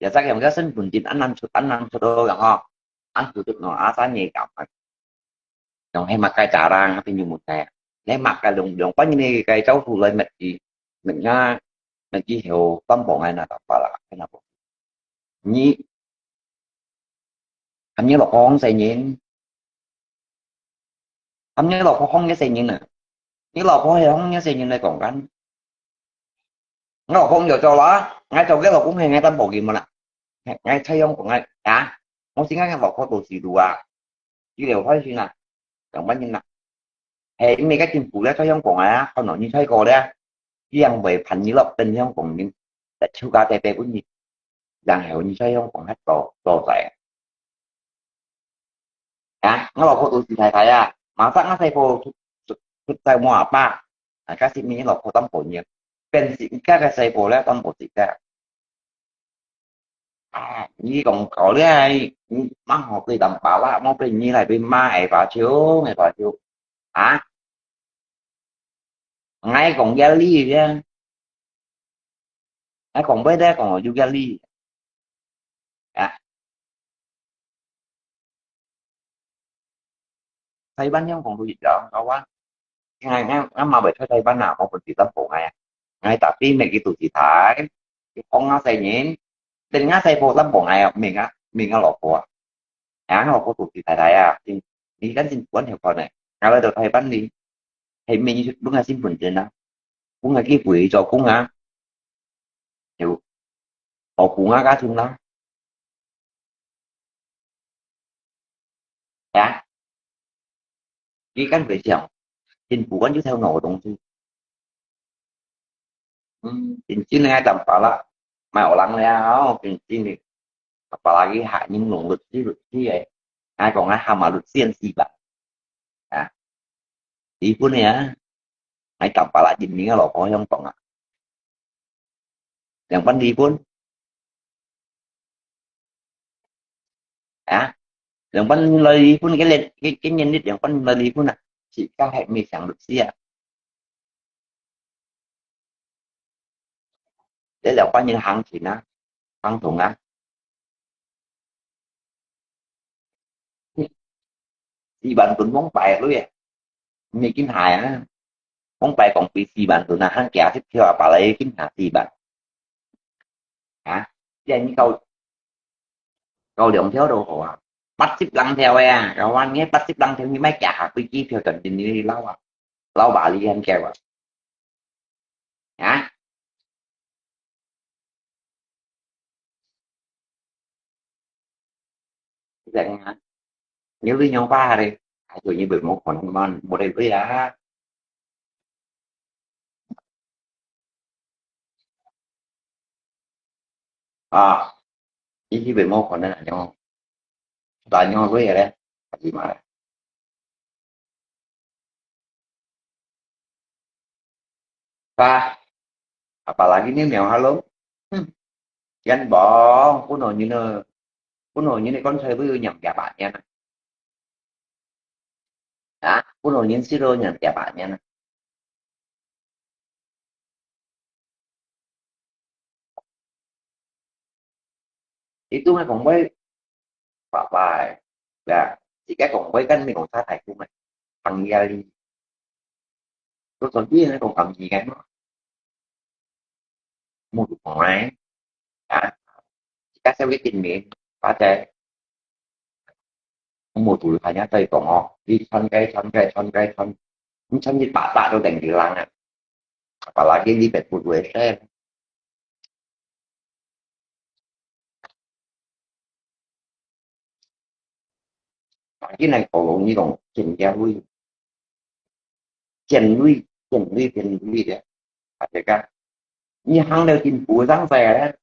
Biasa kaya mga sân bundin anang sut anang sut orang ho. Ang sutut no asa niya ikaw. Yung hay makai carang atin yung mutay. Hay makai dong dong pa niya kay chau sulay mat i mat nga mat i hiu tampong ay na tapala ay na po. Ni 喊你老公細人，喊你老婆喊你細人啊，你老婆係喊你細人來講緊。我老公有做啦，𠊎做个老公係𠊎擔保佢們啦，𠊎採用講𠊎啊，我先講老婆到時路啊，佢就開心啦，兩班人啦。係因為該政府咧採用講啊，可能你採過咧，佢樣會盤你落，等香港人，在秋家在北本人。 然後你再用講較多多仔啊。啊，我老婆都是太太啊，馬上我細婆出出出在我阿爸，啊，假使你老婆當保人，變是家个細婆咧當保自家。啊，你講搞咧，你忙好對當巴啦，莫被你來被罵，哎，巴秋，哎，巴秋，啊， 𠊎講壓力呀，𠊎講毋得講有壓力啊。台灣人講到一樣，好啊，𠊎𠊎𠊎嘛袂出台灣啊，我本地都無𠊎啊，𠊎tapi每个都是台，講啊細人，等啊細婆都無𠊎啊，明啊明啊老婆啊。 啊，我都是太太啊，你你趕緊管條款呢，𠊎來到台灣呢，係免你分𠊎身份證啊，分𠊎機會做工啊，有，我分啊家庭啦，啊，你敢會想，政府管就頭腦个東西。 嗯，真正个愛當巴啦，莫學人了，真正个。Apalagi hak人弄律師律師个，𠊎講𠊎喊嘛律師人死吧。啊，離婚个啊，愛當巴啦，人民个老婆香港啊，兩班離婚。 啊，兩班來離婚，今年今今年你兩班來離婚啊？自家係毋係請律師啊？這兩萬元行情啊，行情啊，四萬噸往擺落啊，毋係緊下啊，往擺講比四萬噸啊，還加息跳啊，把來緊下四萬。啊，這你到到兩條都好啊，八十零條个啊，有啊，你八十零條你買加下飛機票等等你去撈啊，撈把你很夠啊，啊，你在幹嘛？你會用吧嘞？還有你會無可能嘛？無得會啊。啊，你基本無可能恁樣，恁樣會个咧，係嘛？啊，apalagi你苗下咯，嗯，yan bang，本來人呢，本來人呢，剛才都有兩百年啊，啊，本來人死都兩百年啊。 Itu nga kong boy, bye-bye. Ya, jika kong boy kan mi kong sa thai kung, ang yali. Terus nanti nga kong kami kan, mau tu kong ai. Ya, jika saya weekend ni, pada 無圖，人家在講哦，你穿該穿該穿該穿，你穿一百百都等於人啊。Apalagi你別不會生。今日講你講錢嘅位，錢位，錢位，錢位嘅，啊，這個，你行到政府上勢咧，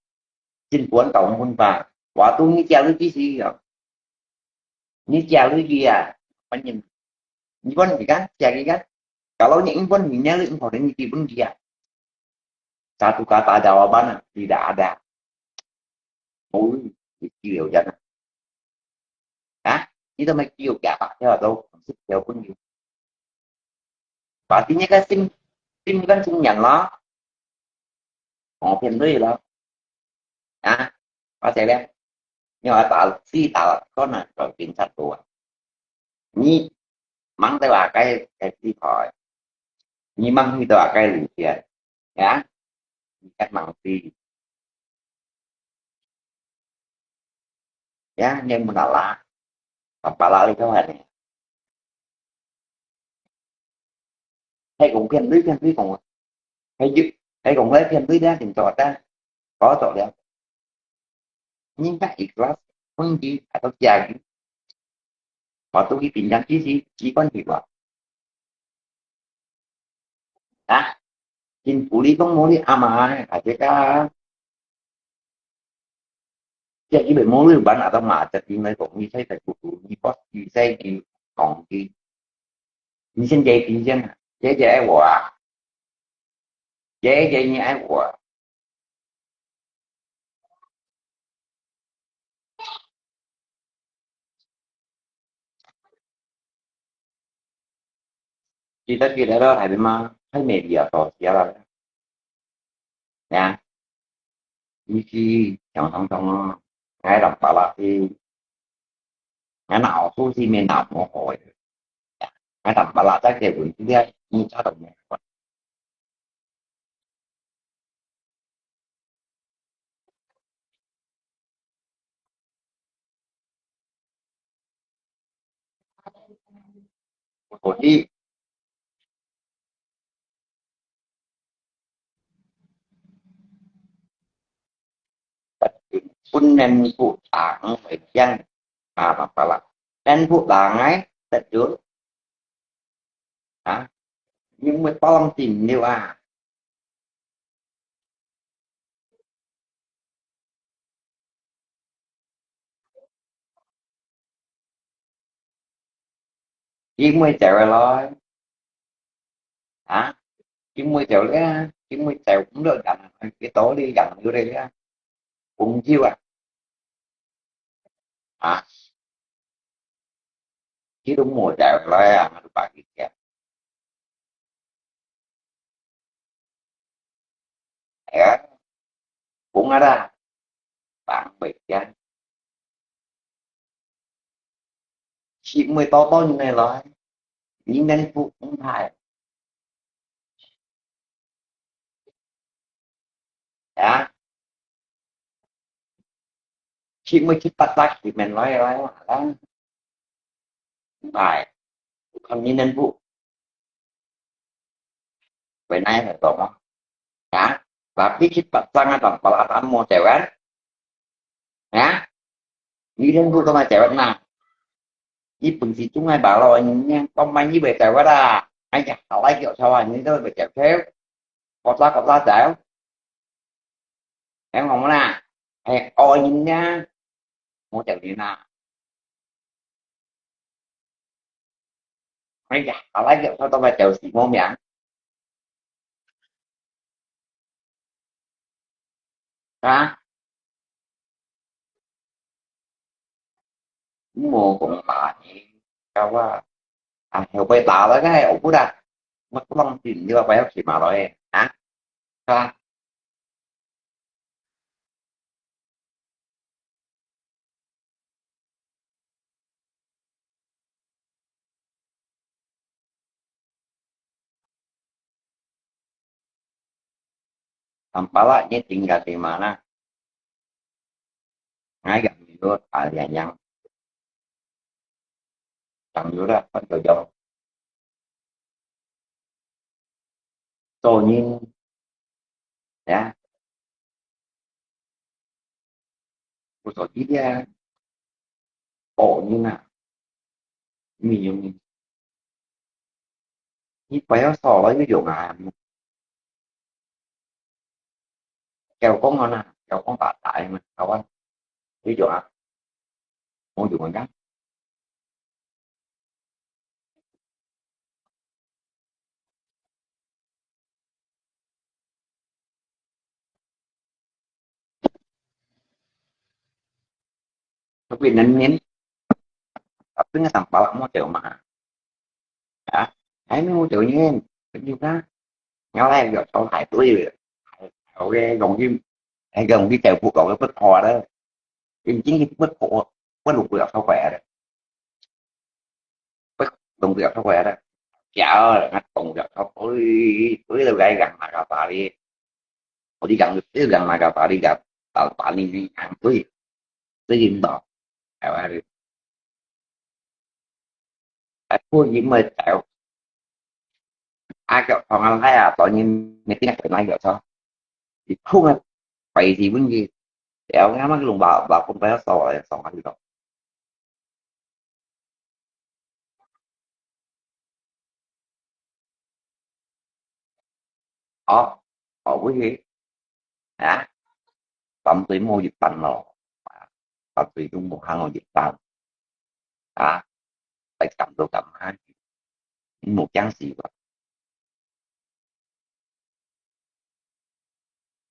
政府搞分化，話都你家裡幾時啊？ 你借佢去啊，反正你分佢kan，借佢kan。Kalau你分佢，你你可能你分佢啊。Satu kata jawaban tidak ada. 無，你只有人啊。啊，你都沒只有假吧？要都是有分佢。Berarti你kan sim，sim kan sim nyan咯。 哦，騙對了。啊，或者咧，你話打四打六個呢，就警察多啊。你忙得話該該地方，你忙去到話該路線，呀，你該忙去，呀，你無拿啦，把拉里个話呢？ 係講騙對騙對講，係有，係講佢騙對咧，定做得，搞做了。應該ikhlas，分佢，還到家己，我都去平常其實基本上吧。啊，政府你講無你阿嫲，還係个 這基本無你辦法，到嘛，就因為講你在在不你不你在你講的，你先給提先啊，姐姐愛我啊，姐姐你愛我啊。 記得記得咯，係嘛？係media多些啦。呀，你去想想看哦，𠊎南巴拉去，𠊎拿好東西沒拿好好个，𠊎南巴拉在結婚之前，你查到沒？ Jadi, pun nên bu tang vậy chăng? À, mà phải là nên bu tang ấy, tết dulu. Hả? Nhưng mà tolong tìm điều à. Chính mùi chéo rồi. Hả? Chính mùi chéo đấy, chính mùi chéo cũng được, dặn cái tổ đi dặn vô đây á. Cũng chiêu à. Hả? 佢都無走來啊，𠊎都把佢講。哎呀，講啊啦，放袂下。係毋係多多人來，人人都毋怕。啊？係毋係七八十人來來啦？哎，看人人都，會哪會懂啊？啊？Tapi七八十啊，當巴拉單無走啊？啊？你人都幹嘛走啊？你本事中愛巴羅，你講麼你會走啊啦？哎呀，好來叫操啊，你都會走走，各拉各拉走。 聽好無啦？係惡人啊，無條件啊。哎呀，後來就到到尾就是無命。啊？無講嘛，你教我啊，後背打了个，我不啦，我不放心，你話不要去嘛了，啊？啊？ Tampalak ni tinggal di mana? Ngai yang yut alian yang. Yang yut lah, kan kau jauh. Cho nên, ya. Kau cho dia. Oh, ni nak. Ni yung ni. Ni phải có sổ lấy ví dụ ngài. Kéo công nó nè, kéo công tại tại mà, kéo công. Ví dụ à. Ví dụ ngắn. Tapi nên nên. Tapi nggak sampah lah mau cewek mah. Ya, ai mi wu têu nyen, keu jiu ka. Ngiau lai yua chau hai tui, hai têu ke yong jiu, hai yong jiu têu pu kau ke pet kho de. Jing jing jiu pet kho, pet lu ku yau chau kuai de. Pet dong ku yau chau kuai de. Kiao, ngat dong ku yau chau, ui, ui, lu gai gang ma ka pa li. Ui, gang, ui, gang ma ka pa li, gang, tal pa li, gang, ui. Ui, jing dong. Ai wa li. Ai, phu yi mei têu. A kiao thong a lai a, tao nyi mei ting a kei nai kiao thong. Yi khung a, pai ti bun yi. Têu nga ma ki lung ba, ba kun pai a sao a, sao a li dong. Ơ, ơ, wu hi. Hả? Tâm tôi mua dịch bệnh rồi. Tâm tôi cũng mua hàng dịch bệnh. Hả? Tại cầm đồ cầm hai. Mua chán gì vậy?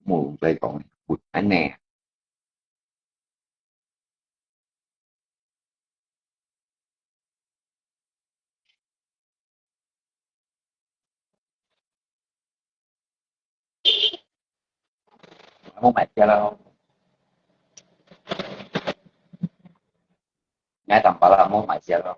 Mua về còn bụt anh nè. Mua mãi chia lo. Ngay tầm bảo là mua mãi chia lo.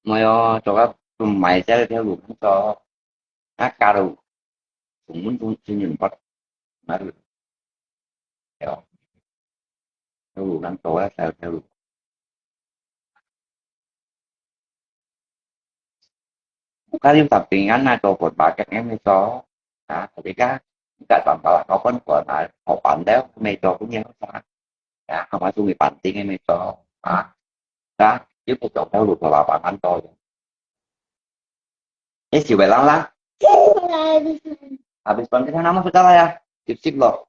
Mày ơ, cho các mày sẽ theo đuổi không cho các ca đầu cũng muốn tung xin nhìn bắt 啊，有，有人做啊，有，有。Bukan yung sampingan na to, buat bakit nga may to. Ha, jadi ka, ka tambah lah, kau pun buat lah, kau pandai, may to punya sa. Ya, sama sungi panting nga may to. Ha, ka, yung kau tahu lu sa lapangan to. Eh, si Welang lah. Habis pun kita nama sudah lah ya. Sip-sip lo.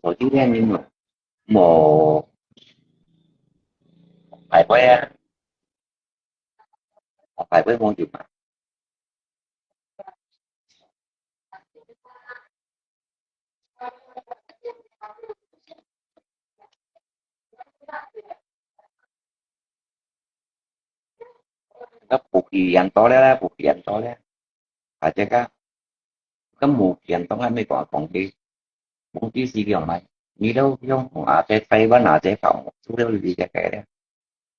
手機店你無，無排位啊？排位無有嘛？該補給員到了啦，補給員到了。大家看，該補給員到還沒講講的，補給是講嘛，你都用紅阿姐、台灣阿姐搞，除了你个个了，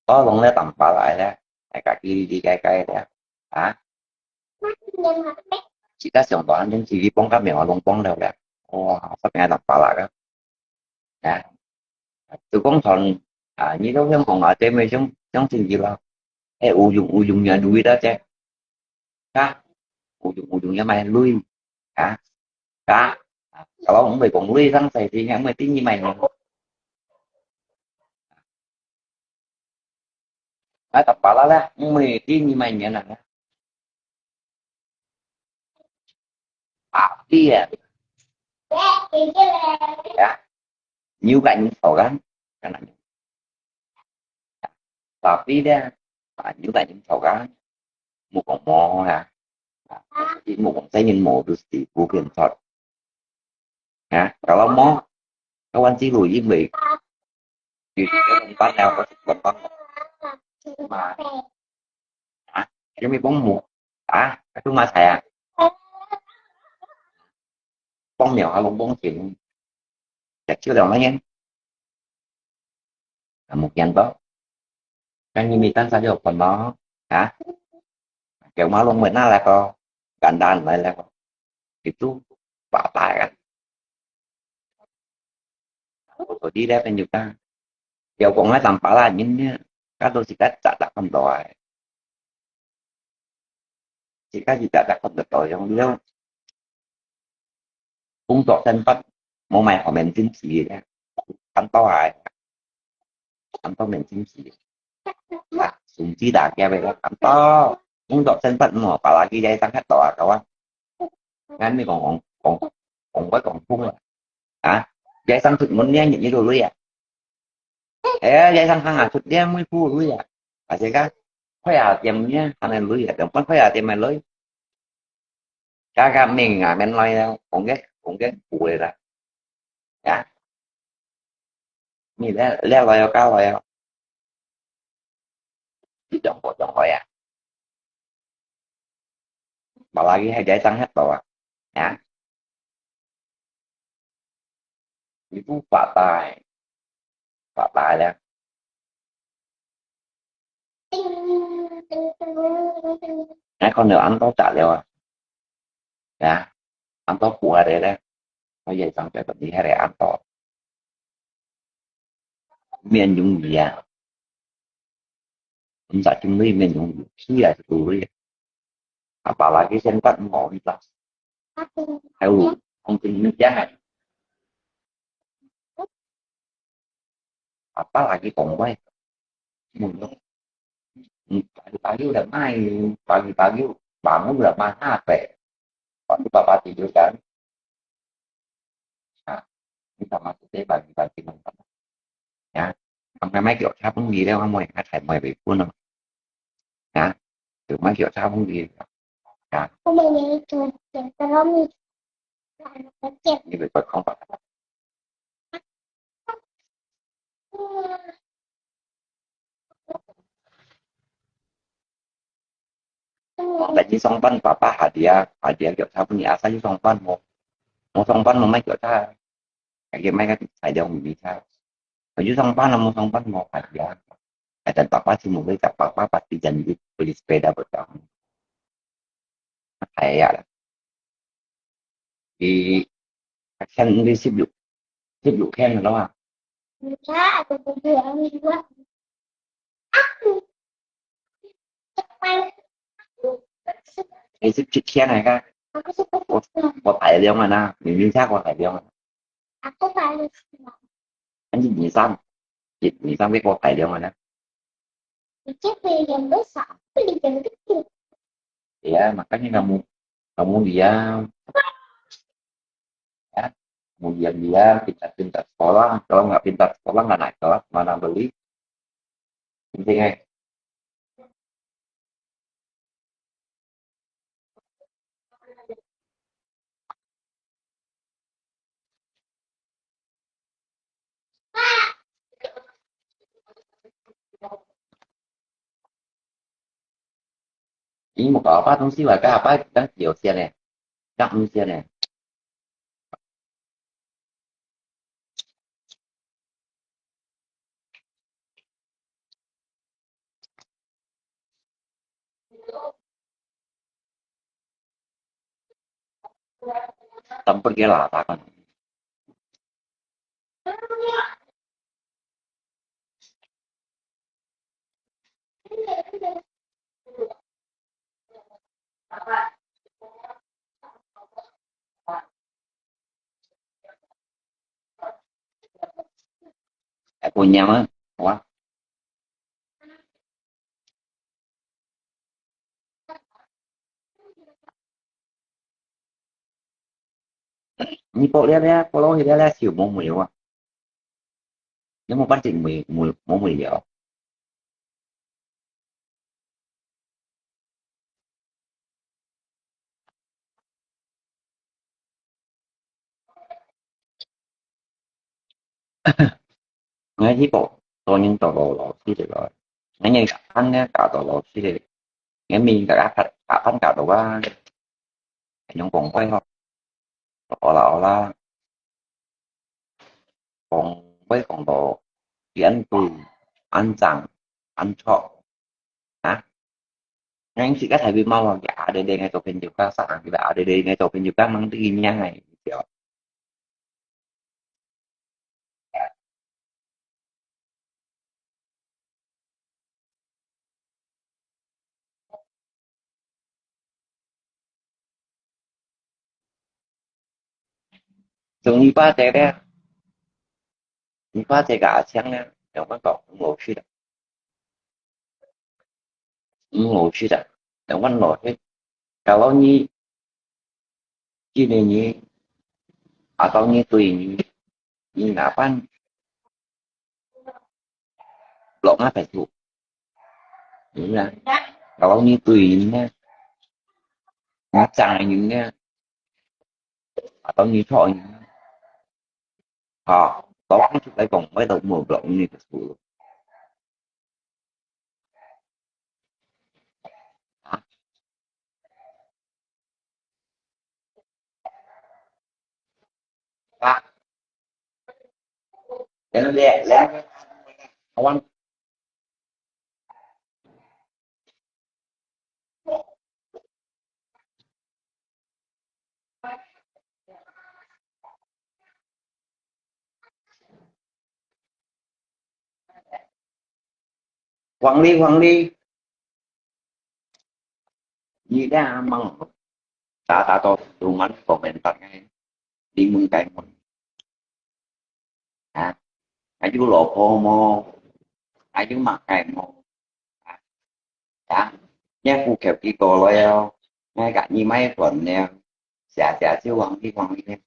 我弄了淡薄來了，大家哩哩个个了，啊？其他上班真是你幫个忙，我弄幫了了，哇，十年淡薄來个。 啊，就講像，啊，你都想講啊，這麼相，相信佢咯。哎，有用，有用也鐳啦，這。啊，有用，有用也買鐳。啊，啊，啊，kalau毋會講鐳，生細事，也毋會知你買鐳。啊，tak pala lah，毋會知你買鐳啦。啊，對啊。啊， 牛个人吵个，kan ada. Tapi dia, ah,牛个人吵个，木工毛啊，啊，木工在人毛都是普遍吵。啊，kalau mau, kawan si Lui因为有，有上班了，我是上班了。嘛，啊，有没有帮忙？啊，还是买菜啊？帮忙还是帮钱？ Kecil dong lain. Kamu kian to. Kan ini tan saja pun lo. Ha? Kêu mà luôn mình là có. Gắn đàn lại là có. Itu bapak kan. Tôi đi đây bên chúng ta. Kêu cũng nói tầm phá là những cái tôi chỉ cách chặt chặt không đòi. Chỉ cách gì chặt chặt không được đòi trong liêu. Công việc sinh hoạt, mua may họ mình chính trị đấy. Cắn to ai. Cắn to mình chính trị. Là, súng chỉ đã kia về đó, cắn to. Công việc sinh hoạt mà, bà là cái dây tăng hết to à, cậu á. Ngắn mới còn, còn, còn, còn với còn phun là. Hả? Dây tăng thực muốn nhé, những cái đồ lui à. Ê, dây tăng hàng à, thực tế mới phu lui à. Bà sẽ cá. Khói à, tiêm nhé, hàng này lui à, đồng phân khói à, tiêm mày lui. Cá cá mình à, mình nói là, cũng ghét, cũng ghét, phu rồi đó. Hả? Mì lé, lé lòi ao, cá lòi ao. Ih, chóng kò chóng kò ya. Apalagi hai jai sang het to ah. Ya. Itu patai. Patai ya. Nãy con nở ăn tao trả leo à. Ya. Ăn tao phù hợp đấy đấy. Có dạy sang cái bệnh lý hay là ăn tao. Miền Trung gì à? Không phải chung lý miền Trung gì. Khi là tụi lý. Apalagi sen pat ngõ đi ta. Theo không tin nước giá này. Apalagi kong bai. Pagi-pagi udah main, pagi-pagi bangun udah main H P. Waktu bapak tidur kan, nah, ini sama kita pagi-pagi nonton. Ya, sampai mai kiểu siapa nggak dia mau yang saya mau ibu no. Ya, cuma kiểu siapa nggak. Ya, 我们有一组剪刀咪，剪。 Ini berkembang. Tại vì song pân papa hadiah, hadiah kiểu sao pun ya, saya song pân mau, mau song pân mau mai kiểu sao, cái mai cái phải đồng ý sao, phải chứ song pân là mau song pân mau hadiah. Ada papa semua kita papa pasti janji beli sepeda buat kamu. Kaya lah. Di action di sibuk. Sibuk kan lah. Bisa, aku pergi yang dua. Aku. 你係幾天來个？我，我大量啊啦，明明才我大量啊。跟住二三，二三个我大量啊啦。你這邊有多少？這裡有一個。Iya, makanya kamu, kamu diam. Ya, kamu diam-diam, pintar-pintar sekolah. Kalau nggak pintar sekolah, nggak naik kelas, mana beli? Penting eh. 你無搞爸東西話，該阿爸當有錢呢，當有錢呢。Tampil kira lah takkan. Aku nyam ah, wah. Ni pok lia lia, pok lo lia lia, siu mo mo liu ah. Ni mo pan ting mo mo mo mo liu. Ngai hi po, to ning to lo lo si de lo. Ngai ngai ka pan ne ka to lo si de. Ngai mi ka ka ka pan ka to wa. Ngai yong kong pai ho. Ola ola. Kong pai kong to. Yan tu. An chang. An chok. Ha? Ngai si ka thai bi ma lo ya de de ngai to pen ju ka sa. Ki ba de de ngai to pen ju ka mang ti nya ngai. Sung ni pa te le, ni pa te ka chang le, yang ban kok mo shi de. 毋好食啊，等阮落去，搞到你，今年你，啊，到你對你，你哪辦？落那排除，你啊，搞到你對你呢，你爭人呢，啊，到你錯人呢，好，到你出來講，我都無落你个數。 Huang Li，Huang Li，你這樣忙，打打到都滿komentar个，你問該問。啊，還有老婆無？還有麼个無？啊，啊，你顧客幾個了喲？𠊎甲你買飯了，謝謝就Huang Li，Huang Li。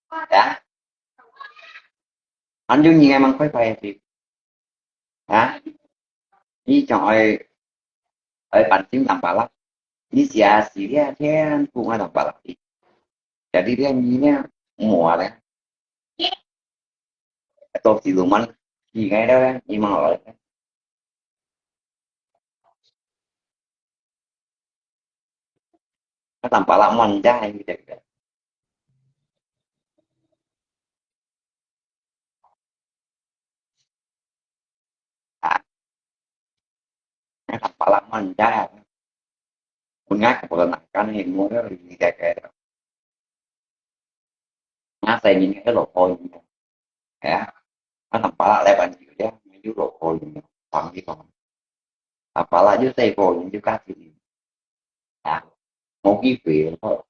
啊？ 恁樣你還蠻快快个，啊？你想愛，愛辦心當巴拉，你寫寫這天不愛當巴拉的，jadi這你呢，無啊咧，都是羅曼，你該了咧，你莫來咧。 Katang pala mon jai gitu. Tăm pá lạ mòn da. Mun ngai kok nang kan hin mun ngai li ke ke. Ngai sai min ngai lo ko yin. Ya. Ngai tăm pá lạ lai ban yu ya, ngai yu lo ko yin. Tăm di ko. Tăm pá lạ yu sai ko yin yu ka ti. Ya. Mo ki phe ko.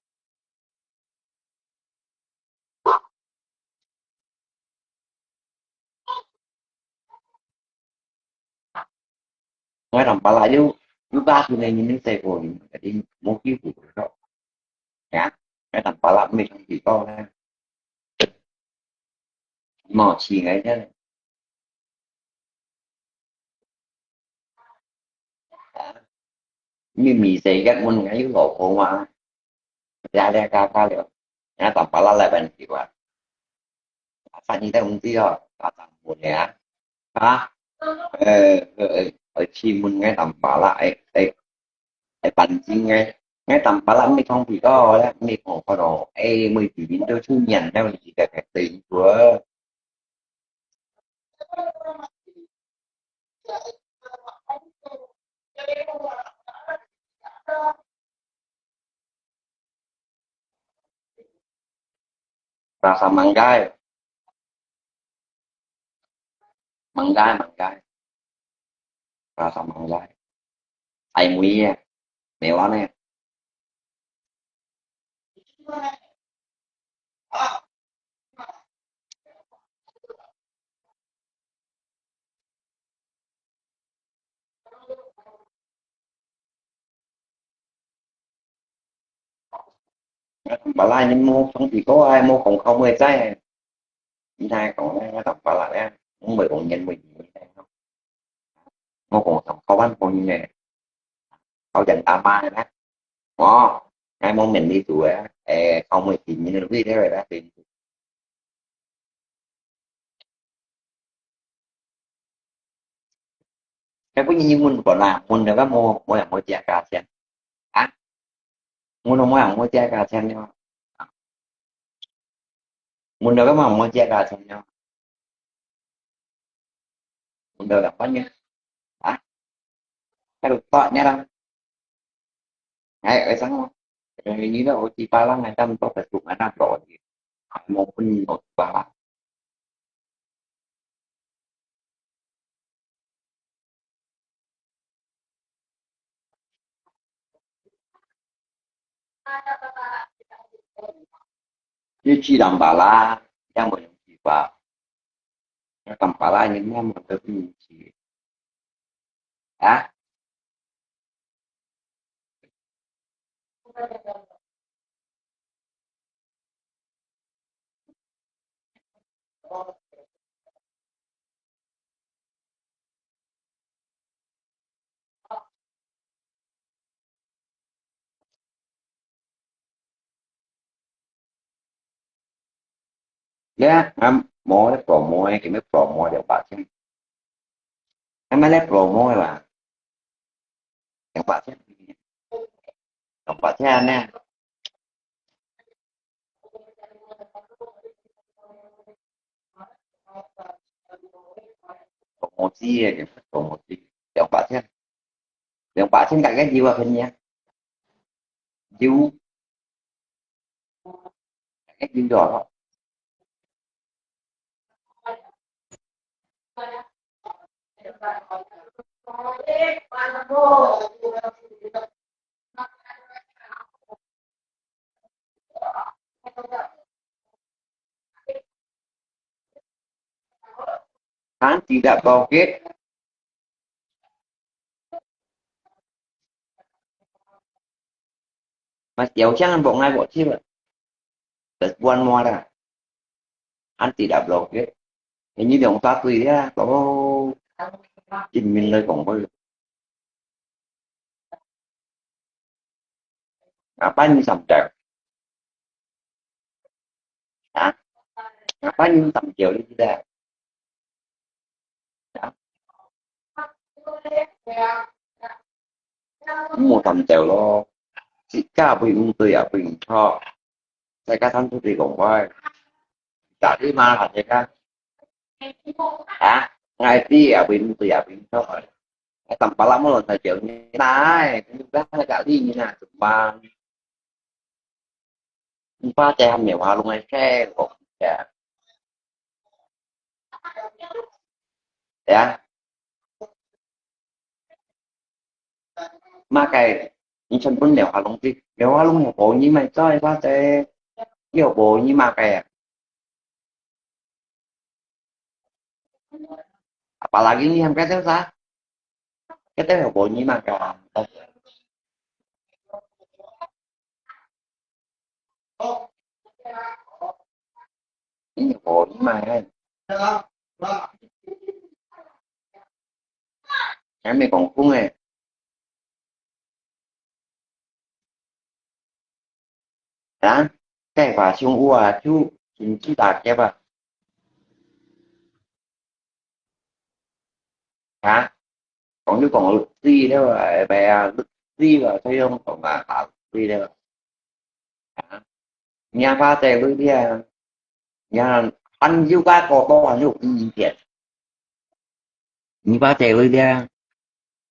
Ngai tăm pá lạ yu, yu ka tu ne yin sai ko yin, ka di mo ki phe ko. Ya. Ngai tăm pá lạ mi thang pi ko ne. Mo chi ngai ne. Mi mi sai kat mun ngai yu lo ko ma. Ya le ka ka le. Ngai tăm pá lạ lai ban ki wa. Sa ni ta ung ti yo, ta tăm mun ya. Ha? Ê, ê, ê, ê, chi mun ngai tăm pá lạ, ê, ê, ê, ban jing ngai. Ngai tăm pá lạ mi thong pi ko, le, mi thong ko lo. Ê, mui pi min to chu nyan, le, li ka ka ti ko. Rasa manggai. Manggai, manggai. Rasa manggai. Ai mui ya. Mewah ne. Bả lai nhưng mua không thì có ai mua không không mười trái. Như này còn nó tầm bả lai á, cũng mười còn nhận mười gì. Mua còn tầm không ăn còn như này. Kau jangan tamat ya. Oh, ngai mong men di tu ya. Eh, kau mesti minum duit dia dah. Kau pun nyi mun kau lah, mun dah kan mau mau yang mau cakap sian. Ah, mun mau yang mau cakap sian ni. Mun dah kan mau mau cakap sian ni. Mun dah kan banyak. Ah, kalau tak ni lah. Ngai, ê, sang, ê, ni lo, ô, chi pa lang, ngai, tam, to, phải tụt, ngai, nạp, rồi, thì, ai, mô, phun, nốt, ba, ba. Như chi làm bà la, yang một chi ba. Yang tầm bà la, nhưng mà một cái gì chi. Hả? Ya, ngam, mo le promo, eh, kami promo dia ba sih. Ngam le promo ba. Yang ba sih. Yang ba sih aneh. Promosi ya, promosi. Yang ba sih. Yang ba sih tak kan jiwa kan ya. Jiwa. Cái chuyện đó. Hán chỉ đã bao kết. Mà kéo chăng bộ ngay bộ chi vậy? That's one more đó. Hán chỉ đã bao kết. Hình như đồng ta tùy á, có chính mình lời cũng có. Apa ni sampai? Hah? Apa ni sampai dia? Hah? Mua tầm tèo lo. Chỉ cả bị ung tươi à bị thọ. Sai cả thằng tôi thì cũng quay. Chả đi mà hả thế cả. Hả? Ngay tí à bị ung tươi à bị thọ. 哎，tanpa lama lo saja ni, nah, eh, kan juga nak kali ni, nah, cuma. Empat teh hamil warung eh, saya kok, ya. Ya. Makai, ni chen pun mèo halong ti, mèo halong yo bo ni mai choi ba te, yo bo ni makai. Apalagi ni ham kata sa, kata yo bo ni makai. Ini bo ni mai hai. Em mi kong kung eh. Hả? Cái bà xuống ua chú xin chú ta kép à? Hả? Còn chú còn luật sư đó mà, bà luật sư mà thấy không? Còn bà bà luật sư đó mà. Hả? Nhà phá tè lui đi à? Nhà anh yêu cái cô tô anh yêu cũng tiền. Ni ba te lui dia.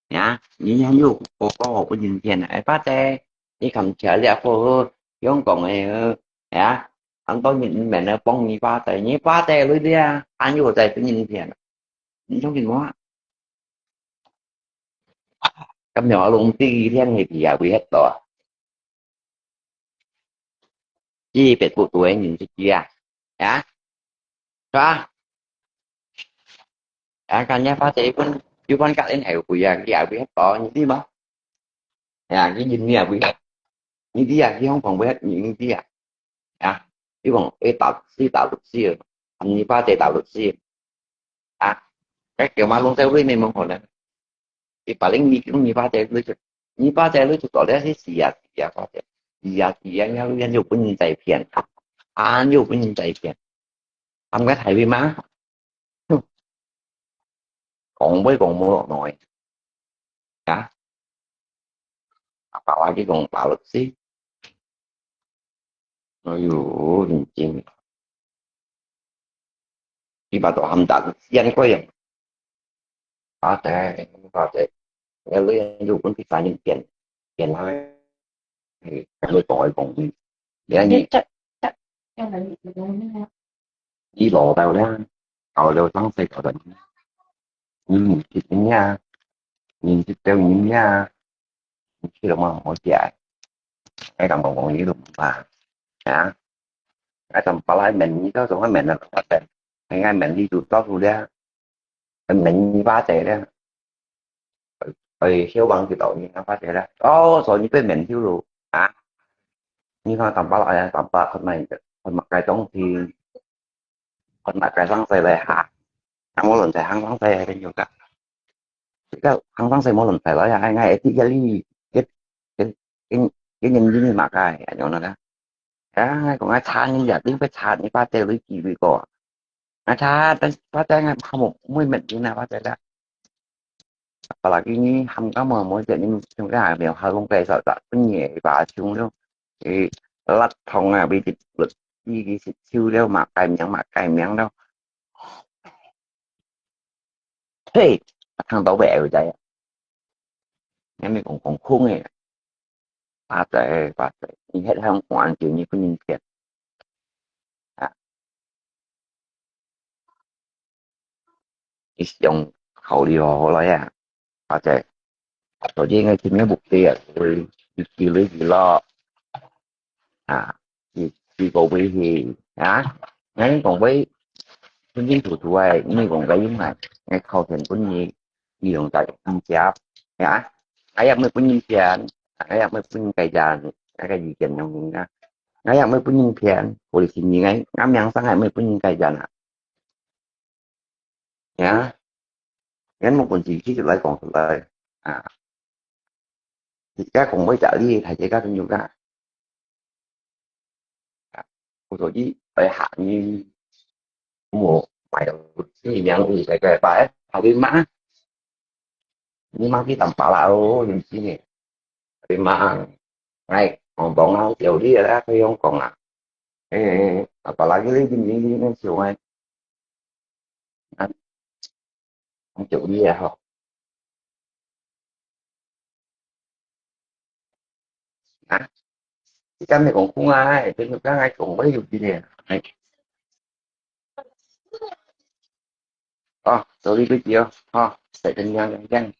Ya, ni yang yu ko ko ko pun yin tian. Ai ba te, ni kam chia lia ko, yong kong e, ya. An to yin men ne pong ni ba te, ni ba te lui dia. An yu te pun yin tian. Ni chong kin mo. Kam yo long ti tian he bia wi het to. Chi bet bu tu e yin ti ya. Ya. Sa. Ang kanya pa te pun, yu pun ka len hai bu ya, ya bu to ni di ma. Ya, ki yin ni ya bu. Ni di ya, ki hong kong bu ni di ya. Ya. Yu kong e ta si ta lu si. Ang ni pa te ta lu si. Ya. Cái kiểu mà luôn theo lui mình mong hồn. Yu pa ling ni kong ni pa te lui. Ni pa te lui tu to le si si ya, si ya pa te. Si ya, si ya, ya lui yan yu pun ni tai pian. An yu pun ni tai pian. Am ngat hai wi ma. Kong bui kong mo lo noi. Ya. Apa lagi kong pa lu si. Ayo, yin jing. Yu ba to ham ta lu si yan ko yang. Ba te, ba te. Ya lui yan yu pun ti fa yin pian. Pian hai. Ê, cái lưới bò bông đi. Để anh đi. Chắc, chắc, chắc, em phải bị cái đó nữa. Đi lò tao đó. Tao leo trắng xe tao đó. Nhìn thịt nha. Nhìn thịt tao nhìn nha. Khi đó mà hỏi chạy. Cái đồng bông bông đi đúng mà. Hả? Cái tầm pá lái mình như đó, xong cái mình là bắt tay. Cái ngay mình đi tụt tóc luôn đó. Cái mình như ba chạy đó. Ơi, hiếu bằng cái tàu như nó phát thế đó. Ô, rồi như bên mình hiếu rồi. Hả? Như nó tầm bá lại, tầm bá, con này, con mặt cái trống thì, con mặt cái sáng say lại hả? Ăn món lần say, ăn sáng say hay nhiều cả. Cái ăn sáng say món lần say lại, ai ngay, tí cái ly, cái, cái, cái, cái nhân viên mà cái, anh nói đó. Ai ngay, còn ai than như vậy, tính phải than như ba tê lưới kỳ lưới cỏ. Ai than, ba tê ngay, không một, mười mét như nào ba tê đó. Apalagi ni ham ka mo mo jadi ni chung ka ha mèo ha long kai sa ta pun ye ba chung lo. Ê, lát thong à, bị thịt lợn đi đi thịt thiêu đó mà cay miếng mà cay miếng đó. Hey, thằng tao bé rồi đấy. Nghe mày cũng cũng khung ấy. Ba tê, ba tê. Ni hết hàng quán kiểu như cái nhìn thiệt. À. Ih, yung hao liu hao lai ah. Até, até ngai chim ngai buk ti ah, ui, ih, ih, ih, lo. Ah, ih, ih, ko ui hi, ah. Ngai kong ui, pun yin tu tu ai, ngai kong gai yung ai, ngai khao thian pun ih, ih, yung tai ih, siap, ya. Ngai yak mui pun yin thian, ngai yak mui pun yin kai jan, ngai kai ih thian yung yung ah. Ngai yak mui pun yin thian, ko li sin ih ngai, ngai miang sang ngai mui pun yin kai jan ah. Ya, ngan muk pun chi chi lai kong lai. À, thì các con mới trả đi, thầy chỉ các con nhiều cả. À, cô tổ chí phải hạ như một bài đầu tiên, thì nhận thì phải cái bài, thầy đi má. Ni mang cái tầm pá là ô, nhìn chi nè. Thì mà, ngay, còn bọn nó kiểu đi là cái không còn à. Ê, ê, ê, apalagi li jin jin jin siu ngai. An, an chịu đi à hả? 你敢係講空啊？哎，真係敢愛講，我有幾年，哎。哦，sorry，對不起哦，哈，再跟你講，講，講。